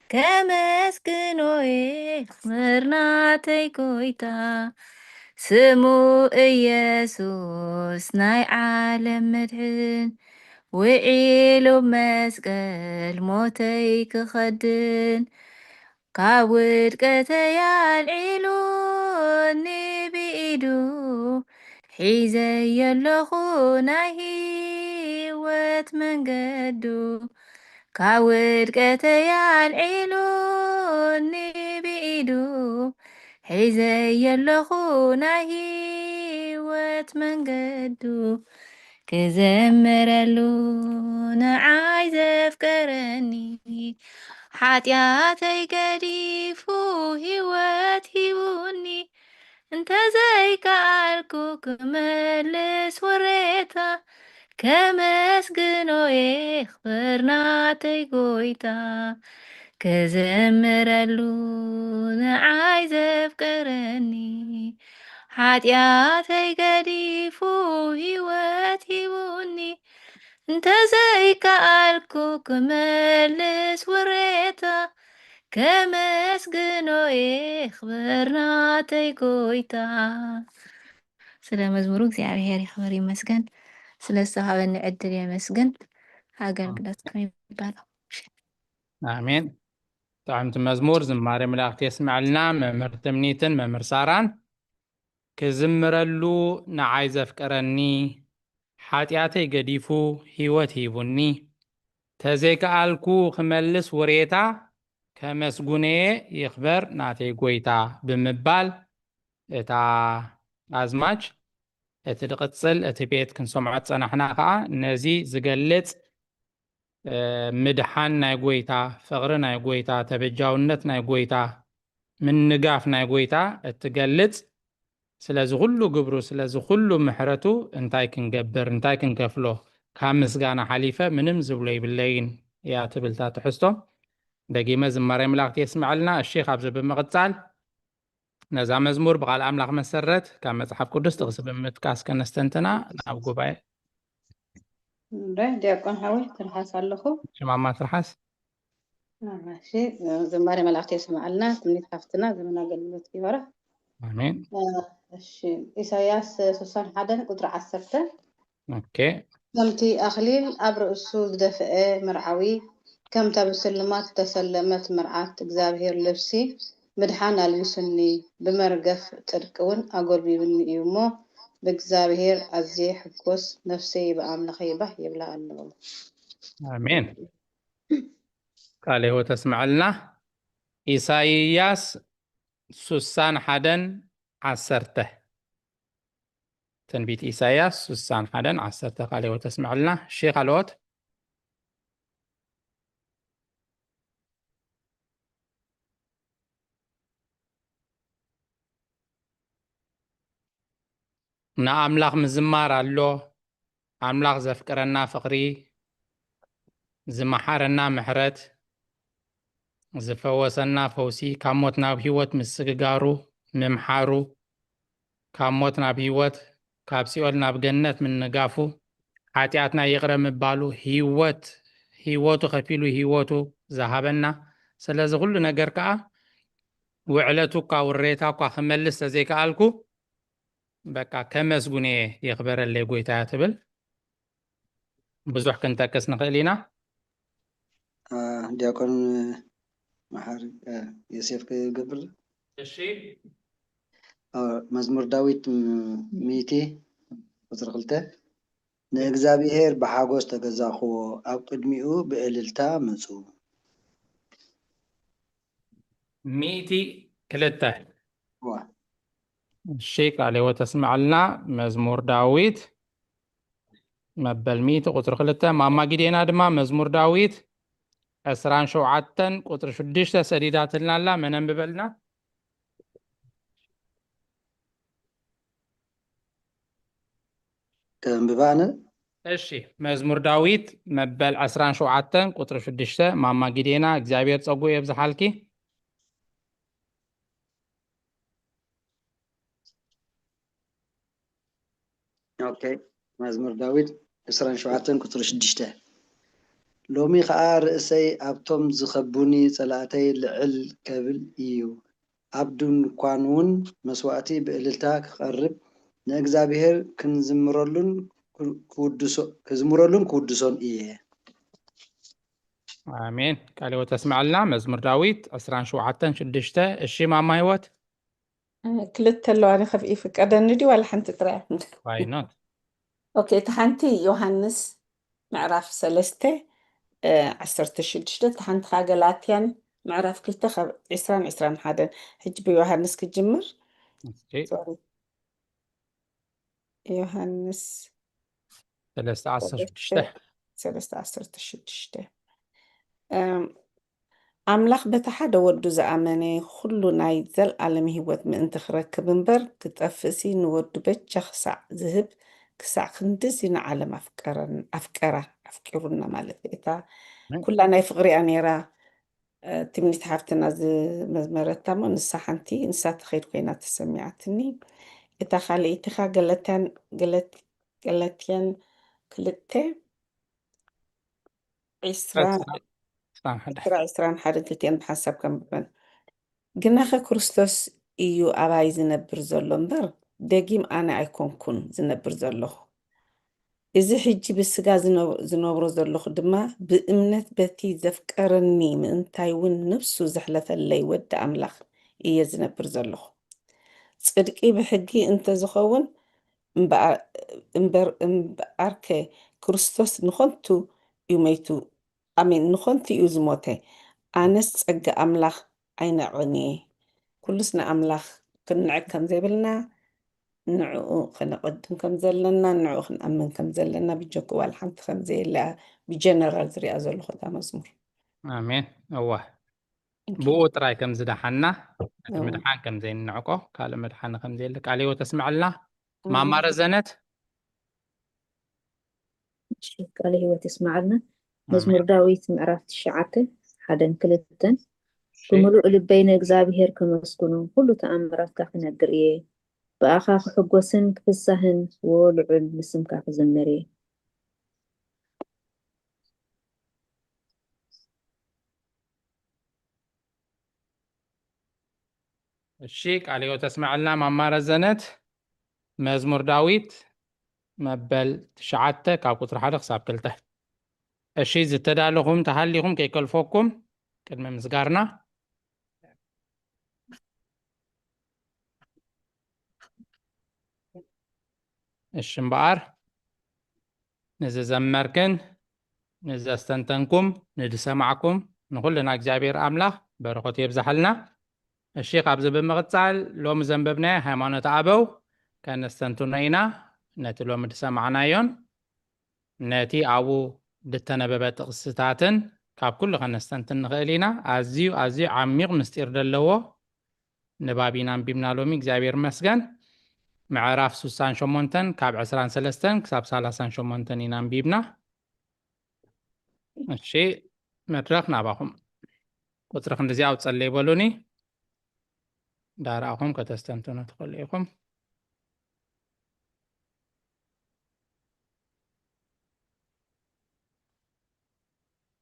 ከመስግኖ እየ ክብር ናተይ ጎይታ። ስሙ ኢየሱስ ናይ ዓለም መድሕን፣ ውዒሉ መስቀል ሞተይ ክኸድን፣ ካብ ውድቀተይ ኣልዒሉኒ ብኢዱ፣ ሒዘዮ ኣለኹ ናይ ህይወት መንገዱ። ካብ ውድቀተይ ኣልዒሉኒ ብኢዱ፣ ሒዘዮ ኣለኹ ናይ ህይወት መንገዱ። ክዘምረሉ ንዓይ ዘፍቀረኒ፣ ሓጢኣተይ ገዲፉ ህይወት ሂቡኒ። እንተዘይከኣልኩ ክመልስ ውሬታ፣ ከመስግኖ እየ ክብር ናተይ ጎይታ። ክዘምረሉ ንዓይ ዘፍቀረኒ፣ ሓጢኣተይ ገዲፉ ህይወት ሂቡኒ። እንተዘይከኣልኩ ክመልስ ውሬታ፣ ከመስግኖ እየ ክብር ናተይ ጎይታ። ስለ መዝሙሩ እግዚኣብሔር ይኽበር ይመስገን። ስለ ዝተዋሃበኒ ዕድል የመስግን። ኣገልግሎትኩም ይባረኽ። ኣሜን። ጥዕምቲ መዝሙር ዝማሬ መላእክቲ የስምዐልና። መምህር ትምኒትን መምህር ሳራን። ክዝምረሉ ንዓይ ዘፍቀረኒ፣ ሓጢኣተይ ገዲፉ ህይወት ሂቡኒ። ተዘይከኣልኩ ክመልስ ውሬታ፣ ከመስጉነየ ይኽበር ናተይ ጎይታ ብምባል፣ እታ ኣዝማች እቲ ዝቕጽል እቲ ቤት ክንሰምዖ ዝጸናሕና ከኣ ነዚ ዝገልጽ፣ እ፣ ምድሓን ናይ ጎይታ፣ ፍቕሪ ናይ ጎይታ፣ ተበጃውነት ናይ ጎይታ፣ ምንጋፍ ናይ ጎይታ እትገልጽ፣ ስለዚ ኩሉ ግብሩ፣ ስለዚ ኩሉ ምሕረቱ እንታይ ክንገብር፣ እንታይ ክንከፍሎ፣ ካብ ምስጋና ሓሊፈ ምንም ዝብሎ ይብለይን እያ ትብል እታ ትሕዝቶ። ደጊመ ዝማሬ መላእክቲ የስምዐልና። እሺ፣ ካብዚ ብምቕጻል ነዛ መዝሙር ብቓል ኣምላኽ መሰረት ካብ መጽሓፍ ቅዱስ ጥቕሲ ብምጥቃስ ከነስተንትና ናብ ጉባኤ። እንደ ዲያቆን ሓወይ ትርሓስ ኣለኹ። ሽማማ ትርሓስ። እሺ፣ ዝማሬ መላእክቲ የስምዐልና። ትምኒት ሓፍትና ዘመን ኣገልግሎት ይባረኽ። ኣሜን። እሺ፣ ኢሳያስ ስሳን ሓደን ቁጥሪ ዓሰርተ። ኦኬ። ከምቲ ኣኽሊል ኣብ ርእሱ ዝደፍአ መርዓዊ፣ ከምታ ብስልማት ዝተሰለመት መርዓት እግዚኣብሔር ልብሲ ምድሓን ኣልቢሱኒ፣ ብመርገፍ ጽድቂ እውን ኣጎልቢቡኒ እዩ እሞ፣ ብእግዚኣብሔር ኣዝየ ሕጎስ፣ ነፍሰይ ብኣምላኸይ ባህ ይብላ ኣሎ። ኣሜን። ቃለ ሕይወት ተስምዐልና። ኢሳይያስ ሱሳን ሓደን ዓሰርተ። ትንቢት ኢሳይያስ ሱሳን ሓደን ዓሰርተ ቃለ ሕይወት ተስምዐልና። እሺ፣ ካልኦት? ንኣምላኽ ምዝማር ኣሎ። ኣምላኽ ዘፍቅረና ፍቕሪ፣ ዝመሓረና ምሕረት፣ ዝፈወሰና ፈውሲ፣ ካብ ሞት ናብ ህይወት ምስግጋሩ፣ ምምሓሩ፣ ካብ ሞት ናብ ህይወት፣ ካብ ሲኦል ናብ ገነት ምንጋፉ፣ ሓጢኣትና ይቕረ ምባሉ፣ ህይወት፣ ህይወቱ ከፊሉ ህይወቱ ዝሃበና፣ ስለዚ ኩሉ ነገር ከኣ ውዕለቱ እኳ ውሬታ እኳ ክመልስ ተዘይከኣልኩ፣ በቃ ከመስጉን እየ፣ የኽበረለይ ጎይታ እያ ትብል። ብዙሕ ክንጠቅስ ንኽእል ኢና። ዲያቆን መሓሪ ዮሴፍ ክገብር። እሺ። መዝሙር ዳዊት ሚእቲ ቁፅሪ ክልተ፣ ንእግዚኣብሔር ብሓጎስ ተገዛእኽዎ፣ ኣብ ቅድሚኡ ብእልልታ ምፁ። ሚእቲ ክልተ። እሺ፣ ቃለ ሕይወት ተስምዐልና። መዝሙር ዳዊት መበል ሚእቲ ቁፅሪ ክልተ። ማማ ጊዴና ድማ መዝሙር ዳዊት ዕስራን ሸውዓተን ቁፅሪ ሽዱሽተ ሰዲዳትልና ኣላ። መን ኣንብበልና? ከንብባ ኣነ። እሺ፣ መዝሙር ዳዊት መበል ዕስራን ሸውዓተን ቁፅሪ ሽዱሽተ። ማማ ጊዴና እግዚኣብሔር ፀጉ የብዝሓልኪ። ኦኬ፣ መዝሙር ዳዊት ዕስራን ሸውዓተን ቁፅሪ ሽዱሽተ። ሎሚ ኸዓ ርእሰይ ኣብቶም ዝኸቡኒ ጸላእተይ ልዕል ከብል እዩ። ኣብ ድንኳን እውን መስዋእቲ ብእልልታ ክቐርብ፣ ንእግዚኣብሔር ክንዝምረሉን ክውድሶ ክዝምረሉን ክውድሶን እየ። ኣሜን። ቃለ ሕይወት ተስምዐልና። መዝሙር ዳዊት ዕስራን ሸውዓተን ሽዱሽተ። እሺ ማማ ህይወት። ክልተ ኣለዋ፣ ኣነ ከፍ ይፍቀደኒ ድዩ ዋላ ሓንቲ ጥራይ? Why not? ኦኬ፣ እቲ ሓንቲ ዮሃንስ ምዕራፍ ሰለስተ ዓሰርተ ሽዱሽተ፣ እቲ ሓንቲ ኸዓ ገላትያን ምዕራፍ ክልተ ካብ ዕስራን ዕስራን ሓደን። ሕጂ ብዮሃንስ ክጅምር። Okay። ሶሪ፣ ዮሃንስ ሰለስተ ዓሰርተ ሽዱሽተ። ሰለስተ ዓሰርተ ሽዱሽተ። ኣምላኽ በቲ ሓደ ወዱ ዝኣመነ ኩሉ ናይ ዘለኣለም ህይወት ምእንቲ ክረክብ እምበር ክጠፍእሲ ንወዱ በጃ ክሳዕ ዝህብ ክሳዕ ክንድዚ ንዓለም ኣፍቀረን ኣፍቀራ ኣፍቂሩና ማለት እዩ። እታ ኩላ ናይ ፍቕሪኣ ነይራ። ትምኒት ሓፍትና ዝመዝመረታ እሞ ንሳ ሓንቲ ንሳ ትኸይድ ኮይና ተሰሚዓትኒ። እታ ካልኣይቲ ኸዓ ገለትያን ገለትያን ክልተ ዕስራ ዕስራን ሓደን ክልቲኣን ብሓንሳብ ከንብበን። ግናኸ ክርስቶስ እዩ ኣባይ ዝነብር ዘሎ እምበር ደጊም ኣነ ኣይኮንኩን ዝነብር ዘለኹ። እዚ ሕጂ ብስጋ ዝነብሮ ዘለኹ ድማ ብእምነት በቲ ዘፍቀረኒ ምእንታይ እውን ነፍሱ ዘሕለፈለይ ወዲ ኣምላኽ እየ ዝነብር ዘለኹ። ጽድቂ ብሕጊ እንተዝኸውን እምበኣርከ ክርስቶስ ንኸንቱ እዩ መይቱ፣ ኣሜን፣ ንኸንቱ እዩ ዝሞተ። ኣነስ ጸጋ ኣምላኽ ኣይንዕቕን እየ። ኩሉስ ንኣምላኽ ክንንዕቅ ከም ዘይብልና፣ ንዕኡ ከነቐድም ከም ዘለና፣ ንዕኡ ክንኣምን ከም ዘለና ብጀኩ ዋላ ሓንቲ ከም ዘየለ ብጀነራል ዝሪኣ ዘለኹ እታ መዝሙር። ኣሜን። እዋ ብኡ ጥራይ ከም ዝደሓና፣ እቲ ምድሓን ከም ዘይንንዕቆ፣ ካልእ ምድሓን ከም ዘየለ ቃል ህይወት ተስምዐልና። ማማ ረዘነት። እሺ፣ ቃለ ህይወት የስምዓልና። መዝሙር ዳዊት ምዕራፍ ትሽዓተ ሓደን ክልተን። ብምሉእ ልበይ ንእግዚኣብሄር ከመስግኖ፣ ኩሉ ተኣምራትካ ክነግር እየ። ብኣኻ ክሕጎስን ክፍሳህን፣ ዎ ልዑል ንስምካ ክዝምር እየ። እሺ፣ ቃለ ህይወት ተስምዐልና ማማ ረዘነት። መዝሙር ዳዊት መበል ትሽዓተ ካብ ቁፅሪ ሓደ ክሳብ ክልተ። እሺ፣ ዝተዳለኹም ተሃሊኹም ከይከልፈኩም ቅድሚ ምስጋርና። እሺ እምበኣር ንዝዘመርክን ንዘስተንተንኩም ንዝሰማዕኩም ንኹልና እግዚኣብሔር ኣምላኽ በረኸቱ የብዛሓልና። እሺ፣ ካብዚ ብምቕጻል ሎሚ ዘንበብናዮ ሃይማኖት ኣበው ከነስተንትኖ ኢና። ነቲ ሎሚ ዝሰማዕናዮን ነቲ ኣብኡ ዝተነበበ ጥቕስታትን ካብ ኩሉ ከነስተንትን ንኽእል ኢና። ኣዝዩ ኣዝዩ ዓሚቕ ምስጢር ዘለዎ ንባብ ኢና ኣንቢብና ሎሚ። እግዚኣብሔር ይመስገን። ምዕራፍ ስሳን ሸሞንተን ካብ ዕስራን ሰለስተን ክሳብ ሰላሳን ሸሞንተን ኢና ኣንቢብና። እሺ፣ መድረኽ ናባኹም። ቁፅሪ ክንድዚ ኣውፀለይ በሉኒ። ዳርኣኹም ከተስተንትኑ ትኽእሉ ኢኹም።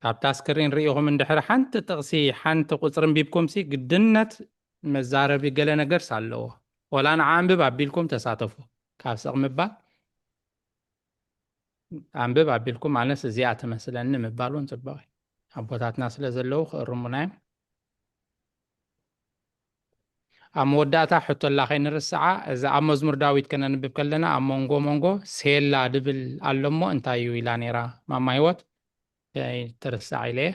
ካብታ ስክሪን ርኢኹም እንድሕሪ ሓንቲ ጥቕሲ ሓንቲ ቁፅሪ ኣንቢብኩምሲ ግድነት መዛረቢ ገለ ነገርስ ኣለዎ። ወላ ንዓ ኣንብብ ኣቢልኩም ተሳተፉ። ካብ ስቕ ምባል ኣንብብ ኣቢልኩም ኣነስ እዚኣ ትመስለኒ ምባል እውን ፅቡቕ እዩ። ኣቦታትና ስለ ዘለዉ ክእርሙና እዮም። ኣብ መወዳእታ ሕቶ ኣላ ከይንርስዓ፣ እዛ ኣብ መዝሙር ዳዊት ከነንብብ ከለና ኣብ መንጎ መንጎ ሴላ ድብል ኣሎ እሞ እንታይ እዩ ኢላ ነይራ ማማ ህይወት? ከይትርሳዕ ኢለ እየ።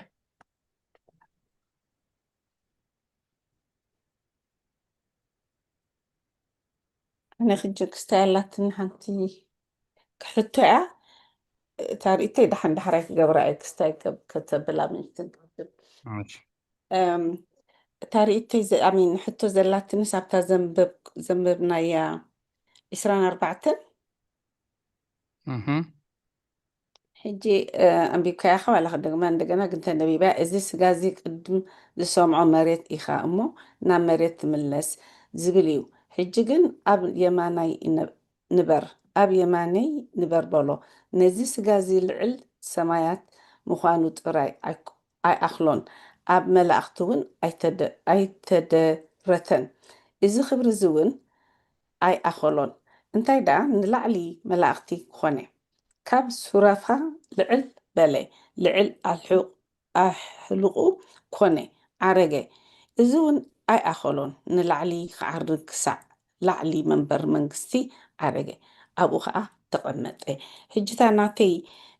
ኣነ ሕጂ ክስታይ ኣላትኒ ሓንቲ ክሕቶ እያ። እታ ርእይተይ ደሓን ዳሕራይ ክገብራ እየ፣ ክስታይ ከብ-፣ ከተብላ ምእንትን ክብል። እሺ። እም፣ እታ ርእይተይ ዘ-፣ ኣሚን፣ ሕቶ ዘላትንስ ኣብታ ዘንበብ-፣ ዘንበብናያ ዒስራን ኣርባዕተን። እህ። ሕጂ፣ እ፣ ኣንቢብካያ ኸ ዋላ ክደግማ እንደገና ግን ተነቢባ፣ "እዚ ስጋ እዚ ቅድም ዝሰምዖ መሬት ኢኻ እሞ ናብ መሬት ትምለስ" ዝብል እዩ። ሕጂ ግን ኣብ የማናይ ይነ-፣ ንበር፣ ኣብ የማነይ ንበር በሎ። ነዚ ስጋ እዚ ልዕል ሰማያት ምዃኑ ጥራይ ኣይኮ-፣ ኣይኣኽሎን፣ ኣብ መላእኽቲ እውን ኣይተደ-፣ ኣይተደረተን። እዚ ክብሪ እዚ እውን ኣይኣኸሎን። እንታይ ደኣ ንላዕሊ መላእኽቲ ኮነ። ካብ ሱራፋ ልዕል በለ፣ ልዕል ኣልሑ-፣ ኣሕልቑ ኮነ፣ ዓረገ። እዚ እውን ኣይኣኸሎን፣ ንላዕሊ ክዓርግ ክሳዕ ላዕሊ መንበር መንግስቲ ዓረገ፣ ኣብኡ ኸዓ ተቐመጠ። ሕጂ እታ ናተይ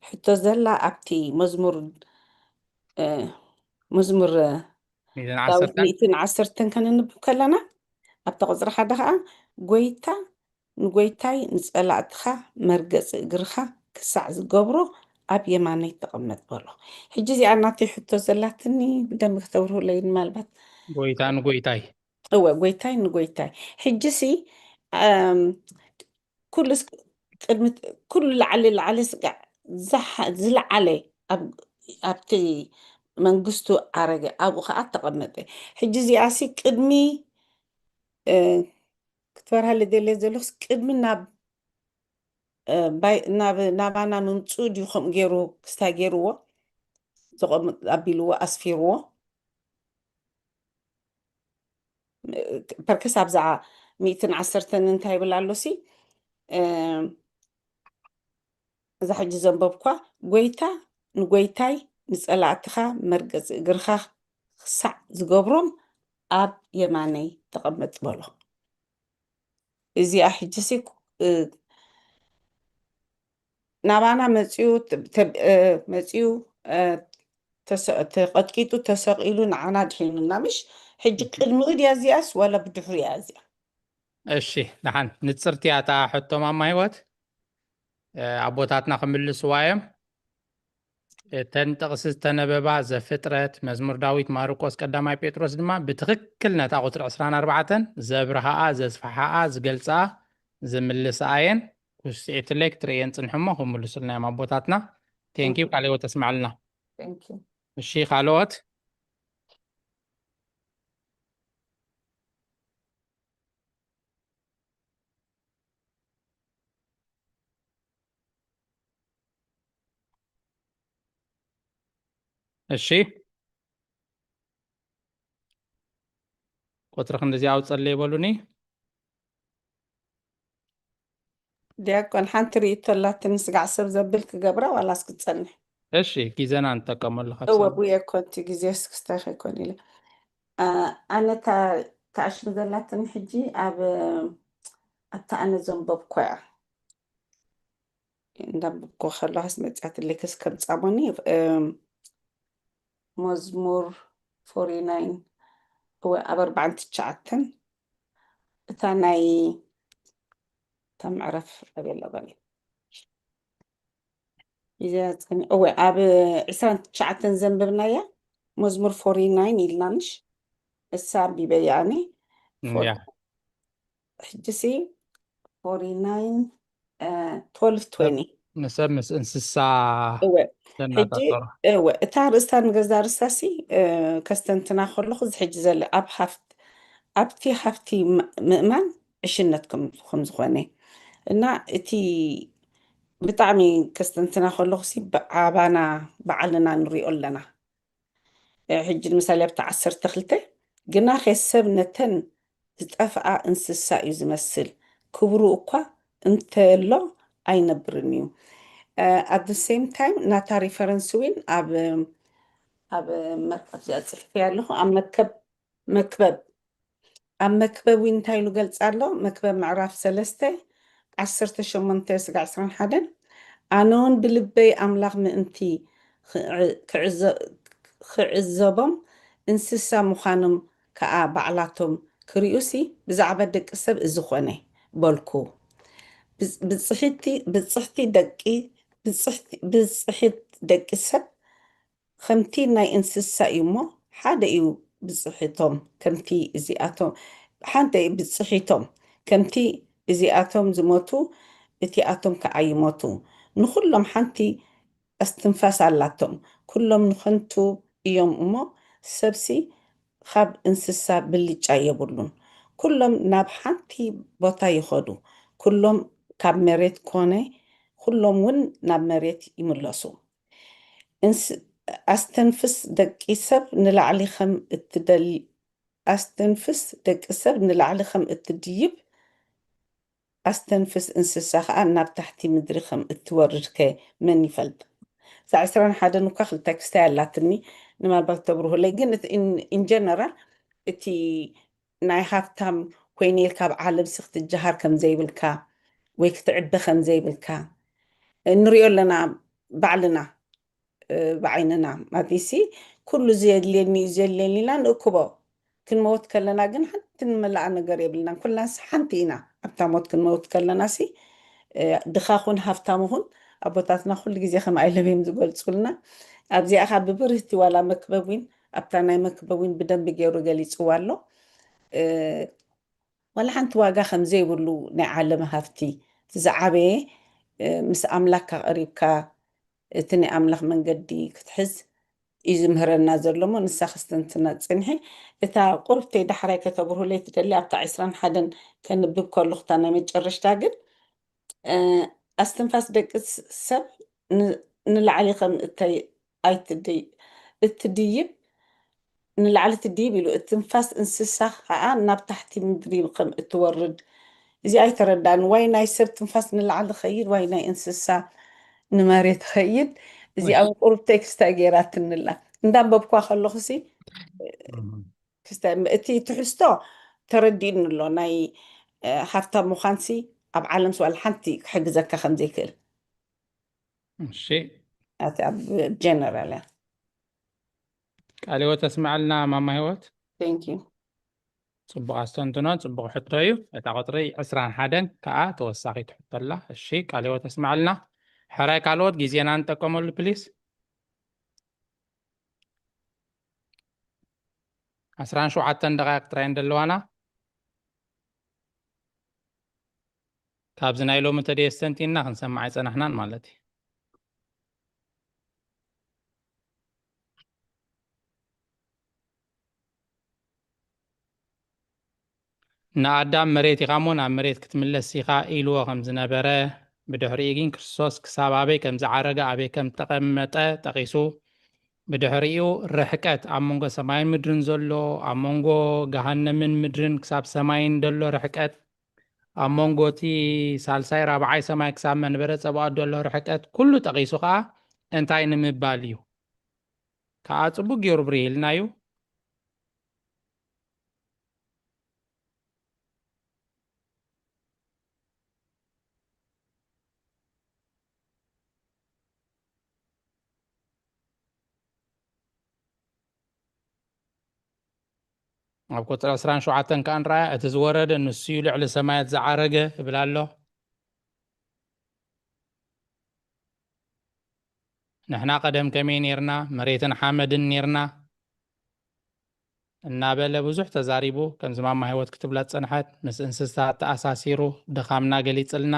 ሕቶ ዘላ ኣብቲ መዝሙር፣ እ፣ መዝሙር፣ እ፣ ሚእትን ዳዊት ዓሰርተን። ሚእትን ዓሰርተን ከነንብብ ከለና፣ ኣብታ ቁጽሪ ሓደ ኸዓ፣ "ጎይታ ንጎይታይ ንጸላእትኻ መርገጺ እግርኻ ክሳዕ ዝገብሮ ኣብ የማነይ ተቐመጥ" በሎ። ሕጂ እዚኣ ናተይ ሕቶ ዘላትኒ ብደንቢ ክተብርሁለይ ምናልባት። ጎይታ ንጎይታይ። እወ፣ ጎይታይ ንጎይታይ። ሕጂ ሲ፣ ኣም፣ ኩሉ ስ-፣ ቅድሚ ኩሉ ላዕሊ ላዕሊ ስጋዕ ዝሓ-፣ ዝለዓለ ኣብ-፣ ኣብቲ መንግስቱ ዓረገ፣ ኣብኡ ኸዓ ተቐመጠ። ሕጂ እዚኣ ሲ ቅድሚ፣ እ፣ ክትበርሃሊ ደልየ ዘለኹስ ቅድሚ ናብ፣ እ፣ ባይ-፣ ናብ፣ ናባና ምምፅኡ ድዩ ከምኡ ገይሩ ክስታይ ገይርዎ? ዘቐምጥ-፣ ኣቢልዎ፣ ኣስፊርዎ? ፐርከስ ኣብዛ ሚእትን ዓሰርተን እንታይ ይብል ኣሎ ሲ? እ፣ እዛ ሕጂ ዘንበብኳ፣ "ጎይታ ንጎይታይ ንጸላእትኻ መርገጺ እግርኻ ክሳዕ ዝገብሮም ኣብ የማነይ ተቐመጥ" በሎ። እዚኣ ሕጂ ሲ፣ እ፣ ናባና መጺኡ ተ-፣ ተ-፣ እ፣ መጺኡ፣ እ፣ ተሰ-፣ ተቐጥቂጡ ተሰቒሉ ንዓና ድሒኑና፣ ምሽ? ሕጂ እሺ። ቅድሚኡ ድያ እዚኣስ ዋላ ብድሕሪኡ እያ እዚኣ? እሺ፣ ደሓን ንጽርቲ እያ እታ ሕቶ ማማ ህይወት። እ፣ ኣቦታትና ክምልስዋ እዮም። እተን ጥቕሲ ዝተነበባ ዘፍጥረት፣ መዝሙር ዳዊት፣ ማርቆስ፣ ቀዳማይ ጴጥሮስ ድማ ብትኽክል ነታ ቁጽሪ ዕስራን ኣርባዕተን ዘብርሃኣ፣ ዘስፍሓኣ፣ ዝገልጻኣ፣ ዝምልስኣ እየን። ክስዕትለይ ክትርእየን ጽንሒ እሞ ክምልሱልና እዮም ኣቦታትና። ቴንኪው። ካልኦት ተስማዕልና። Thank you። እሺ፣ ካልኦት? እሺ፣ ቁጽሪ ክንድዚ ኣውጸለይ በሉኒ። ዲያቆን፣ ሓንቲ ርእይቶ ኣላትኒ፣ ስጋዕ ሰብ ዘብል ክገብራ ዋላስ ክትጸንሕ? እሺ፣ ግዜና ንጠቀመሉ ካብ እወ፣ ሰብ። ብየ ኮንቲ ግዜ ስክስታይ ከይኮን ኢለ። አ፣ ኣነ እታ፣ እታ ኣሽሙ ዘላትኒ ሕጂ ኣብ፣ ኣብታ ኣነ ዘንበብኮ እያ። እንዳንበብኮ ከለኻስ መጽያትለይ ከስ ከምጻሞኒ፣ እም፣ መዝሙር ፎርቲ ናይን፣ እወ፣ ኣብ ኣርባዓን ትሽዓተን፣ እታ ናይ፣ እታ ምዕራፍ ኣበይ ኣላ በሊ? እዚኣ ጸኒ-፣ እወ፣ ኣብ ዕስራን ትሽዓተን ዘንበብናያ፣ መዝሙር ፎርቲ ናይን ኢልና ምሽ? እሳ ኣንቢበያ ኣነ። እም፣ ፎር-፣ ያ። ሕጂ ሲ ፎርቲ ናይን፣ እ፣ ትወልቭ ትወኒ። ንሰብ ምስ እንስሳ እወ፣ ሕጂ፣ ዘነጻጽሮ። እወ፣ እታ ርእስታ ንገዛ ርእስታ ሲ፣ እ፣ ከስተንትና ከለኹ፣ እዚ ሕጂ ዘለ ኣብ ሃፍት-፣ ኣብቲ ሃፍቲ ም-፣ ምእማን ዕሽነት ከም፣ ከም ዝኾነ እና እቲ ብጣዕሚ ከስተንትና ከለኹ ሲ፣ ብዓባና ባዕልና ንሪኦ ኣለና። እ፣ ሕጂ ንምሳሌ ኣብቲ ዓሰርተ ክልተ፣ "ግናኸ ሰብ ነተን ዝጠፍኣ እንስሳ እዩ ዝመስል፣ ክብሩ እኳ እንተሎ ኣይነብርን እዩ።" እ፣ at the same time ናታ ሪፈረንስ እውን ኣብ፣ ኣብ መር-፣ ኣብዚኣ ጽሒፈያ ኣለኹ፣ ኣብ መከብ-፣ መክበብ ኣብ መክበብ እውን እንታይ ኢሉ ገልጻ ኣሎ? መክበብ ምዕራፍ ሰለስተ፣ ዓሰርተ ሸሞንተ ስጋዕ ዕስራን ሓደን፣ "ኣነ እውን ብልበይ ኣምላኽ ምእንቲ ክዕ-፣ ክዕዘ-፣ ክዕዘቦም፣ እንስሳ ምዃኖም ከኣ ባዕላቶም ክርእዩሲ፣ ብዛዕባ ደቂ ሰብ እዚ ኾነ፣ በልኩ። ብጽ- ብጽሕቲ ብጽሕቲ ደቂ ብጽሕቲ ብጽሒት ደቂ ሰብ ከምቲ ናይ እንስሳ እዩ እሞ፣ ሓደ እዩ ብጽሒቶም ከምቲ እዚኣቶም፣ ሓንቲ እዩ ብጽሒቶም ከምቲ እዚኣቶም ዝሞቱ፣ እቲኣቶም ከኣ ይሞቱ። ንኹሎም ሓንቲ ኣስትንፋስ ኣላቶም። ኩሎም ንኸንቱ እዮም እሞ፣ ሰብሲ ካብ እንስሳ ብልጫ የብሉን። ኩሎም ናብ ሓንቲ ቦታ ይኸዱ። ኩሎም ካብ መሬት ኮነ፣ ኩሎም እውን ናብ መሬት ይምለሱ። እንስ- ኣስተንፍስ ደቂ ሰብ ንላዕሊ ከም እትደል ኣስተንፍስ ደቂ ሰብ ንላዕሊ ከም እትድይብ፣ ኣስተንፍስ እንስሳ ኸኣ ናብ ታሕቲ ምድሪ ከም እትወርድ ከ መን ይፈልጥ? እዛ ዕስራን ሓደን እኳ ክልተ ክስታይ ኣላትኒ፣ ንማልባት ተብርሁለይ። ግን ኢን ጀነራል፣ እቲ ናይ ሃብታም ኮይነ ኢልካ ኣብ ዓለም ሲ ክትጀሃር ከም ዘይብልካ ወይ ክትዕበ ከም ዘይብልካ ንሪኦ ኣለና ባዕልና፣ እ፣ ብዓይንና። ማለትሲ ኩሉ ዘድልየኒ እዩ ዘድልየኒ ኢልና ንእክቦ። ክንመውት ከለና ግን ሓንቲ ንመላኣ ነገር የብልናን። ኩልናስ ሓንቲ ኢና። ኣብታ ሞት ክንመውት ከለና ሲ፣ እ፣ ድኻ ኹን ሃብታም ኹን፣ ኣቦታትና ኩሉ ግዜ ከም ኣይለም እዮም ዝገልጹልና። ኣብዚኣ ኸ ብብርህቲ ዋላ መክበብ ዊን ኣብታ ናይ መክበብ ዊን ብደንቢ ገይሩ ገሊጽዋ ኣሎ። እ፣ ዋላ ሓንቲ ዋጋ ከም ዘይብሉ ናይ ዓለም ሃፍቲ፣ እቲ ዝዓበየ፣ እ፣ ምስ ኣምላኽካ ቀሪብካ እቲ ናይ ኣምላኽ መንገዲ ክትሕዝ እዩ ዝምህረና ዘሎ እሞ፣ ንሳ ከስተንትና ጽንሒ። እታ ቁርብተይ ዳሕራይ ከተብርሁለይ ትደሊ፣ ኣብታ ዕስራን ሓደን ከንብብ ከለኹ፣ እታ ናይ መጨረሽታ ግን፣ እ፣ ኣስትንፋስ ደቂ ስ-፣ ሰብ ን-፣ ንላዕሊ ከም እተይ-፣ ኣይትድይ-፣ እትድይብ፣ ንላዕሊ ትድይብ ኢሉ፣ እትንፋስ እንስሳ ኸኣ ናብ ታሕቲ ምድሪ ከም እትወርድ፣ እዚ ኣይተረዳእን። ዋይ ናይ ሰብ ትንፋስ ንላዕሊ ኸይድ፣ ዋይ ናይ እንስሳ ንመሬት ኸይድ። እዚኣ እሺ። ቁሩብ ቴክስታ ገይራትንላ። እንዳንበብኳ ከለኹ ሲ፣ እም። ክስተ-፣ እቲ ትሕዝቶ ተረዲእኒ ኣሎ። ናይ፣ እ፣ ሃብታም ምዃንሲ ኣብ ዓለም ስዋል ሓንቲ ክሕግዘካ ከም ዘይክእል። እሺ። ኣቲ ኣብ ጀነራል እያ። ቃለ ህይወት ተስምዐልና ማማ ህይወት። Thank you። ጽቡቕ ኣስተንትኖ፣ ጽቡቕ ሕቶ እዩ። እታ ቁጽሪ ዕስራን ሓደን ከኣ ተወሳኺት ሕቶ ኣላ። እሺ፣ ቃለ ህይወት ተስምዐልና። ሕራይ ካልኦት ግዜና ንጠቀመሉ ፕሊስ። ዕስራን ሸውዓተን ደቓይቕ ጥራይ እንደለዋና። ካብዚ ናይ ሎሚ ተደይ ኣስተንቲንና ክንሰምዕ ኣይጸናሕናን ማለት እዩ። ንኣዳም መሬት ኢኻ እሞ ናብ መሬት ክትምለስ ኢኻ ኢልዎ ከም ዝነበረ፣ ብድሕሪኡ ግን ክርስቶስ ክሳብ ኣበይ ከም ዝዓረገ፣ ኣበይ ከም ዝተቐመጠ ጠቒሱ፣ ብድሕሪኡ ርሕቀት ኣብ መንጎ ሰማይን ምድርን ዘሎ፣ ኣብ መንጎ ገሃነምን ምድርን ክሳብ ሰማይን ዘሎ ርሕቀት፣ ኣብ መንጎ እቲ ሳልሳይ ራብዓይ ሰማይ ክሳብ መንበረ ጸባኦት ዘሎ ርሕቀት ኩሉ ጠቒሱ ኸኣ እንታይ ንምባል እዩ? ከኣ ጽቡቕ ገይሩ ብሪህልና እዩ። ኣብ ቁጽሪ ዕስራን ሸውዓተን ከኣ ንረኣያ፣ እቲ ዝወረደ ንሱ እዩ ልዕሊ ሰማያት ዝዓረገ እብል ኣሎ። ንሕና ቀደም ከመይ ኔርና? መሬትን ሓመድን ኔርና እናበለ ብዙሕ ተዛሪቡ፣ ከምዚ ማማ ህይወት ክትብላ ዝጸንሐት፣ ምስ እንስሳት ተኣሳሲሩ ድኻምና ገሊጽልና።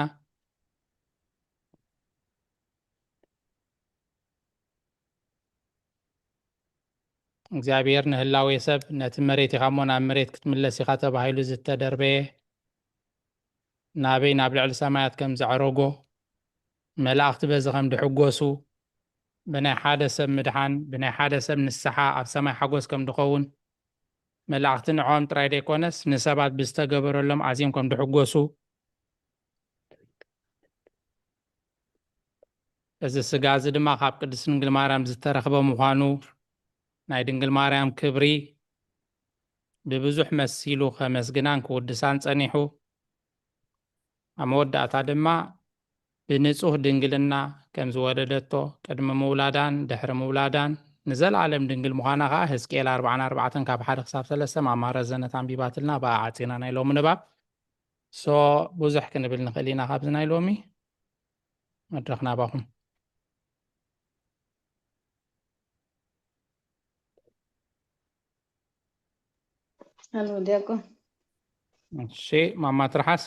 እግዚኣብሔር ንህላዌ ሰብ ነቲ መሬት ኢኻ እሞ ናብ መሬት ክትምለስ ኢኻ ተባሂሉ ዝተደርበየ ናበይ ናብ ልዕሊ ሰማያት ከም ዘዕረጎ፣ መላእኽቲ በዚ ከም ድሕጎሱ፣ ብናይ ሓደ ሰብ ምድሓን፣ ብናይ ሓደ ሰብ ንስሓ ኣብ ሰማይ ሓጎስ ከም ድኸውን፣ መላእኽቲ ንዕኦም ጥራይ ደይኮነስ ንሰባት ብዝተገበረሎም ኣዝዮም ከም ድሕጎሱ፣ እዚ ስጋ እዚ ድማ ካብ ቅድስት ድንግል ማርያም ዝተረኽበ ምዃኑ፣ ናይ ድንግል ማርያም ክብሪ ብብዙሕ መሲሉ ከመስግናን ክውድሳን ጸኒሑ፣ ኣብ መወዳእታ ድማ ብንጹህ ድንግልና ከም ዝወለደቶ ቅድሚ ምውላዳን ድሕሪ ምውላዳን ንዘለኣለም ድንግል ምዃና ከኣ ሕዝቅኤል ኣርባዓን ኣርባዕተን ካብ ሓደ ክሳብ ሰለስተ ማማ ረዘነት ኣንቢባትልና ብኣ ዓጺና ናይ ሎሚ ንባብ። ሶ ብዙሕ ክንብል ንኽእል ኢና ካብዚ ናይ ሎሚ። መድረኽ ናባኹም። ኣሎ ዲያቆን። እሺ፣ ማማ ትርሓስ።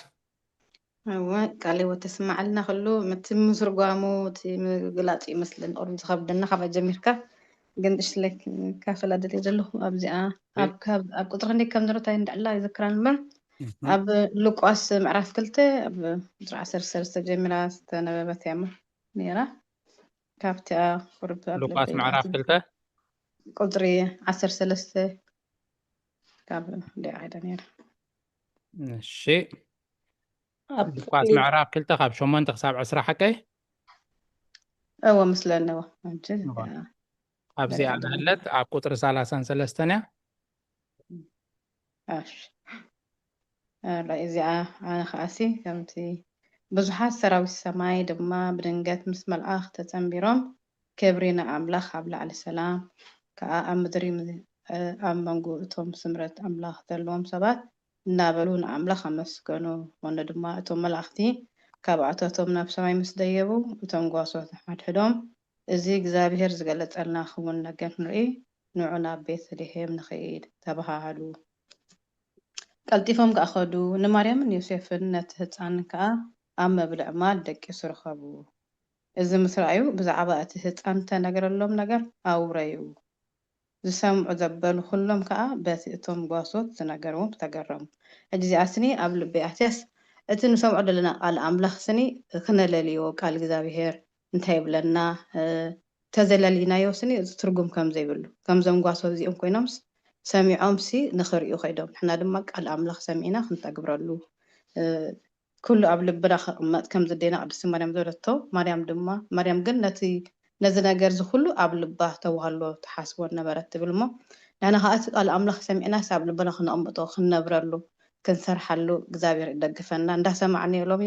እወ፣ ቃለ ሕይወት ተስምዓልና። ኩሉ እቲ ምትርጓሙ፣ እቲ ምግላጹ ይመስለኒ ቁሩብ ዝኸብደና፣ ካብኣ ጀሚርካ። ግን እሺ፣ ለክ-፣ ካፈላ ደልየ ዘለኹ ኣብዚኣ፣ ኣብ፣ ካብ፣ ኣብ ቁጽሪ ክንደይ ከም ዘሎ እንታይ እንድዕላ ይዝክራን እምበር፣ ኣብ ሉቃስ ምዕራፍ ክልተ ኣብ ቁጽሪ ዓሰርተ ሰለስተ ጀሚራ ዝተነበበት እያ እሞ ነይራ። ካብቲኣ ቁሩብ ኣብ ሉቃስ ልበይ ምዕራፍ ኣትዩ። ክልተ ቁጽሪ ዓሰርተ ሰለስተ ካብ እንዲኣ ኸይዳ ነይራ። እሺ፣ ኣብ ሉቃስ ምዕራፍ ክልተ ካብ ሸሞንተ ክሳብ ዕስራ ሓቀይ? እወ፣ ምስለኒ እወ። ሕጂ እወ። እዚኣ ኣብዚኣ ንርኢ ኣለና። ናህለት ኣብ ቁጽሪ ሰላሳን ሰለስተን እያ። እሺ። ራእይ እዚኣ ኣነ ከኣሲ ከምቲ ብዙሓት ሰራዊት ሰማይ ድማ ብድንገት ምስ መልኣኽ ተጸንቢሮም፣ ክብሪ ንኣምላኽ ኣብ ላዕሊ ሰላም ከኣ ኣብ ምድሪ ም-፣ ኣብ መንጎ እቶም ስምረት ኣምላኽ ዘለዎም ሰባት እናበሉ ንኣምላኽ ኣመስገኑ። ኮነ ድማ እቶም መላእኽቲ ካብ ኣተቶም ናብ ሰማይ ምስ ደየቡ፣ እቶም ጓሶት ሓድሕዶም፣ "እዚ እግዚኣብሔር ዝገለጸልና ክውን ነገር ንርኢ፣ ንዑ ናብ ቤተልሔም ንኸይድ" ተባሃሃሉ። ቀልጢፎም ከኣ ኸዱ፣ ንማርያምን ዮሴፍን ነቲ ህጻን ከኣ ኣብ መብልዕ ማል ደቂሱ ረኸቡ። እዚ ምስ ረኣዩ፣ ብዛዕባ እቲ ህጻን እተነገረሎም ነገር ኣውረዩ። ዝሰምዑ ዘበሉ ኩሎም ከኣ በቲ እቶም ጓሶት ዝነገርዎም ተገረሙ። ሕጂ እዚኣ ስኒ ኣብ ልበይ ኣትያስ፣ እቲ ንሰምዖ ዘለና ቃል ኣምላኽ ስኒ ክነለልዮ፣ ቃል እግዚኣብሔር እንታይ ይብለና፣ እ፣ ተዘለሊናዮ ስኒ እዚ ትርጉም ከም ዘይብሉ፣ ከምዞም ጓሶት እዚኦም ኮይኖምስ ሰሚዖምሲ ንኽርእዩ ከይዶም፣ ንሕና ድማ ቃል ኣምላኽ ሰሚዕና ክንተግብረሉ፣ እ፣ ኩሉ ኣብ ልብና ክቕመጥ ከም ዘድልየና ቅድስቲ ማርያም ዝበለቶ፣ ማርያም ድማ፣ ማርያም ግን ነቲ፣ ነዚ ነገር እዚ ኩሉ ኣብ ልባ ተዋህሎ ትሓስቦ ነበረት ትብል እሞ፣ ንሕና ከኣ እቲ ቃል ኣምላኽ ሰሚዕናስ ኣብ ልብና ክነቕምጦ፣ ክንነብረሉ፣ ክንሰርሓሉ እግዚኣብሔር ይደግፈና። እንዳሰማዕናዮ ሎሚ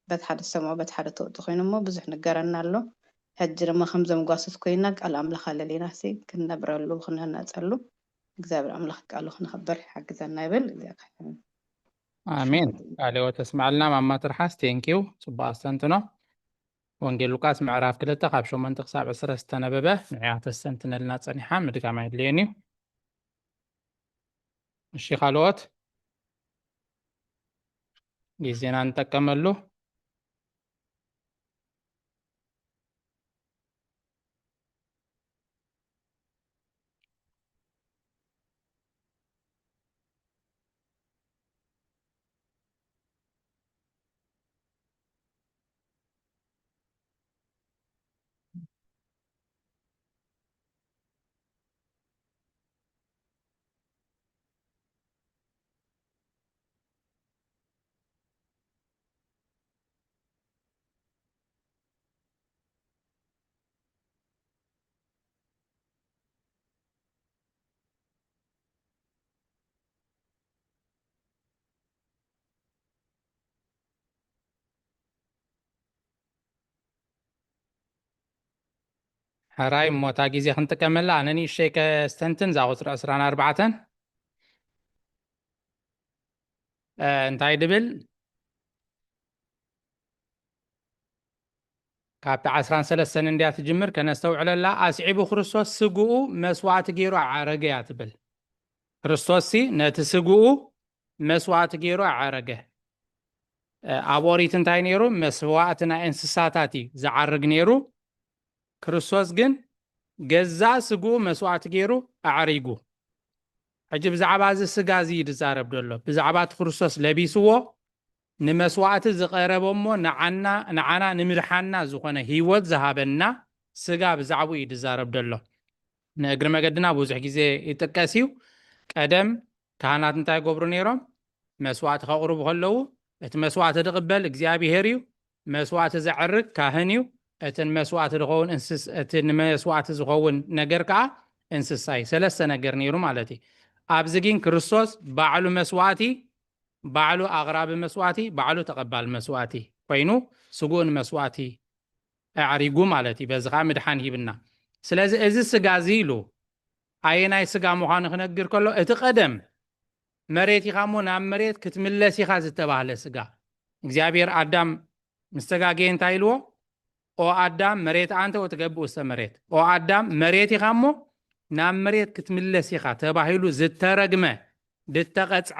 በቲ ሓደ ዝሰምዖ በቲ ሓደ ተውጥኦ ኮይኑ እሞ ብዙሕ ንገረና ኣሎ። ሕጂ ድማ ከምዞም ጓሶት ኮይና ቃል ኣምላኽ ኣለሊናሲ ክንነብረሉ፣ ክንህነጸሉ፣ እግዚኣብሔር ኣምላኽ ቃሉ ክነኽብር ይሓግዘና ይብል። እግዚኣብሔር ኣሜን። ቃለ ሕይወት ተስምዓልና ማማ ትርሓስ፣ ቴንኪው። ጽቡቕ ኣስተንትኖ። ወንጌል ሉቃስ ምዕራፍ ክልተ ካብ ሸሞንተ ክሳብ ዕስራ ዝተነበበ ንዕያ ተስተንትነልና ጸኒሓ፣ ምድጋም ኣየድልየን እዩ። እሺ፣ ካልኦት ግዜና ንጠቀመሉ። ሕራይ እሞ እታ ግዜ ክንጥቀመላ፣ ኣነ ንእሽተይ ከስተንትን እዛ ቁጽሪ ዕስራን ኣርባዕተን፣ እ፣ እንታይ ድብል? ካብቲ ዓስራን ሰለስተን እንድያ ትጅምር፣ ከነስተውዕለላ። ኣስዒቡ ክርስቶስ ስግኡ መስዋእቲ ገይሩ ኣዐረገ እያ ትብል። ክርስቶስሲ ነቲ ስግኡ መስዋእቲ ገይሩ ኣዐረገ። እ፣ ኣብ ኦሪት እንታይ ነይሩ? መስዋእቲ ናይ እንስሳታት እዩ ዝዓርግ ነይሩ። ክርስቶስ ግን ገዛእ ስግኡ መስዋእቲ ገይሩ ኣዕሪጉ። ሕጂ ብዛዕባ እዚ ስጋ እዚ እዩ ዝዛረብ ዘሎ። ብዛዕባ እቲ ክርስቶስ ለቢስዎ ንመስዋእቲ ዝቐረበ እሞ ንዓና፣ ንዓና ንምድሓና ዝኾነ ህይወት ዝሃበና ስጋ ብዛዕባኡ እዩ ዝዛረብ ዘሎ። ንእግሪ መገድና ብዙሕ ግዜ ይጥቀስ እዩ። ቀደም ካህናት እንታይ ይገብሩ ነይሮም? መስዋእቲ ከቕርቡ ከለዉ እቲ መስዋእቲ ዝቕበል እግዚኣብሄር እዩ፣ መስዋእቲ ዘዕርግ ካህን እዩ፣ እቲ ንመስዋእቲ ዝኸውን እንስስ-፣ እቲ ንመስዋእቲ ዝኸውን ነገር ከኣ እንስሳ እዩ። ሰለስተ ነገር ነይሩ ማለት እዩ። ኣብዚ ግን ክርስቶስ ባዕሉ መስዋእቲ፣ ባዕሉ ኣቕራቢ መስዋእቲ፣ ባዕሉ ተቐባል መስዋእቲ ኮይኑ ስግኡ ንመስዋእቲ ኣዕሪጉ ማለት እዩ። በዚ ከኣ ምድሓን ሂብና። ስለዚ እዚ ስጋ እዚ ኢሉ ኣየናይ ስጋ ምዃኑ ክነግር ከሎ እቲ ቀደም መሬት ኢኻ እሞ ናብ መሬት ክትምለስ ኢኻ ዝተባህለ ስጋ። እግዚኣብሔር ኣዳም ምስ ተጋገየ እንታይ ኢልዎ? "ኦ ኣዳም መሬት ኣንተ ወትገብእ ውስተ መሬት፣ ኦ ኣዳም መሬት ኢኻ እሞ ናብ መሬት ክትምለስ ኢኻ" ተባሂሉ ዝተረግመ፣ ድተቐጽዐ፣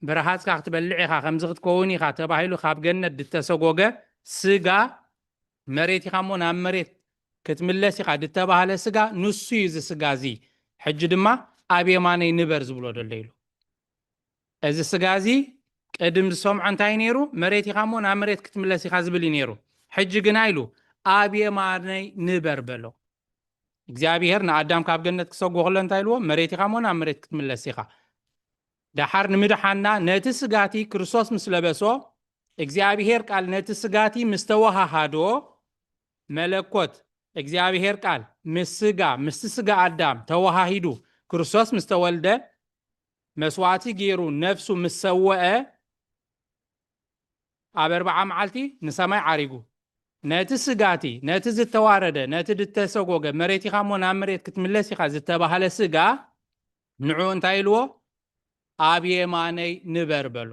ብረሃጽካ ክትበልዕ ኢኻ፣ ከምዚ ክትከውን ኢኻ ተባሂሉ ካብ ገነት ድተሰጎገ ስጋ፣ መሬት ኢኻ እሞ ናብ መሬት ክትምለስ ኢኻ ድተባህለ ስጋ፣ ንሱ እዩ እዚ ስጋ እዚ። ሕጂ ድማ ኣብ የማነይ ንበር ዝብሎ ደሎ ኢሉ። እዚ ስጋ እዚ ቅድም ዝሰምዖ እንታይ ነይሩ? መሬት ኢኻ እሞ ናብ መሬት ክትምለስ ኢኻ ዝብል እዩ ነይሩ። ሕጂ ግና ኢሉ ኣብ የማነይ ንበር በሎ። እግዚኣብሔር ንኣዳም ካብ ገነት ክሰጎ ከሎ እንታይ ኢልዎ? መሬት ኢኻ እሞ ናብ መሬት ክትምለስ ኢኻ። ደሓር ንምድሓና ነቲ ስጋቲ ክርስቶስ ምስ ለበሶ፣ እግዚኣብሔር ቃል ነቲ ስጋቲ ምስ ተወሃሃዶ፣ መለኮት እግዚኣብሔር ቃል ምስ ስጋ፣ ምስቲ ስጋ ኣዳም ተወሃሂዱ ክርስቶስ ምስ ተወልደ፣ መስዋዕቲ ገይሩ ነፍሱ ምስ ሰወአ፣ ኣብ ኣርብዓ መዓልቲ ንሰማይ ዓሪጉ። ነቲ ስጋቲ፣ ነቲ ዝተዋረደ፣ ነቲ ዝተሰጎገ፣ መሬት ኢኻ እሞ ናብ መሬት ክትምለስ ኢኻ ዝተባህለ ስጋ፣ ንዑ እንታይ ኢልዎ? ኣብ የማነይ ንበር በሎ።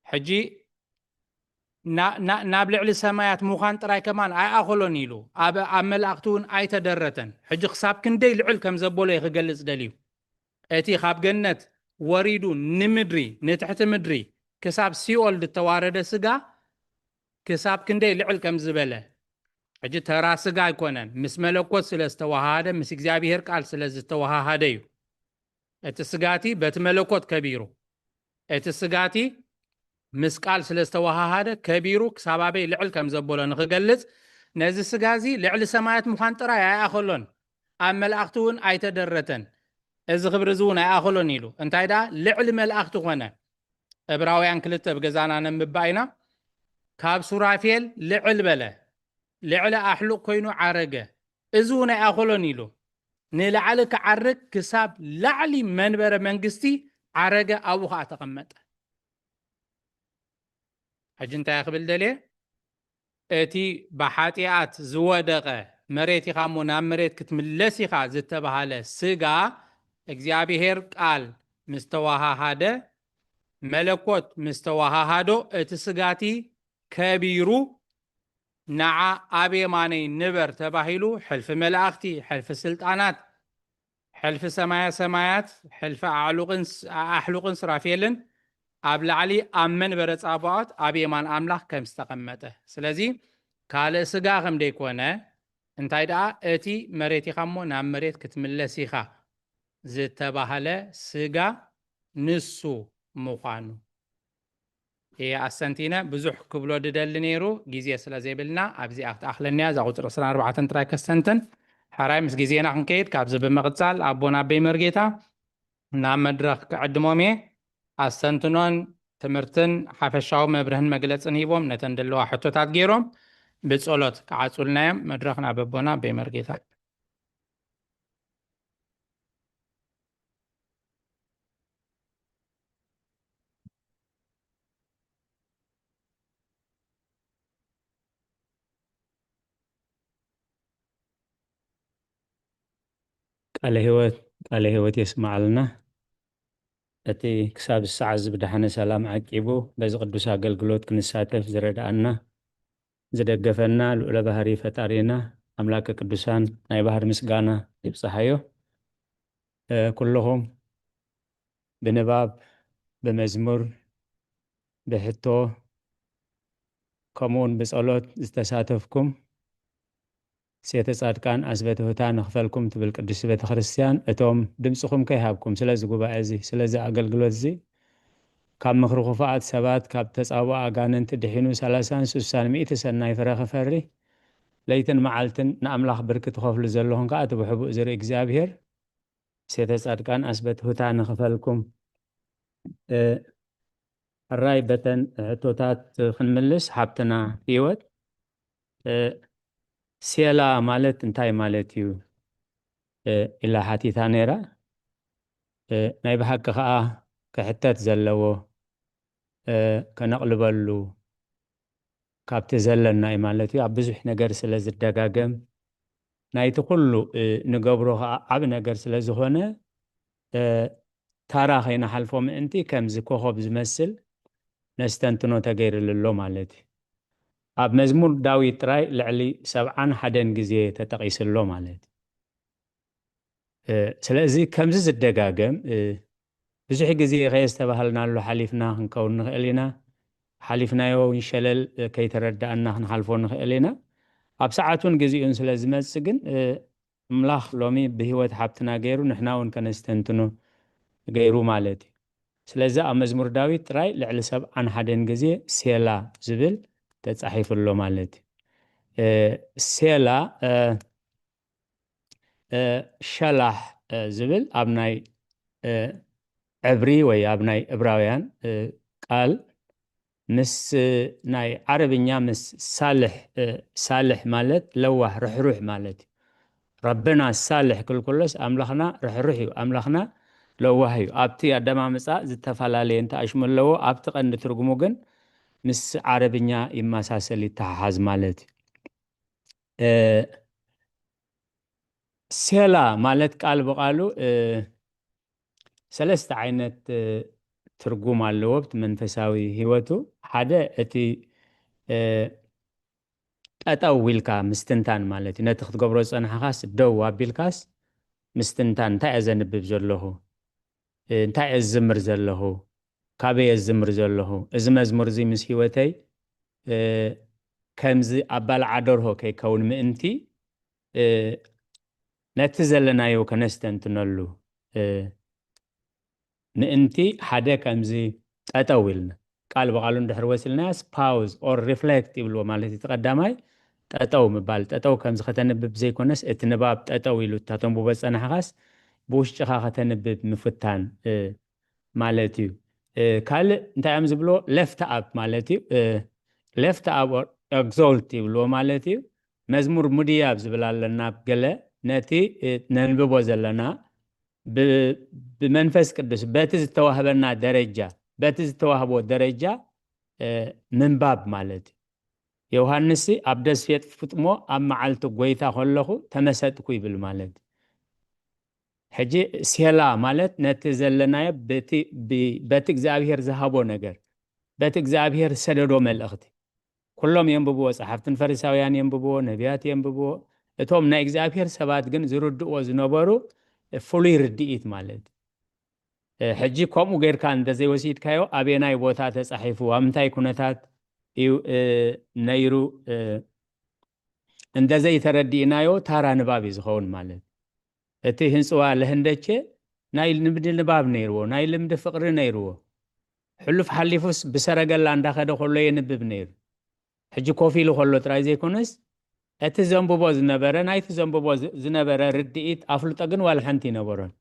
ሕጂ ና-፣ ና-፣ ናብ ልዕሊ ሰማያት ምዃን ጥራይ ከማን ኣይኣኸሎን ኢሉ፣ ኣብ፣ ኣብ መላእኽቲ እውን ኣይተደረተን። ሕጂ ክሳብ ክንደይ ልዕል ከም ዘበሎ እዩ ክገልጽ ደልዩ። እቲ ካብ ገነት ወሪዱ ንምድሪ፣ ንትሕቲ ምድሪ፣ ክሳብ ሲኦል ዝተዋረደ ስጋ ክሳብ ክንደይ ልዕል ከም ዝበለ። ሕጂ ተራ ስጋ ኣይኮነን፣ ምስ መለኮት ስለ ዝተወሃሃደ፣ ምስ እግዚኣብሔር ቃል ስለ ዝተወሃሃደ እዩ። እቲ ስጋቲ በቲ መለኮት ከቢሩ፣ እቲ ስጋቲ ምስ ቃል ስለ ዝተወሃሃደ ከቢሩ ክሳብ ኣበይ ልዕል ከም ዘበሎ ንኽገልጽ፣ ነዚ ስጋ እዚ ልዕሊ ሰማያት ምዃን ጥራይ ኣይኣኸሎን፣ ኣብ መላእኽቲ እውን ኣይተደረተን። እዚ ክብሪ እዚ እውን ኣይኣኸሎን ኢሉ። እንታይ ደኣ ልዕሊ መላእኽቲ ኾነ። ዕብራውያን ክልተ ብገዛና ነንብባ ኢና። ካብ ሱራፌል ልዕል በለ፣ ልዕሊ ኣሕሉቕ ኮይኑ ዓረገ። እዚ እውን ኣይኣኸሎን ኢሉ። ንላዕሊ ክዓርግ ክሳብ ላዕሊ መንበረ መንግስቲ ዓረገ፣ ኣብኡ ኸዓ ተቐመጠ። ሕጂ እንታይ ክብል ደልየ? እቲ ብሓጢኣት ዝወደቐ፣ መሬት ኢኻ እሞ ናብ መሬት ክትምለስ ኢኻ ዝተባሃለ ስጋ፣ እግዚኣብሔር ቃል ምስ ተወሃሃደ፣ መለኮት ምስ ተወሃሃዶ፣ እቲ ስጋቲ ከቢሩ፣ ንዓ ኣብ የማነይ ንበር ተባሂሉ፣ ሕልፊ መላእኽቲ፣ ሕልፊ ስልጣናት፣ ሕልፊ ሰማያ ሰማያት፣ ሕልፊ ኣዕሉቕን ስ-፣ ኣሕሉቕን ሱራፌልን ኣብ ላዕሊ ኣብ መንበረ ጻባኦት ኣብ የማን ኣምላኽ ከም ዝተቐመጠ። ስለዚ ካልእ ስጋ ከም ደይኮነ፣ እንታይ ደኣ እቲ መሬት ኢኻ እሞ ናብ መሬት ክትምለስ ኢኻ ዝተባህለ ስጋ ንሱ ምዃኑ እየ ኣስተንቲነ። ብዙሕ ክብሎ ድደሊ ነይሩ፣ ግዜ ስለ ዘይብልና ኣብዚኣ ክትኣኽለኒ እያ። እዛ ቁጽሪ ዕስራን ኣርባዕተን ጥራይ ከስተንትን። ሕራይ ምስ ግዜና ክንከይድ፣ ካብዚ ብምቕጻል ኣቦና ኣበይ መርጌታ ናብ መድረኽ ክዕድሞም እየ። ኣስተንትኖን ትምህርትን ሓፈሻዊ መብርህን መግለጽን ሂቦም፣ ነተን ዘለዋ ሕቶታት ገይሮም ብጸሎት ክዓጹልና እዮም። መድረኽ ናብ ኣቦና ኣበይ መርጌታ። ቃለ ህይወት፣ ቃለ ህይወት የስምዓልና። እቲ ክሳብ ሰዓት እዚ ብደሓነ ሰላም ዓቂቡ በዚ ቅዱስ ኣገልግሎት ክንሳተፍ ዝረድኣና፣ ዝደገፈና ልዑለ ባህሪ ፈጣሪና ኣምላከ ቅዱሳን ናይ ባህሪ ምስጋና ይብጽሓዮ። እ፣ ኩልኹም ብንባብ፣ ብመዝሙር፣ ብሕቶ፣ ከምኡውን ብጸሎት ዝተሳተፍኩም፣ ሴተ ጻድቃን ኣስበትሁታ ንኽፈልኩም ትብል ቅድስቲ ቤተ ክርስቲያን፣ እቶም ድምጽኹም ከይሃብኩም ስለዚ ጉባኤ እዚ፣ ስለዚ ኣገልግሎት እዚ፣ ካብ ምኽሪ ክፉኣት ሰባት፣ ካብ ተጻብኦ ኣጋንንቲ ድሒኑ፣ ሰላሳን ስሳን ሚእቲ ሰናይ ፍረ ክፈሪ፣ ለይትን መዓልትን ንኣምላኽ ብርኪ ትኸፍሉ ዘለኹም ከኣ፣ እቲ ብሕቡእ ዝርኢ እግዚኣብሔር፣ ሴተ ጻድቃን ኣስበትሁታ ንኽፈልኩም። እ፣ ሕራይ በተን ሕቶታት ክንምልስ፣ ሓብትና ህይወት፣ እ፣ ሴላ ማለት እንታይ ማለት እዩ? እ፣ ኢላ ሓቲታ ነይራ። እ፣ ናይ ብሓቂ ከኣ ክሕተት ዘለዎ፣ እ፣ ከነቕልበሉ ካብቲ ዘለና እዩ ማለት እዩ። ኣብ ብዙሕ ነገር ስለ ዝደጋገም፣ ናይቲ ኩሉ፣ እ፣ ንገብሮ ከኣ ዓቢ ነገር ስለ ዝኾነ፣ እ፣ ታራ ከይንሓልፎ ምእንቲ ከምዚ ኮኸብ ዝመስል ነስተንትኖ ተገይርሉ ኣሎ ማለት እዩ። ኣብ መዝሙር ዳዊት ጥራይ ልዕሊ ሰብዓን ሓደን ግዜ ተጠቒሱ ኣሎ ማለት እዩ። እ፣ ስለዚ ከምዚ ዝደጋገም፣ እ፣ ብዙሕ ግዜ ከየስተባሃልናሉ ሓሊፍና ክንከውን ንኽእል ኢና። ሓሊፍናዮ እውን ሸለል፣ እ፣ ከይተረዳእና ክንሓልፎ ንኽእል ኢና። ኣብ ሰዓቱን ግዜኡን ስለ ዝመጽእ ግን፣ እ፣ ኣምላኽ ሎሚ ብህይወት ሓብትና ገይሩ ንሕና እውን ከነስተንትኖ ገይሩ ማለት እዩ። ስለዚ ኣብ መዝሙር ዳዊት ጥራይ ልዕሊ ሰብዓን ሓደን ግዜ ሴላ ዝብል ተጻሒፉ ኣሎ ማለት እዩ። እ፣ ሴላ፣ እ፣ እ፣ ሸላሕ፣ እ፣ ዝብል ኣብ ናይ፣ እ፣ ዕብሪ ወይ ኣብ ናይ ዕብራውያን፣ እ፣ ቃል ምስ፣ እ፣ ናይ ዓረብኛ ምስ ሳልሕ፣ እ፣ ሳልሕ ማለት ለዋህ፣ ርሕሩሕ ማለት እዩ። ረብና ሳልሕ ክብል ከሎስ ኣምላኽና ርሕሩሕ እዩ። ኣምላኽና ለዋህ እዩ። ኣብቲ ኣደማምጻ ዝተፈላለየ እንተ ኣሽሙ ኣለዎ፣ ኣብቲ ቀንዲ ትርጉሙ ግን ምስ ዓረብኛ ይመሳሰል፣ ይተሓሓዝ ማለት እዩ። እ፣ ሴላ ማለት ቃል ብቓሉ፣ እ፣ ሰለስተ ዓይነት፣ እ፣ ትርጉም ኣለዎ ኣብቲ መንፈሳዊ ህይወቱ። ሓደ እቲ፣ እ፣ ጠጠው ኢልካ ምስትንታን ማለት እዩ። ነቲ ክትገብሮ ዝጸናሕካስ ደው ኣቢልካስ ምስትንታን፣ እንታይ እየ ዘንብብ ዘለኹ? እ፣ እንታይ እየ ዝዝምር ዘለኹ? ካበይ እየ ዝዝምር ዘለኹ? እዚ መዝሙር እዚ ምስ ህይወተይ፣ እ፣ ከምዚ ኣባልዓ ደርሆ ከይከውን ምእንቲ፣ እ፣ ነቲ ዘለናዮ ከነስተንትነሉ፣ እ፣ ምእንቲ ሓደ ከምዚ ጠጠው ኢልና፣ ቃል ብቓሉ እንድሕር ወሲልናያስ፣ pause or reflect ይብልዎ ማለት እዩ። እቲ ቀዳማይ ጠጠው ምባል፣ ጠጠው ከምዚ ከተንብብ ዘይኮነስ፣ እቲ ንባብ ጠጠው ኢሉ፣ እታ ተንብቦ ዝጸናሕካስ ብውሽጥኻ ከተንብብ ምፍታን፣ እ፣ ማለት እዩ። እ፣ ካልእ እንታይ እዮም ዝብልዎ? Lift up ማለት እዩ። እ፣ lift up or exalt ይብልዎ ማለት እዩ። መዝሙር ምድያብ ዝብል ኣለና። ኣብ ገለ ነቲ፣ እ፣ ነንብቦ ዘለና ብ-፣ ብመንፈስ ቅዱስ በቲ ዝተዋህበና ደረጃ፣ በቲ ዝተዋህቦ ደረጃ፣ እ፣ ምንባብ ማለት እዩ። ዮሃንስ ኣብ ደሴት ፍጥሞ ኣብ መዓልቲ ጐይታ ከለኹ ተመሰጥኩ ይብል ማለት እዩ። ሕጂ ሴላ ማለት ነቲ ዘለናዮ በቲ፣ ብ-፣ በቲ እግዚኣብሔር ዝሃቦ ነገር፣ በቲ እግዚኣብሔር ዝሰደዶ መልእኽቲ። ኩሎም የንብብዎ፣ ጸሓፍትን ፈሪሳውያን የንብብዎ፣ ነቢያት የንብብዎ። እቶም ናይ እግዚኣብሔር ሰባት ግን ዝርድእዎ ዝነበሩ ፍሉይ ርድኢት ማለት እዩ። እ፣ ሕጂ ከምኡ ጌርካ እንተዘይወሲድካዮ፣ ኣበየናይ ቦታ ተጻሒፉ፣ ኣብ ምንታይ ኩነታት እዩ፣ እ፣ ነይሩ፣ እ፣ እንተዘይተረዲእናዮ፣ ታራ ንባብ እዩ ዝኸውን ማለት። እቲ ህንጽዋ ለህንደቼ ናይ ልምዲ ንባብ ነይርዎ፣ ናይ ልምዲ ፍቕሪ ነይርዎ። ሕሉፍ ሓሊፉስ ብሰረገላ እንዳኸደ ከሎ የንብብ ነይሩ። ሕጂ ኮፍ ኢሉ ከሎ ጥራይ ዘይኮነስ፣ እቲ ዘንብቦ ዝነበረ፣ ናይቲ ዘንብቦ ዝ-፣ ዝነበረ ርድኢት ኣፍልጦ ግን ዋላ ሓንቲ ይነበሮን።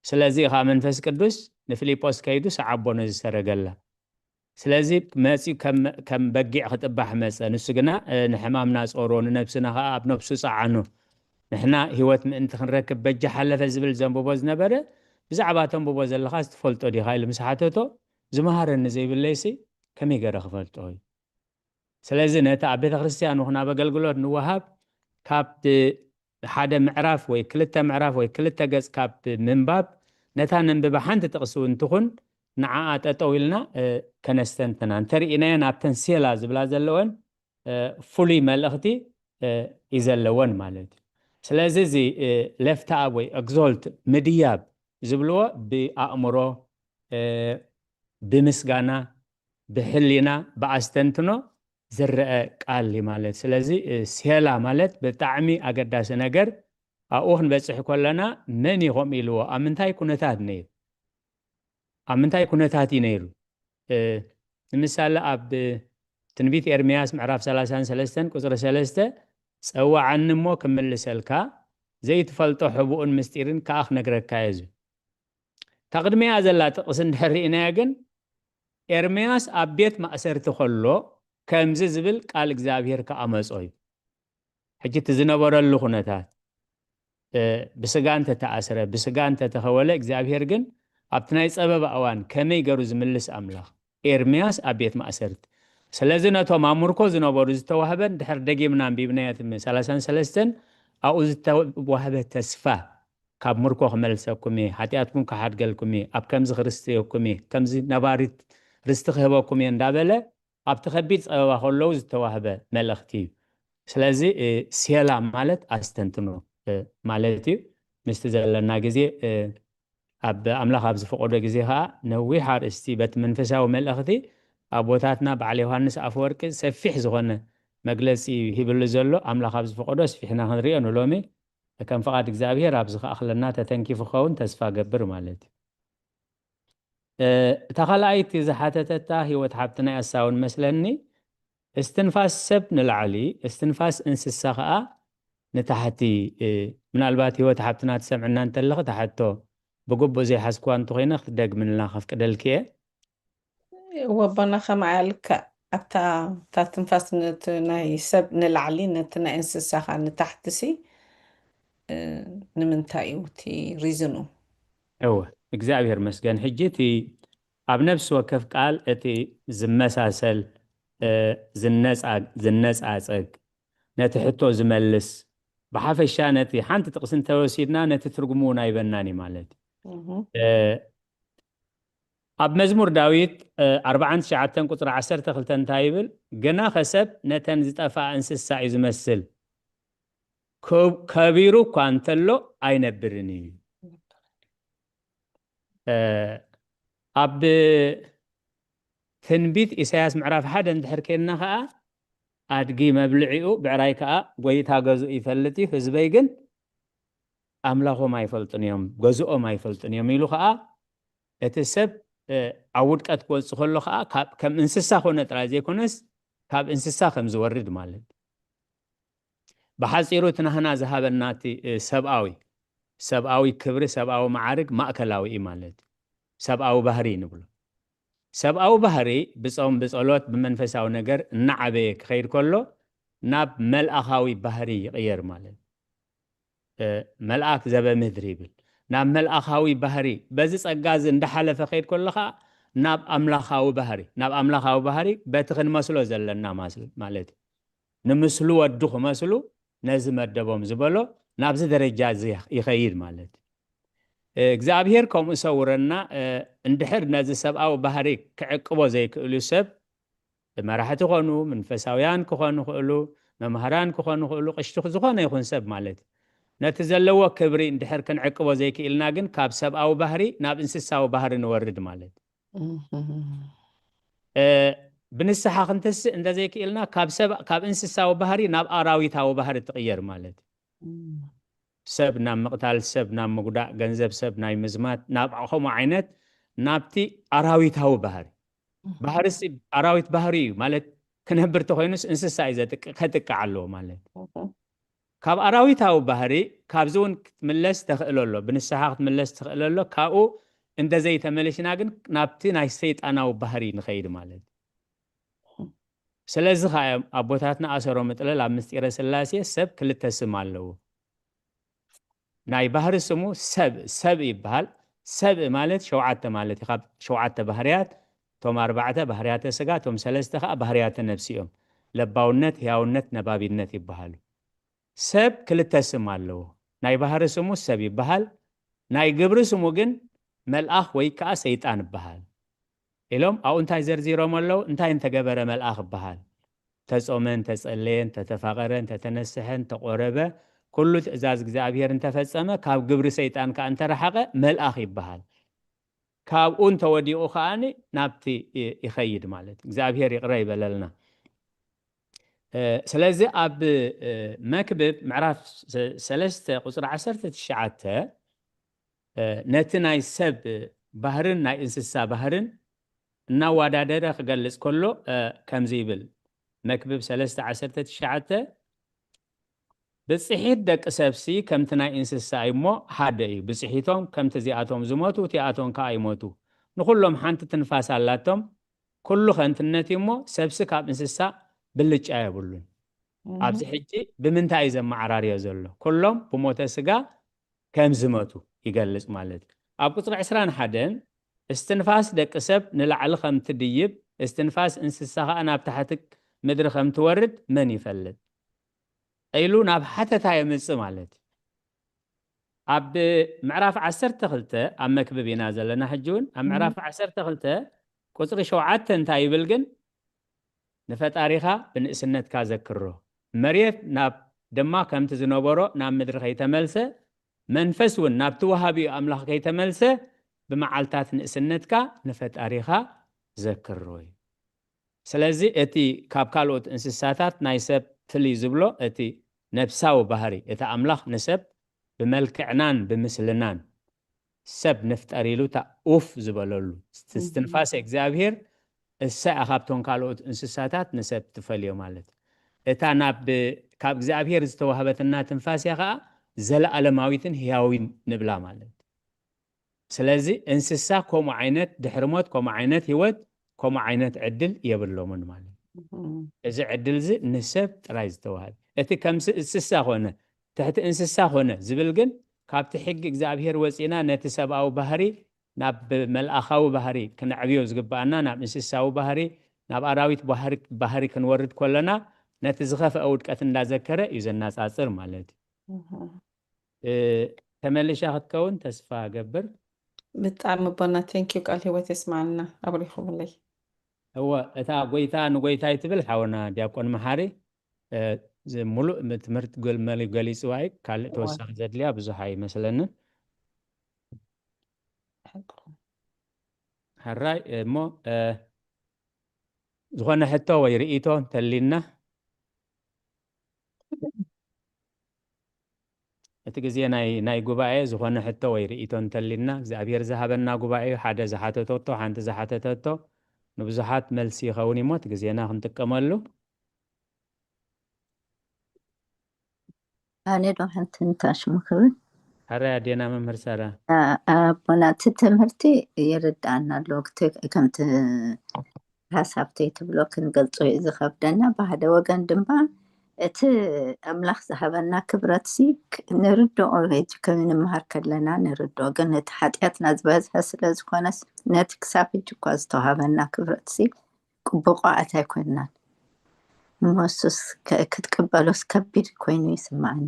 ስለዚ ኸኣ መንፈስ ቅዱስ ንፊልጶስ ከይዱ ሰዓቦ ነዚ ሰረገላ። ስለዚ መጺኡ ከም፣ ከም በጊዕ ክጥባሕ መጸ። ንሱ ግና፣ እ፣ ንሕማምና ጾሮ፣ ንነብስና ኸኣ ኣብ ነብሱ ጸዓኖ። ንሕና ህይወት ምእንቲ ክንረክብ በጃ ሓለፈ ዝብል ዘንብቦ ዝነበረ፣ ብዛዕባ ተንብቦ ዘለኻስ ትፈልጦ ዲኻ? ኢሉ ምስ ሓተቶ፣ ዝመሃረኒ ዘይብለይሲ ከመይ ገይረ ክፈልጦ? እዩ። ስለዚ ነቲ ኣብ ቤተ ክርስቲያን ይኹን ኣብ ኣገልግሎት ንወሃብ ካብ ሓደ ምዕራፍ ወይ ክልተ ምዕራፍ ወይ ክልተ ገጽ ካብ ምንባብ፣ ነታ ነንብባ ሓንቲ ጥቕሲ እውን ትኹን ንዓኣ ጠጠው ኢልና፣ እ፣ ከነስተንትና። እንተርኢናየን ኣብተን ሴላ ዝብላ ዘለወን፣ እ፣ ፍሉይ መልእኽቲ፣ እ፣ እዩ ዘለወን ማለት እዩ። ስለዚ እዚ፣ እ፣ ሌፍት ኣፕ ወይ ኤግዞልት ምድያብ ዝብልዎ ብኣእምሮ፣ እ፣ ብምስጋና፣ ብሕሊና፣ ብኣስተንትኖ ዝረአ ቃል እዩ ማለት። ስለዚ፣ እ፣ ሴላ ማለት ብጣዕሚ ኣገዳሲ ነገር፣ ኣብኡ ክንበጽሕ ከለና መን እዩ ከምኡ ኢልዎ? ኣብ ምንታይ ኩነታት ነይሩ? ኣብ ምንታይ ኩነታት እዩ ነይሩ? እ፣ ንምሳሌ ኣብ ትንቢት ኤርምያስ ምዕራፍ ሰላሳን ሰለስተን ቁጽሪ ሰለስተ፣ "ጸውዓኒ እሞ ክምልሰልካ፣ ዘይትፈልጦ ሕቡእን ምስጢርን ከኣ ክነግረካ እየ" ዝብል። እታ ቅድሚኣ ዘላ ጥቕሲ እንድሕር ርኢናያ ግን፣ ኤርምያስ ኣብ ቤት ማእሰርቲ ከሎ ከምዚ ዝብል ቃል እግዚኣብሔር ከኣ መጾ እዩ። ሕጂ እቲ ዝነበረሉ ኩነታት፣ እ፣ ብስጋ እንተተኣስረ፣ ብስጋ እንተተኸወለ፣ እግዚኣብሔር ግን ኣብቲ ናይ ጸበባ እዋን ከመይ ገሩ ዝምልስ ኣምላኽ፣ ኤርምያስ ኣብ ቤት ማእሰርቲ። ስለዚ ነቶም ኣብ ምርኮ ዝነበሩ ዝተዋህበን፣ ድሕር ደጊምና ኣንቢብናዮ እቲ ሰላሳን ሰለስተን፣ ኣብኡ ዝተዋህበ ተስፋ፣ ካብ ምርኮ ክመልሰኩም እየ፣ ሓጢኣትኩም ክሓድገልኩም እየ፣ ኣብ ከምዚ ክርስትየኩም እየ፣ ከምዚ ነባሪት ርስቲ ክህበኩም እየ እንዳበለ ኣብቲ ከቢድ ጸበባ ከለዉ ዝተዋህበ መልእኽቲ እዩ። ስለዚ እ፣ ሴላ ማለት ኣስተንትኖ እ፣ ማለት እዩ። ምስቲ ዘለና ግዜ እ፣ ኣብ ኣምላኽ ኣብ ዝፈቐዶ ግዜ ኸኣ ነዊሕ ኣርእስቲ በቲ መንፈሳዊ መልእኽቲ ኣቦታትና በዓል ዮሃንስ ኣፈወርቂ ሰፊሕ ዝኾነ መግለጺ ሂብሉ ዘሎ። ኣምላኽ ኣብ ዝፈቐዶ ኣስፊሕና ክንሪኦ ንሎሚ ከም ፍቓድ እግዚኣብሔር ኣብዚ ክኣኽለና ተተንኪፉ ክኸውን ተስፋ ገብር ማለት እዩ። እ፣ እታ ካልኣይቲ ዝሓተተታ ህይወት ሓብትና እያ፣ እሳ እውን መስለኒ እስትንፋስ ሰብ ንላዕሊ እስትንፋስ እንስሳ ኸኣ ንታሕቲ። እ፣ ምናልባት ህይወት ሓብትና ትሰምዕና እንተለኺ እታ ሕቶ ብግቡእ ዘይሓዝክዋ እንተኾይነ ክትደግምልና ከፍቅደልኪ እየ። ወቦና ከማያ ልክዕ ኣብታ እታ ትንፋስ ነቲ ናይ ሰብ ንላዕሊ ነቲ ናይ እንስሳ ኸኣ ንታሕቲ ሲ እ፣ ንምንታይ እዩ እቲ ሪዝኑ? እወ እግዚኣብሔር መስገን። ሕጂ እቲ ኣብ ነፍሲ ወከፍ ቃል እቲ ዝመሳሰል እ፣ ዝነጻ- ዝነጻጸግ ነቲ ሕቶ ዝመልስ ብሓፈሻ ነቲ ሓንቲ ጥቕሲ እንተወሲድና ነቲ ትርጉሙ እውን ኣይበናን እዩ ማለት እዩ። እህ፣ እ፣ ኣብ መዝሙር ዳዊት እ፣ ኣርባዓን ትሽዓተን ቁፅሪ ዓሰርተ ክልተ እንታይ ይብል? ግናኸ ሰብ ነተን ዝጠፍኣ እንስሳ እዩ ዝመስል፣ ከ- ከቢሩ እኳ እንተሎ ኣይነብርን እዩ። እ፣ ኣብ ትንቢት ኢሳያስ ምዕራፍ ሓደ እንድሕር ኬድና ኸዓ ኣድጊ መብልዒኡ ብዕራይ ከኣ ጎይታ ገዝኡ ይፈልጥ እዩ፣ ህዝበይ ግን ኣምላኾም ኣይፈልጡን እዮም፣ ገዝኦም ኣይፈልጡን እዮም ኢሉ ኸዓ እቲ ሰብ እ፣ ኣብ ውድቀት ክወጽእ ከሎ ኸዓ ካብ ከም እንስሳ ኮነ ጥራይ ዘይኮነስ ካብ እንስሳ ከም ዝወርድ ማለት። ብሓጺሩ እቲ ናህና ዝሃበና እቲ እ፣ ሰብኣዊ ሰብኣዊ ክብሪ ሰብኣዊ መዓርግ ማእከላዊ እዩ ማለት እዩ። ሰብኣዊ ባህሪ ንብሎ። ሰብኣዊ ባህሪ ብጾም ብጸሎት ብመንፈሳዊ ነገር እናዓበየ ክኸይድ ከሎ ናብ መልኣኻዊ ባህሪ ይቕየር ማለት እዩ። እ፣ መልኣክ ዘበ ምድሪ ይብል። ናብ መልኣኻዊ ባህሪ በዚ ጸጋ እዚ እንዳሓለፈ ከይድ ከሎ ኸዓ ናብ ኣምላኻዊ ባህሪ ናብ ኣምላኻዊ ባህሪ በቲ ክንመስሎ ዘለና ማስ- ማለት እዩ። ንምስሉ ወዱ ክመስሉ ነዚ መደቦም ዝበሎ ናብዚ ደረጃ እዚ ይኸይድ ማለት እዩ። እግዚኣብሔር ከምኡ ሰውረና። እንድሕር ነዚ ሰብኣዊ ባህሪ ክዕቅቦ ዘይክእሉ ሰብ መራሕቲ ኮኑ መንፈሳውያን ክኾኑ ክእሉ መምሃራን ክኾኑ ክእሉ ቅሽቲ ዝኾነ ይኹን ሰብ ማለት እዩ። ነቲ ዘለዎ ክብሪ እንድሕር ክንዕቅቦ ዘይክእልና ግን ካብ ሰብኣዊ ባህሪ ናብ እንስሳዊ ባህሪ ንወርድ ማለት እዩ። ብንስሓ ክንተስእ እንተዘይክእልና ካብ ሰብ ካብ እንስሳዊ ባህሪ ናብ ኣራዊታዊ ባህሪ ትቕየር ማለት እዩ። ሰብ ናብ ምቕታል ሰብ ናብ ምጉዳእ ገንዘብ ሰብ ናይ ምዝማት ናብ ከምኡ ዓይነት ናብቲ ኣራዊታዊ ባህሪ ባህሪ ኣራዊት ባህሪ እዩ ማለት ክነብር ተኮይኑስ እንስሳ እዩ ዘጥቅዕ ከጥቅዕ ኣለዎ ማለት ካብ ኣራዊታዊ ባህሪ ካብዚ እውን ክትምለስ ተኽእል ኣሎ ብንስሓ ክትምለስ ትኽእል ኣሎ ካብኡ እንተዘይተመለሽና ግን ናብቲ ናይ ሰይጣናዊ ባህሪ ንኸይድ ማለት ስለዚ ከ ኣቦታትና ኣሰሮ ምጥለል ኣብ ምስጢረ ስላሴ ሰብ ክልተ ስም ኣለዎ ናይ ባህሪ ስሙ ሰብ ሰብ ይበሃል ሰብ ማለት ሸውዓተ ማለት እዩ ካብ ሸውዓተ ባህርያት እቶም ኣርባዕተ ባህርያተ ስጋ እቶም ሰለስተ ከዓ ባህርያተ ነብሲ እዮም ለባውነት ህያውነት ነባቢነት ይበሃሉ ሰብ ክልተ ስም ኣለዎ ናይ ባህሪ ስሙ ሰብ ይበሃል ናይ ግብሪ ስሙ ግን መልኣኽ ወይ ከዓ ሰይጣን ይበሃል ኢሎም ኣብኡ እንታይ ዘርዚሮም ኣለዉ እንታይ እንተገበረ መልኣኽ ይበሃል ተጾመ እንተጸለየ እንተተፋቐረ እንተተነስሐ እንተቆረበ ኩሉ ትእዛዝ እግዚኣብሔር እንተፈጸመ ካብ ግብሪ ሰይጣን ከዓ እንተረሓቐ መልኣኽ ይበሃል ካብኡ እንተወዲቑ ከዓኒ ናብቲ ይኸይድ ማለት እግዚኣብሔር ይቕረ ይበለልና ስለዚ ኣብ መክብብ ምዕራፍ ሰለስተ ቁፅሪ ዓሰርተ ትሽዓተ ነቲ ናይ ሰብ ባህርን ናይ እንስሳ ባህርን እናወዳደረ ክገልጽ ከሎ ከምዚ ይብል መክብብ ሰለስተ ዓሰርተ ትሽዓተ ብፅሒት ደቂ ሰብሲ ከምቲ ናይ እንስሳ እዩ እሞ ሓደ እዩ ብፅሒቶም ከምቲ እዚኣቶም ዝሞቱ እቲኣቶም ከዓ ይሞቱ ንኩሎም ሓንቲ ትንፋስ ኣላቶም ኩሉ ከንትነት እዩ እሞ ሰብሲ ካብ እንስሳ ብልጫ የብሉን ኣብዚ ሕጂ ብምንታይ እዩ ዘመዓራርዮ ዘሎ ኩሎም ብሞተ ስጋ ከም ዝመቱ ይገልጽ ማለት እዩ ኣብ ቁፅሪ ዕስራን ሓደን እስትንፋስ ደቂ ሰብ ንላዕሊ ከም ትድይብ እስትንፋስ እንስሳ ከዓ ናብ ታሕቲ ምድሪ ከም ትወርድ መን ይፈልጥ ኢሉ ናብ ሓተታ የምፅእ ማለት እዩ ኣብ ምዕራፍ ዓሰርተ ክልተ ኣብ መክብብ ኢና ዘለና። ሕጂ እውን ኣብ ምዕራፍ ዓሰርተ ክልተ ቁፅሪ ሸውዓተ እንታይ ይብል ግን? ንፈጣሪኻ ብንእስነትካ ዘክሮ፣ መሬት ናብ ድማ ከምቲ ዝነበሮ ናብ ምድሪ ከይተመልሰ፣ መንፈስ እውን ናብቲ ወሃቢኡ ኣምላኽ ከይተመልሰ፣ ብመዓልታት ንእስነትካ ንፈጣሪኻ ዘክሮ እዩ። ስለዚ እቲ ካብ ካልኦት እንስሳታት ናይ ሰብ ፍልይ ዝብሎ እቲ ነፍሳዊ ባህሪ፣ እቲ ኣምላኽ ንሰብ ብመልክዕናን ብምስልናን ሰብ ንፍጠር ኢሉ እታ ኡፍ ዝበለሉ እስትንፋሰ እግዚኣብሔር እሳ እያ ካብቶም ካልኦት እንስሳታት ንሰብ ትፈልዮ ማለት እዩ። እታ ናብ ካብ እግዚኣብሔር ዝተዋህበትና ትንፋስ እያ ከዓ ዘለኣለማዊትን ህያዊን ንብላ ማለት እዩ። ስለዚ እንስሳ ከምኡ ዓይነት ድሕሪ ሞት ከምኡ ዓይነት ህይወት ከምኡ ዓይነት ዕድል የብሎምን ማለት እዩ። እዚ ዕድል እዚ ንሰብ ጥራይ ዝተዋህበ እቲ ከም እንስሳ ኮነ ትሕቲ እንስሳ ኮነ ዝብል ግን ካብቲ ሕጊ እግዚኣብሔር ወፂና ነቲ ሰብኣዊ ባህሪ ናብ መልኣኻዊ ባህሪ ክነዕብዮ ዝግባኣና ናብ እንስሳዊ ባህሪ ናብ ኣራዊት ባህሪ ክንወርድ ከለና ነቲ ዝኸፍአ ውድቀት እንዳዘከረ እዩ ዘናፃፅር ማለት እዩ። ተመልሻ ክትከውን ተስፋ ገብር። ብጣዕሚ ኣቦና፣ thank you፣ ቃል ህይወት የስማዓልና። ኣብሪኹምለይ። እወ፣ እታ ጎይታ ንጎይታይ ትብል ሓውና ዲያቆን መሓሪ ሙሉእ ትምህርቲ ገሊፅዋ እዩ። ካልእ ተወሳኺ ዘድልያ ብዙሕ ኣይመስለንን። ሕራይ እሞ ዝኾነ ሕቶ ወይ ርኢቶ እንተሊና እቲ ግዜ ናይ ናይ ጉባኤ ዝኾነ ሕቶ ወይ ርኢቶ እንተሊና እግዚኣብሔር ዝሃበና ጉባኤ እዩ። ሓደ ዝሓተተቶ ሓንቲ ዝሓተተቶ ንብዙሓት መልሲ ይኸውን እሞ እቲ ግዜና ክንጥቀመሉ ኣነ ዶ ሓንቲ እንታሽሙ ክብል ኣረ ኣዴና መምህር ሰራ ኣቦና እቲ ትምህርቲ ይርዳኣና ኣሎ። ከምቲ ሓሳብተይ ትብሎ ክንገልጾ እዩ ዝኸብደና። ብሓደ ወገን ድማ እቲ ኣምላኽ ዝሃበና ክብረት ሲ ንርድኦ ሕጂ ከም ንምሃር ከለና ንርድኦ፣ ግን እቲ ሓጢኣትና ዝበዝሐ ስለ ዝኾነስ ነቲ ክሳብ ሕጂ እኳ ዝተዋሃበና ክብረት ሲ ብቑዓት ኣይኮንናን። እሞ እሱስ ክትቅበሎስ ከቢድ ኮይኑ ይስምዓኒ።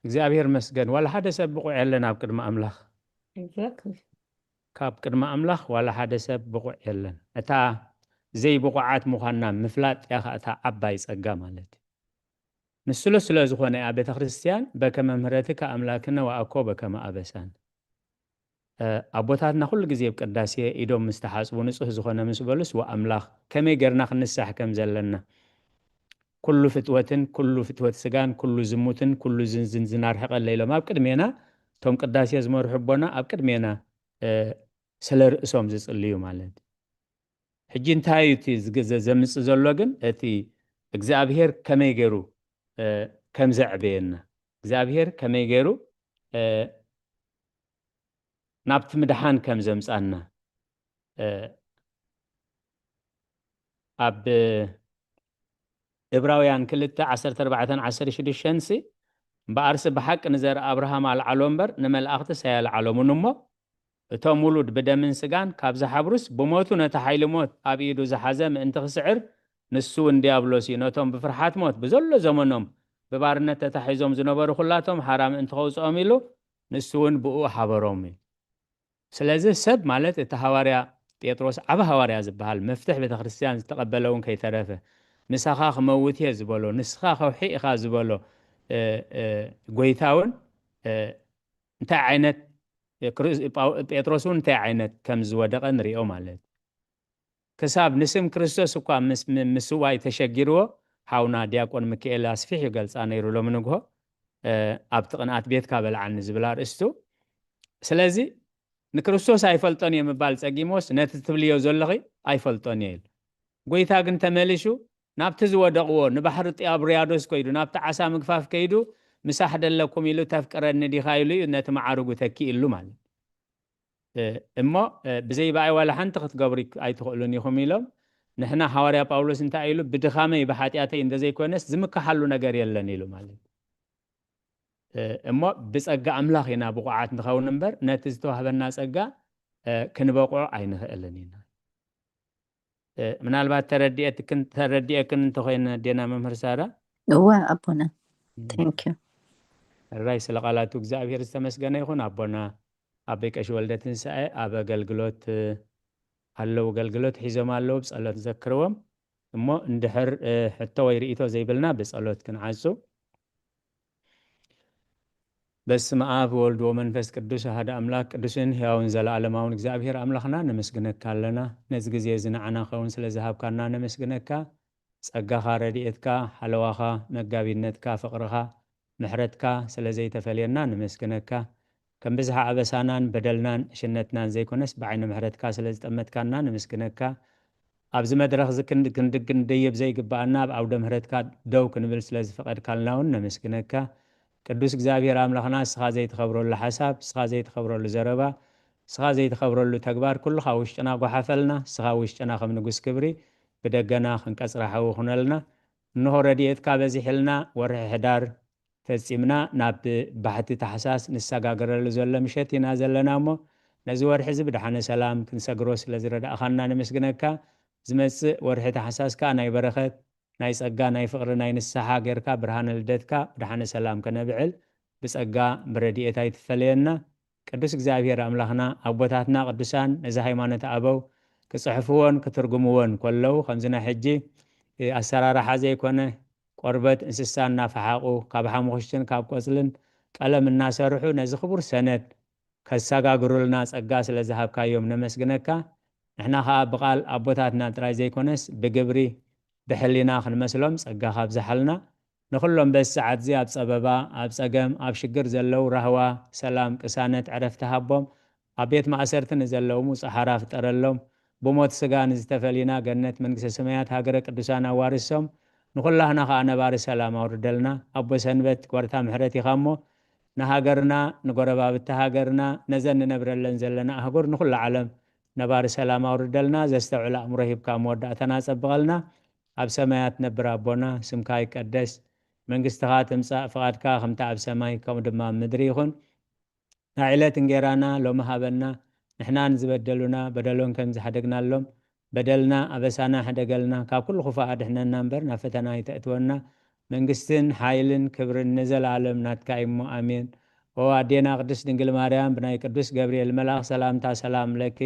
እግዚኣብሔር መስገን ዋላ ሓደ ሰብ ብቑዕ የለን ኣብ ቅድሚ ኣምላኽ። ካብ ቅድሚ ኣምላኽ ዋላ ሓደ ሰብ ብቑዕ የለን። እታ ዘይብቑዓት ምዃንና ምፍላጥ እያ ኸዓ እታ ዓባይ ጸጋ ማለት እዩ። ንስሉ ስለ ዝኾነ እያ ቤተ ክርስቲያን በከመ ምህረትከ ኣምላክነ ወአኮ በከመ አበሳን። ኣቦታትና ኩሉ ግዜ ኣብ ቅዳሴ ኢዶም ምስ ተሓጽቡ ንጹህ ዝኾነ ምስ በሉስ ወኣምላኽ ከመይ ጌርና ክንሳሕ ከም ዘለና ኩሉ ፍትወትን ኩሉ ፍትወት ስጋን ኩሉ ዝሙትን ኩሉ ዝንዝን ዝናርሕቀለ ኢሎም ኣብ ቅድሜና እቶም ቅዳሴ ዝመርሑ ኣቦና ኣብ ቅድሜና ስለ ርእሶም ዝጽልዩ ማለት ሕጂ እንታይ እዩ እቲ ዘምጽእ ዘሎ ግን እቲ እግዚኣብሄር ከመይ ገይሩ ከም ዘዕበየና እግዚኣብሄር ከመይ ገይሩ ናብቲ ምድሓን ከም ዘምጻና ኣብ እብራውያን ክልተ ዓሰርተ ኣርባዕተን ዓሰርተ ሽዱሽተን ሲ እምበኣርሲ ብሓቂ ንዘር ኣብርሃም ኣልዓሎ እምበር ንመላእኽትስ ኣየልዓሎምን እሞ እቶም ውሉድ ብደምን ስጋን ካብ ዝሓብሩስ ብሞቱ ነቲ ሓይሊ ሞት ኣብ ኢዱ ዝሓዘ ምእንቲ ክስዕር ንሱ እውን ዲያብሎስ እዩ ነቶም ብፍርሓት ሞት ብዘሎ ዘመኖም ብባርነት ተታሒዞም ዝነበሩ ኩላቶም ሓራ ምእንቲ ከውፅኦም ኢሉ ንሱ እውን ብኡ ሓበሮም እዩ ስለዚ ሰብ ማለት እቲ ሃዋርያ ጴጥሮስ ዓብ ሃዋርያ ዝበሃል መፍትሕ ቤተክርስትያን ዝተቐበለ እውን ከይተረፈ ምሳኻ ክመውት እየ ዝበሎ ንስኻ ከውሒ ኢኻ ዝበሎ ጎይታ እውን እንታይ ዓይነት ጴጥሮስ እውን እንታይ ዓይነት ከም ዝወደቐ ንሪኦ ማለት ክሳብ ንስም ክርስቶስ እኳ ምስዋይ ተሸጊርዎ ሓውና ዲያቆን ምክኤል ኣስፊሕ ይገልፃ ነይሩ ሎም ንግሆ ኣብቲ ቅንኣት ቤትካ በልዓኒ ዝብል ኣርእስቱ ስለዚ ንክርስቶስ ኣይፈልጦን እየ ምባል ፀጊሞስ ነቲ ትብልዮ ዘለኺ ኣይፈልጦን እየ ኢሉ ጎይታ ግን ተመሊሹ ናብቲ ዝወደቕዎ ንባሕሪ ጥያብርያዶስ ከይዱ ናብቲ ዓሳ ምግፋፍ ከይዱ ምሳሕ ደለኩም ኢሉ ተፍቅረኒ ዲኻ ኢሉ እዩ ነቲ መዓርጉ ተኪእሉ ማለት እሞ ብዘይ በኣይ ዋላ ሓንቲ ክትገብሩ ኣይትኽእሉን ኢኹም ኢሎም ንሕና ሃዋርያ ጳውሎስ እንታይ ኢሉ ብድኻመይ ብሓጢኣተይ እንተዘይኮነስ ዝምክሓሉ ነገር የለን ኢሉ ማለት እሞ ብጸጋ ኣምላኽ ኢና ብቑዓት ንኸውን እምበር ነቲ ዝተዋህበና ጸጋ ክንበቑዖ ኣይንኽእልን ኢና ምናልባት ተረዲኤትክን ተረዲኤክን እንተኾይነ ዴና መምህር ሳራ እወ ኣቦና thank you ሕራይ ስለ ቃላቱ እግዚኣብሔር ዝተመስገነ ይኹን። ኣቦና ኣቦይ ቀሺ ወልደ ትንሳኤ ኣብ ኣገልግሎት ኣለዉ፣ ኣገልግሎት ሒዞም ኣለዉ፣ ብጸሎት ዘክርዎም። እሞ እንድሕር ሕቶ ወይ ርእይቶ ዘይብልና ብጸሎት ክንዓጹ። በስመ ኣብ ወወልድ ወመንፈስ ቅዱስ ኣሐደ ኣምላክ ቅዱስን ሕያውን ዘለዓለማውን እግዚኣብሔር ኣምላኽና ነመስግነካ ኣለና። ነዚ ግዜ እዚ ንዓና ኸውን ስለ ዝሃብካና ነመስግነካ። ጸጋኻ፣ ረድኤትካ፣ ሓለዋኻ፣ መጋቢነትካ፣ ፍቕርኻ፣ ምሕረትካ ስለ ዘይተፈልየና ነመስግነካ። ከም ብዝሒ ኣበሳናን በደልናን ዕሽነትናን ዘይኮነስ ብዓይኒ ምሕረትካ ስለ ዝጠመትካና ነመስግነካ። ኣብዚ መድረኽ እዚ ክንድ-፣ ክንድ-፣ ክንድይብ ዘይግብኣና ኣብ ዓውደ ምሕረትካ ደው ክንብል ስለ ዝፈቐድካልና እውን ነመስግነካ። ቅዱስ እግዚኣብሔር ኣምላኽና እስኻ ዘይትኸብረሉ ሓሳብ፣ እስኻ ዘይትኸብረሉ ዘረባ፣ እስኻ ዘይትኸብረሉ ተግባር ኩሉ ካብ ውሽጥና ጓሓፈልና። እስኻ ውሽጥና ከም ንጉስ ክብሪ ብደገና ክንቀጽራ ሓዊ ኩነልና። እንሆ ረድኤትካ በዚሕልና፣ ወርሒ ሕዳር ፈጺምና ናብ ባሕቲ ታሕሳስ ንሰጋገረሉ ዘሎ ምሸት ኢና ዘለና እሞ ነዚ ወርሒ እዚ ብደሓነ ሰላም ክንሰግሮ ስለ ዝረዳእኻና ነመስግነካ። ዝመጽእ ወርሒ ታሕሳስ ከኣ ናይ በረኸት፣ ናይ ጸጋ፣ ናይ ፍቕሪ፣ ናይ ንስሓ ጌርካ ብርሃነ ልደትካ ብደሓነ ሰላም ከነብዕል ብጸጋ ብረድኤት ኣይትፈለየና። ቅዱስ እግዚኣብሔር ኣምላኽና ኣቦታትና ቅዱሳን ነዚ ሃይማኖት ኣበው ክጽሕፍዎን ክትርጉምዎን ከለዉ ከምዚ ናይ ሕጂ ኣሰራርሓ ዘይኮነ ቆርበት እንስሳ እናፈሓቑ ካብ ሓሙኽሽትን ካብ ቆጽልን ቀለም እናሰርሑ ነዚ ክቡር ሰነድ ከሰጋግሩልና ጸጋ ስለ ዝሃብካዮም ነመስግነካ። ንሕና ኸኣ ብቓል ኣቦታትና ጥራይ ዘይኮነስ ብግብሪ ብሕሊና ክንመስሎም ጸጋኻ ኣብዝሓልና። ንኹሎም በዚ ሰዓት እዚ ኣብ ጸበባ፣ ኣብ ጸገም፣ ኣብ ሽግር ዘለዉ ራህዋ፣ ሰላም፣ ቅሳነት፣ ዕረፍቲ ሃቦም። ኣብ ቤት ማእሰርቲ ንዘለዉ ምውጽእ ሓራ ፍጠረሎም። ብሞት ስጋ ንዝተፈሊና ገነት መንግስተ ሰማያት ሃገረ ቅዱሳን ኣዋርሶም። ንኹላህና ኸኣ ነባሪ ሰላም ኣውርደልና። ኣቦ ሰንበት ጓርታ ምሕረት ኢኻ እሞ ንሃገርና፣ ንጎረባብቲ ሃገርና፣ ነዘን ንነብረለን ዘለና ኣህጉር፣ ንኹላ ዓለም ነባሪ ሰላም ኣውርደልና። ዘስተውዕል ኣእምሮ ሂብካ መወዳእታና ጸብቐልና። ኣብ ሰማያት ነብር ኣቦና፣ ስምካ ይቀደስ፣ መንግስትኻ ትምጻእ፣ ፍቓድካ ከምቲ ኣብ ሰማይ ከምኡ ድማ ኣብ ምድሪ ይኹን። ናይ ዕለት እንጌራና ሎሚ ሃበና፣ ንሕና ንዝበደሉና በደሎም ከም ዝሓደግናሎም በደልና ኣበሳና ሕደገልና፣ ካብ ኩሉ ክፉእ ኣድሕነና እምበር ናብ ፈተና ኣይተእትወና። መንግስትን ሓይልን ክብርን ንዘለኣለም ናትካ እዩ እሞ ኣሜን። ኦ ኣዴና ቅድስት ድንግል ማርያም፣ ብናይ ቅዱስ ገብርኤል መልኣኽ ሰላምታ ሰላም ለኪ፣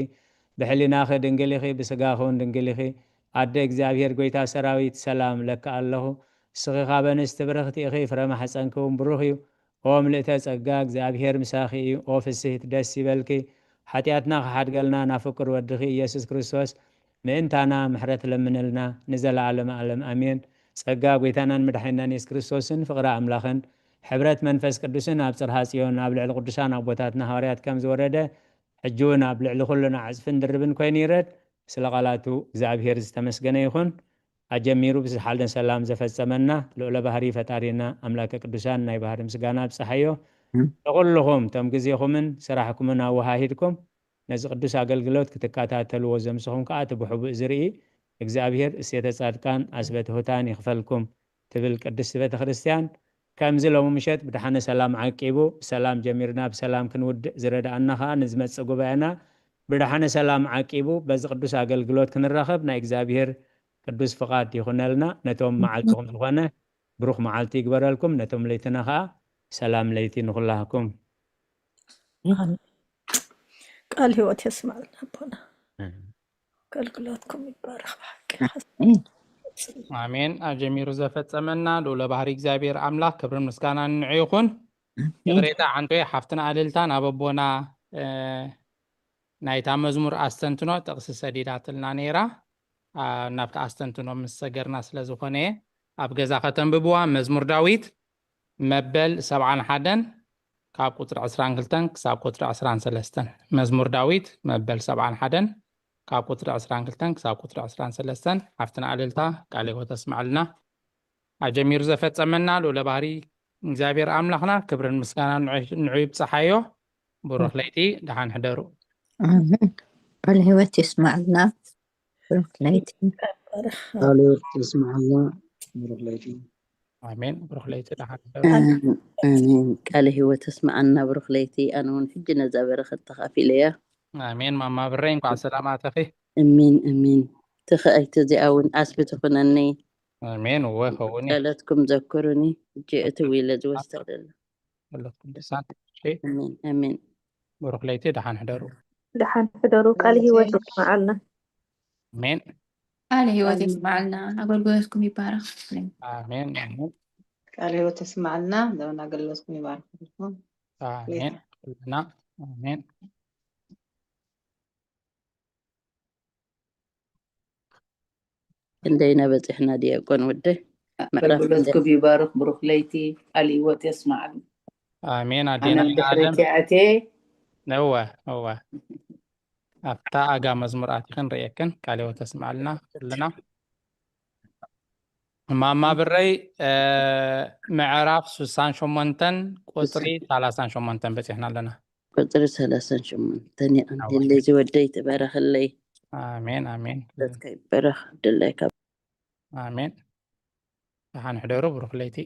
ብሕሊናኺ ድንግል ኢኺ፣ ብስጋኺ እውን ድንግል ኢኺ። ኣደ እግዚኣብሔር ጐይታ ሰራዊት ሰላም እለኪ ኣለኹ። ንስኺ ካብ ኣንስቲ ብርኽቲ ኢኺ፣ ፍረ ማሕፀንኪ እውን ብሩኽ እዩ። ኦ ምልእተ ጸጋ እግዚኣብሔር ምሳኺ እዩ። ኦ ፍስሕቲ ደስ ይበልኪ። ሓጢኣትና ክሓድገልና ናብ ፍቁር ወድኺ ኢየሱስ ክርስቶስ ምእንታና ምሕረት ለምንልና ንዘለዓለመ ዓለም ኣሜን። ጸጋ ጐይታናን መድሓኒናን የሱስ ክርስቶስን ፍቕሪ ኣምላኽን ሕብረት መንፈስ ቅዱስን ኣብ ጽርሃ ጽዮን ኣብ ልዕሊ ቅዱሳን ኣቦታትና ሃዋርያት ከም ዝወረደ ሕጂ እውን ኣብ ልዕሊ ኩልና ዕጽፍን ድርብን ኮይኑ ይረድ። ስለ ቃላቱ እግዚኣብሔር ዝተመስገነ ይኹን። ኣጀሚሩ ብዝሓልን ሰላም ዘፈጸመና ልዑለ ባህሪ ፈጣሪና ኣምላከ ቅዱሳን ናይ ባህሪ ምስጋና ኣብጽሓዮ። ንኹልኹም እቶም ግዜኹምን ስራሕኩምን ኣወሃሂድኩም ነዚ ቅዱስ ኣገልግሎት ክትከታተልዎ ዘምስኹም ከኣ እቲ ብሕቡእ ዝርኢ እግዚኣብሔር እሴተ ጻድቃን ኣስበ ትሑታን ይኽፈልኩም ትብል ቅድስቲ ቤተ ክርስቲያን። ከምዚ ሎሚ ምሸት ብደሓነ ሰላም ዓቂቡ ብሰላም ጀሚርና ብሰላም ክንውድእ ዝረድኣና ከኣ ንዝመጽእ ጉባኤና ብደሓነ ሰላም ዓቂቡ በዚ ቅዱስ ኣገልግሎት ክንራኸብ ናይ እግዚኣብሔር ቅዱስ ፍቓድ ይኹነልና። ነቶም መዓልትኹም ዝኾነ ብሩኽ መዓልቲ ይግበረልኩም፣ ነቶም ለይትና ከኣ ሰላም ለይቲ ንኹላህኩም። ቃል ህይወት የስማዕልና ኣቦና። ኣገልግሎትኩም ይባረኽ ብሓቂ። ኣሜን። ኣጀሚሩ ዘፈጸመና ልዑለ ባህሪ እግዚኣብሔር ኣምላኽ ክብርን ምስጋናን ንዑ ይኹን። ይቕሬታ ዓንቶይ ሓፍትና ኣልልታ ናብ ኣቦና ናይታ መዝሙር ኣስተንትኖ ጥቕሲ ሰዲዳትልና ነይራ። ናብቲ ኣስተንትኖ ምስ ሰገርና ስለ ዝኾነ ኣብ ገዛ ከተንብብዋ። መዝሙር ዳዊት መበል ሰብዓን ሓደን ካብ ቁፅሪ ዕስራን ክልተን ክሳብ ቁፅሪ ዕስራን ሰለስተን። መዝሙር ዳዊት መበል ሰብዓን ሓደን ካብ ቁፅሪ ዕስራን ክልተን ክሳብ ቁፅሪ ዕስራን ሰለስተን። ሓፍትና ኣልልታ ቃለ ህይወት ኣስምዐልና። ኣጀሚሩ ዘፈጸመና ልዑለ ባህሪ እግዚኣብሔር ኣምላኽና ክብርን ምስጋናን ንዑ ይብጽሓዮ። ብሩኽ ለይቲ፣ ደሓን ሕደሩ። ኣሜን። ቃለ ህይወት የስምዓልና። ብሩኽ ለይቲ። ቃለ ህይወት የስምዓልና። ብሩኽ ለይቲ። ኣሜን። ብሩኽ ለይቲ፣ ደሓን ሕደሩ። ኣሜን። ቃለ ህይወት የስምዓልና። ብሩኽ ለይቲ። ኣነ እውን ሕጂ ነዛ በረኸት ተኻፊለያ። ኣሜን። ማማ ብረይ እንኳዕ ሰላም ኣተኺ። እሚን እሚን። ትኽኣይቲ እዚኣ እውን ዓስቢ ትኹነኒ። ኣሜን። እወ ኸውን እዩ። ጸሎትኩም ዘክሩኒ። እጂ እትው ኢለ ዝወስድ ዘሎ። ኩሉ ቅዱሳን። እሺ፣ ኣሜን ኣሜን። ብሩክ ለይቲ፣ ደሓን ሕደሩ። ደሓን ሕደሩ። ቃል ህይወት የስምዓልና። ኣሜን ቃል ህይወት የስምዓልና። ኣገልግሎትኩም ይባረክ። ኣሜን ኣሜን ቃል ህይወት የስምዓልና። ዘመን ኣገልግሎትኩም ይባርክልኩም። ኣሜን። ኩልና ኣሜን። ክንደይና በፂሕና? ዲያቆን ወደይ ምዕራፍ ኣገልግሎትኩም ይባርክ። ብሩክ ለይቲ። ቃል ህይወት የስምዓልና። ኣሜን። ኣነ ኣዴና ድሕሪት ኣለም ኣትየ እወ እወ ኣብታ ኣጋ መዝሙር ኣቲኽን ርእየክን። ቃል ህይወት የስምዓልና ኩልና። ማማ ብረይ፣ ምዕራፍ ስሳን ሸሞንተን ቁፅሪ ሰላሳን ሸሞንተን በፂሕና ኣለና። ቁፅሪ ሰላሳን ሸሞንተን ይቐንድለይ ዝወደይ፣ ትባረኽለይ። ኣሜን ኣሜን ካ ይበረኽ ድለይ ካብ ኣሜን። ደሓን ሕደሩ። ብሩክ ለይቲ።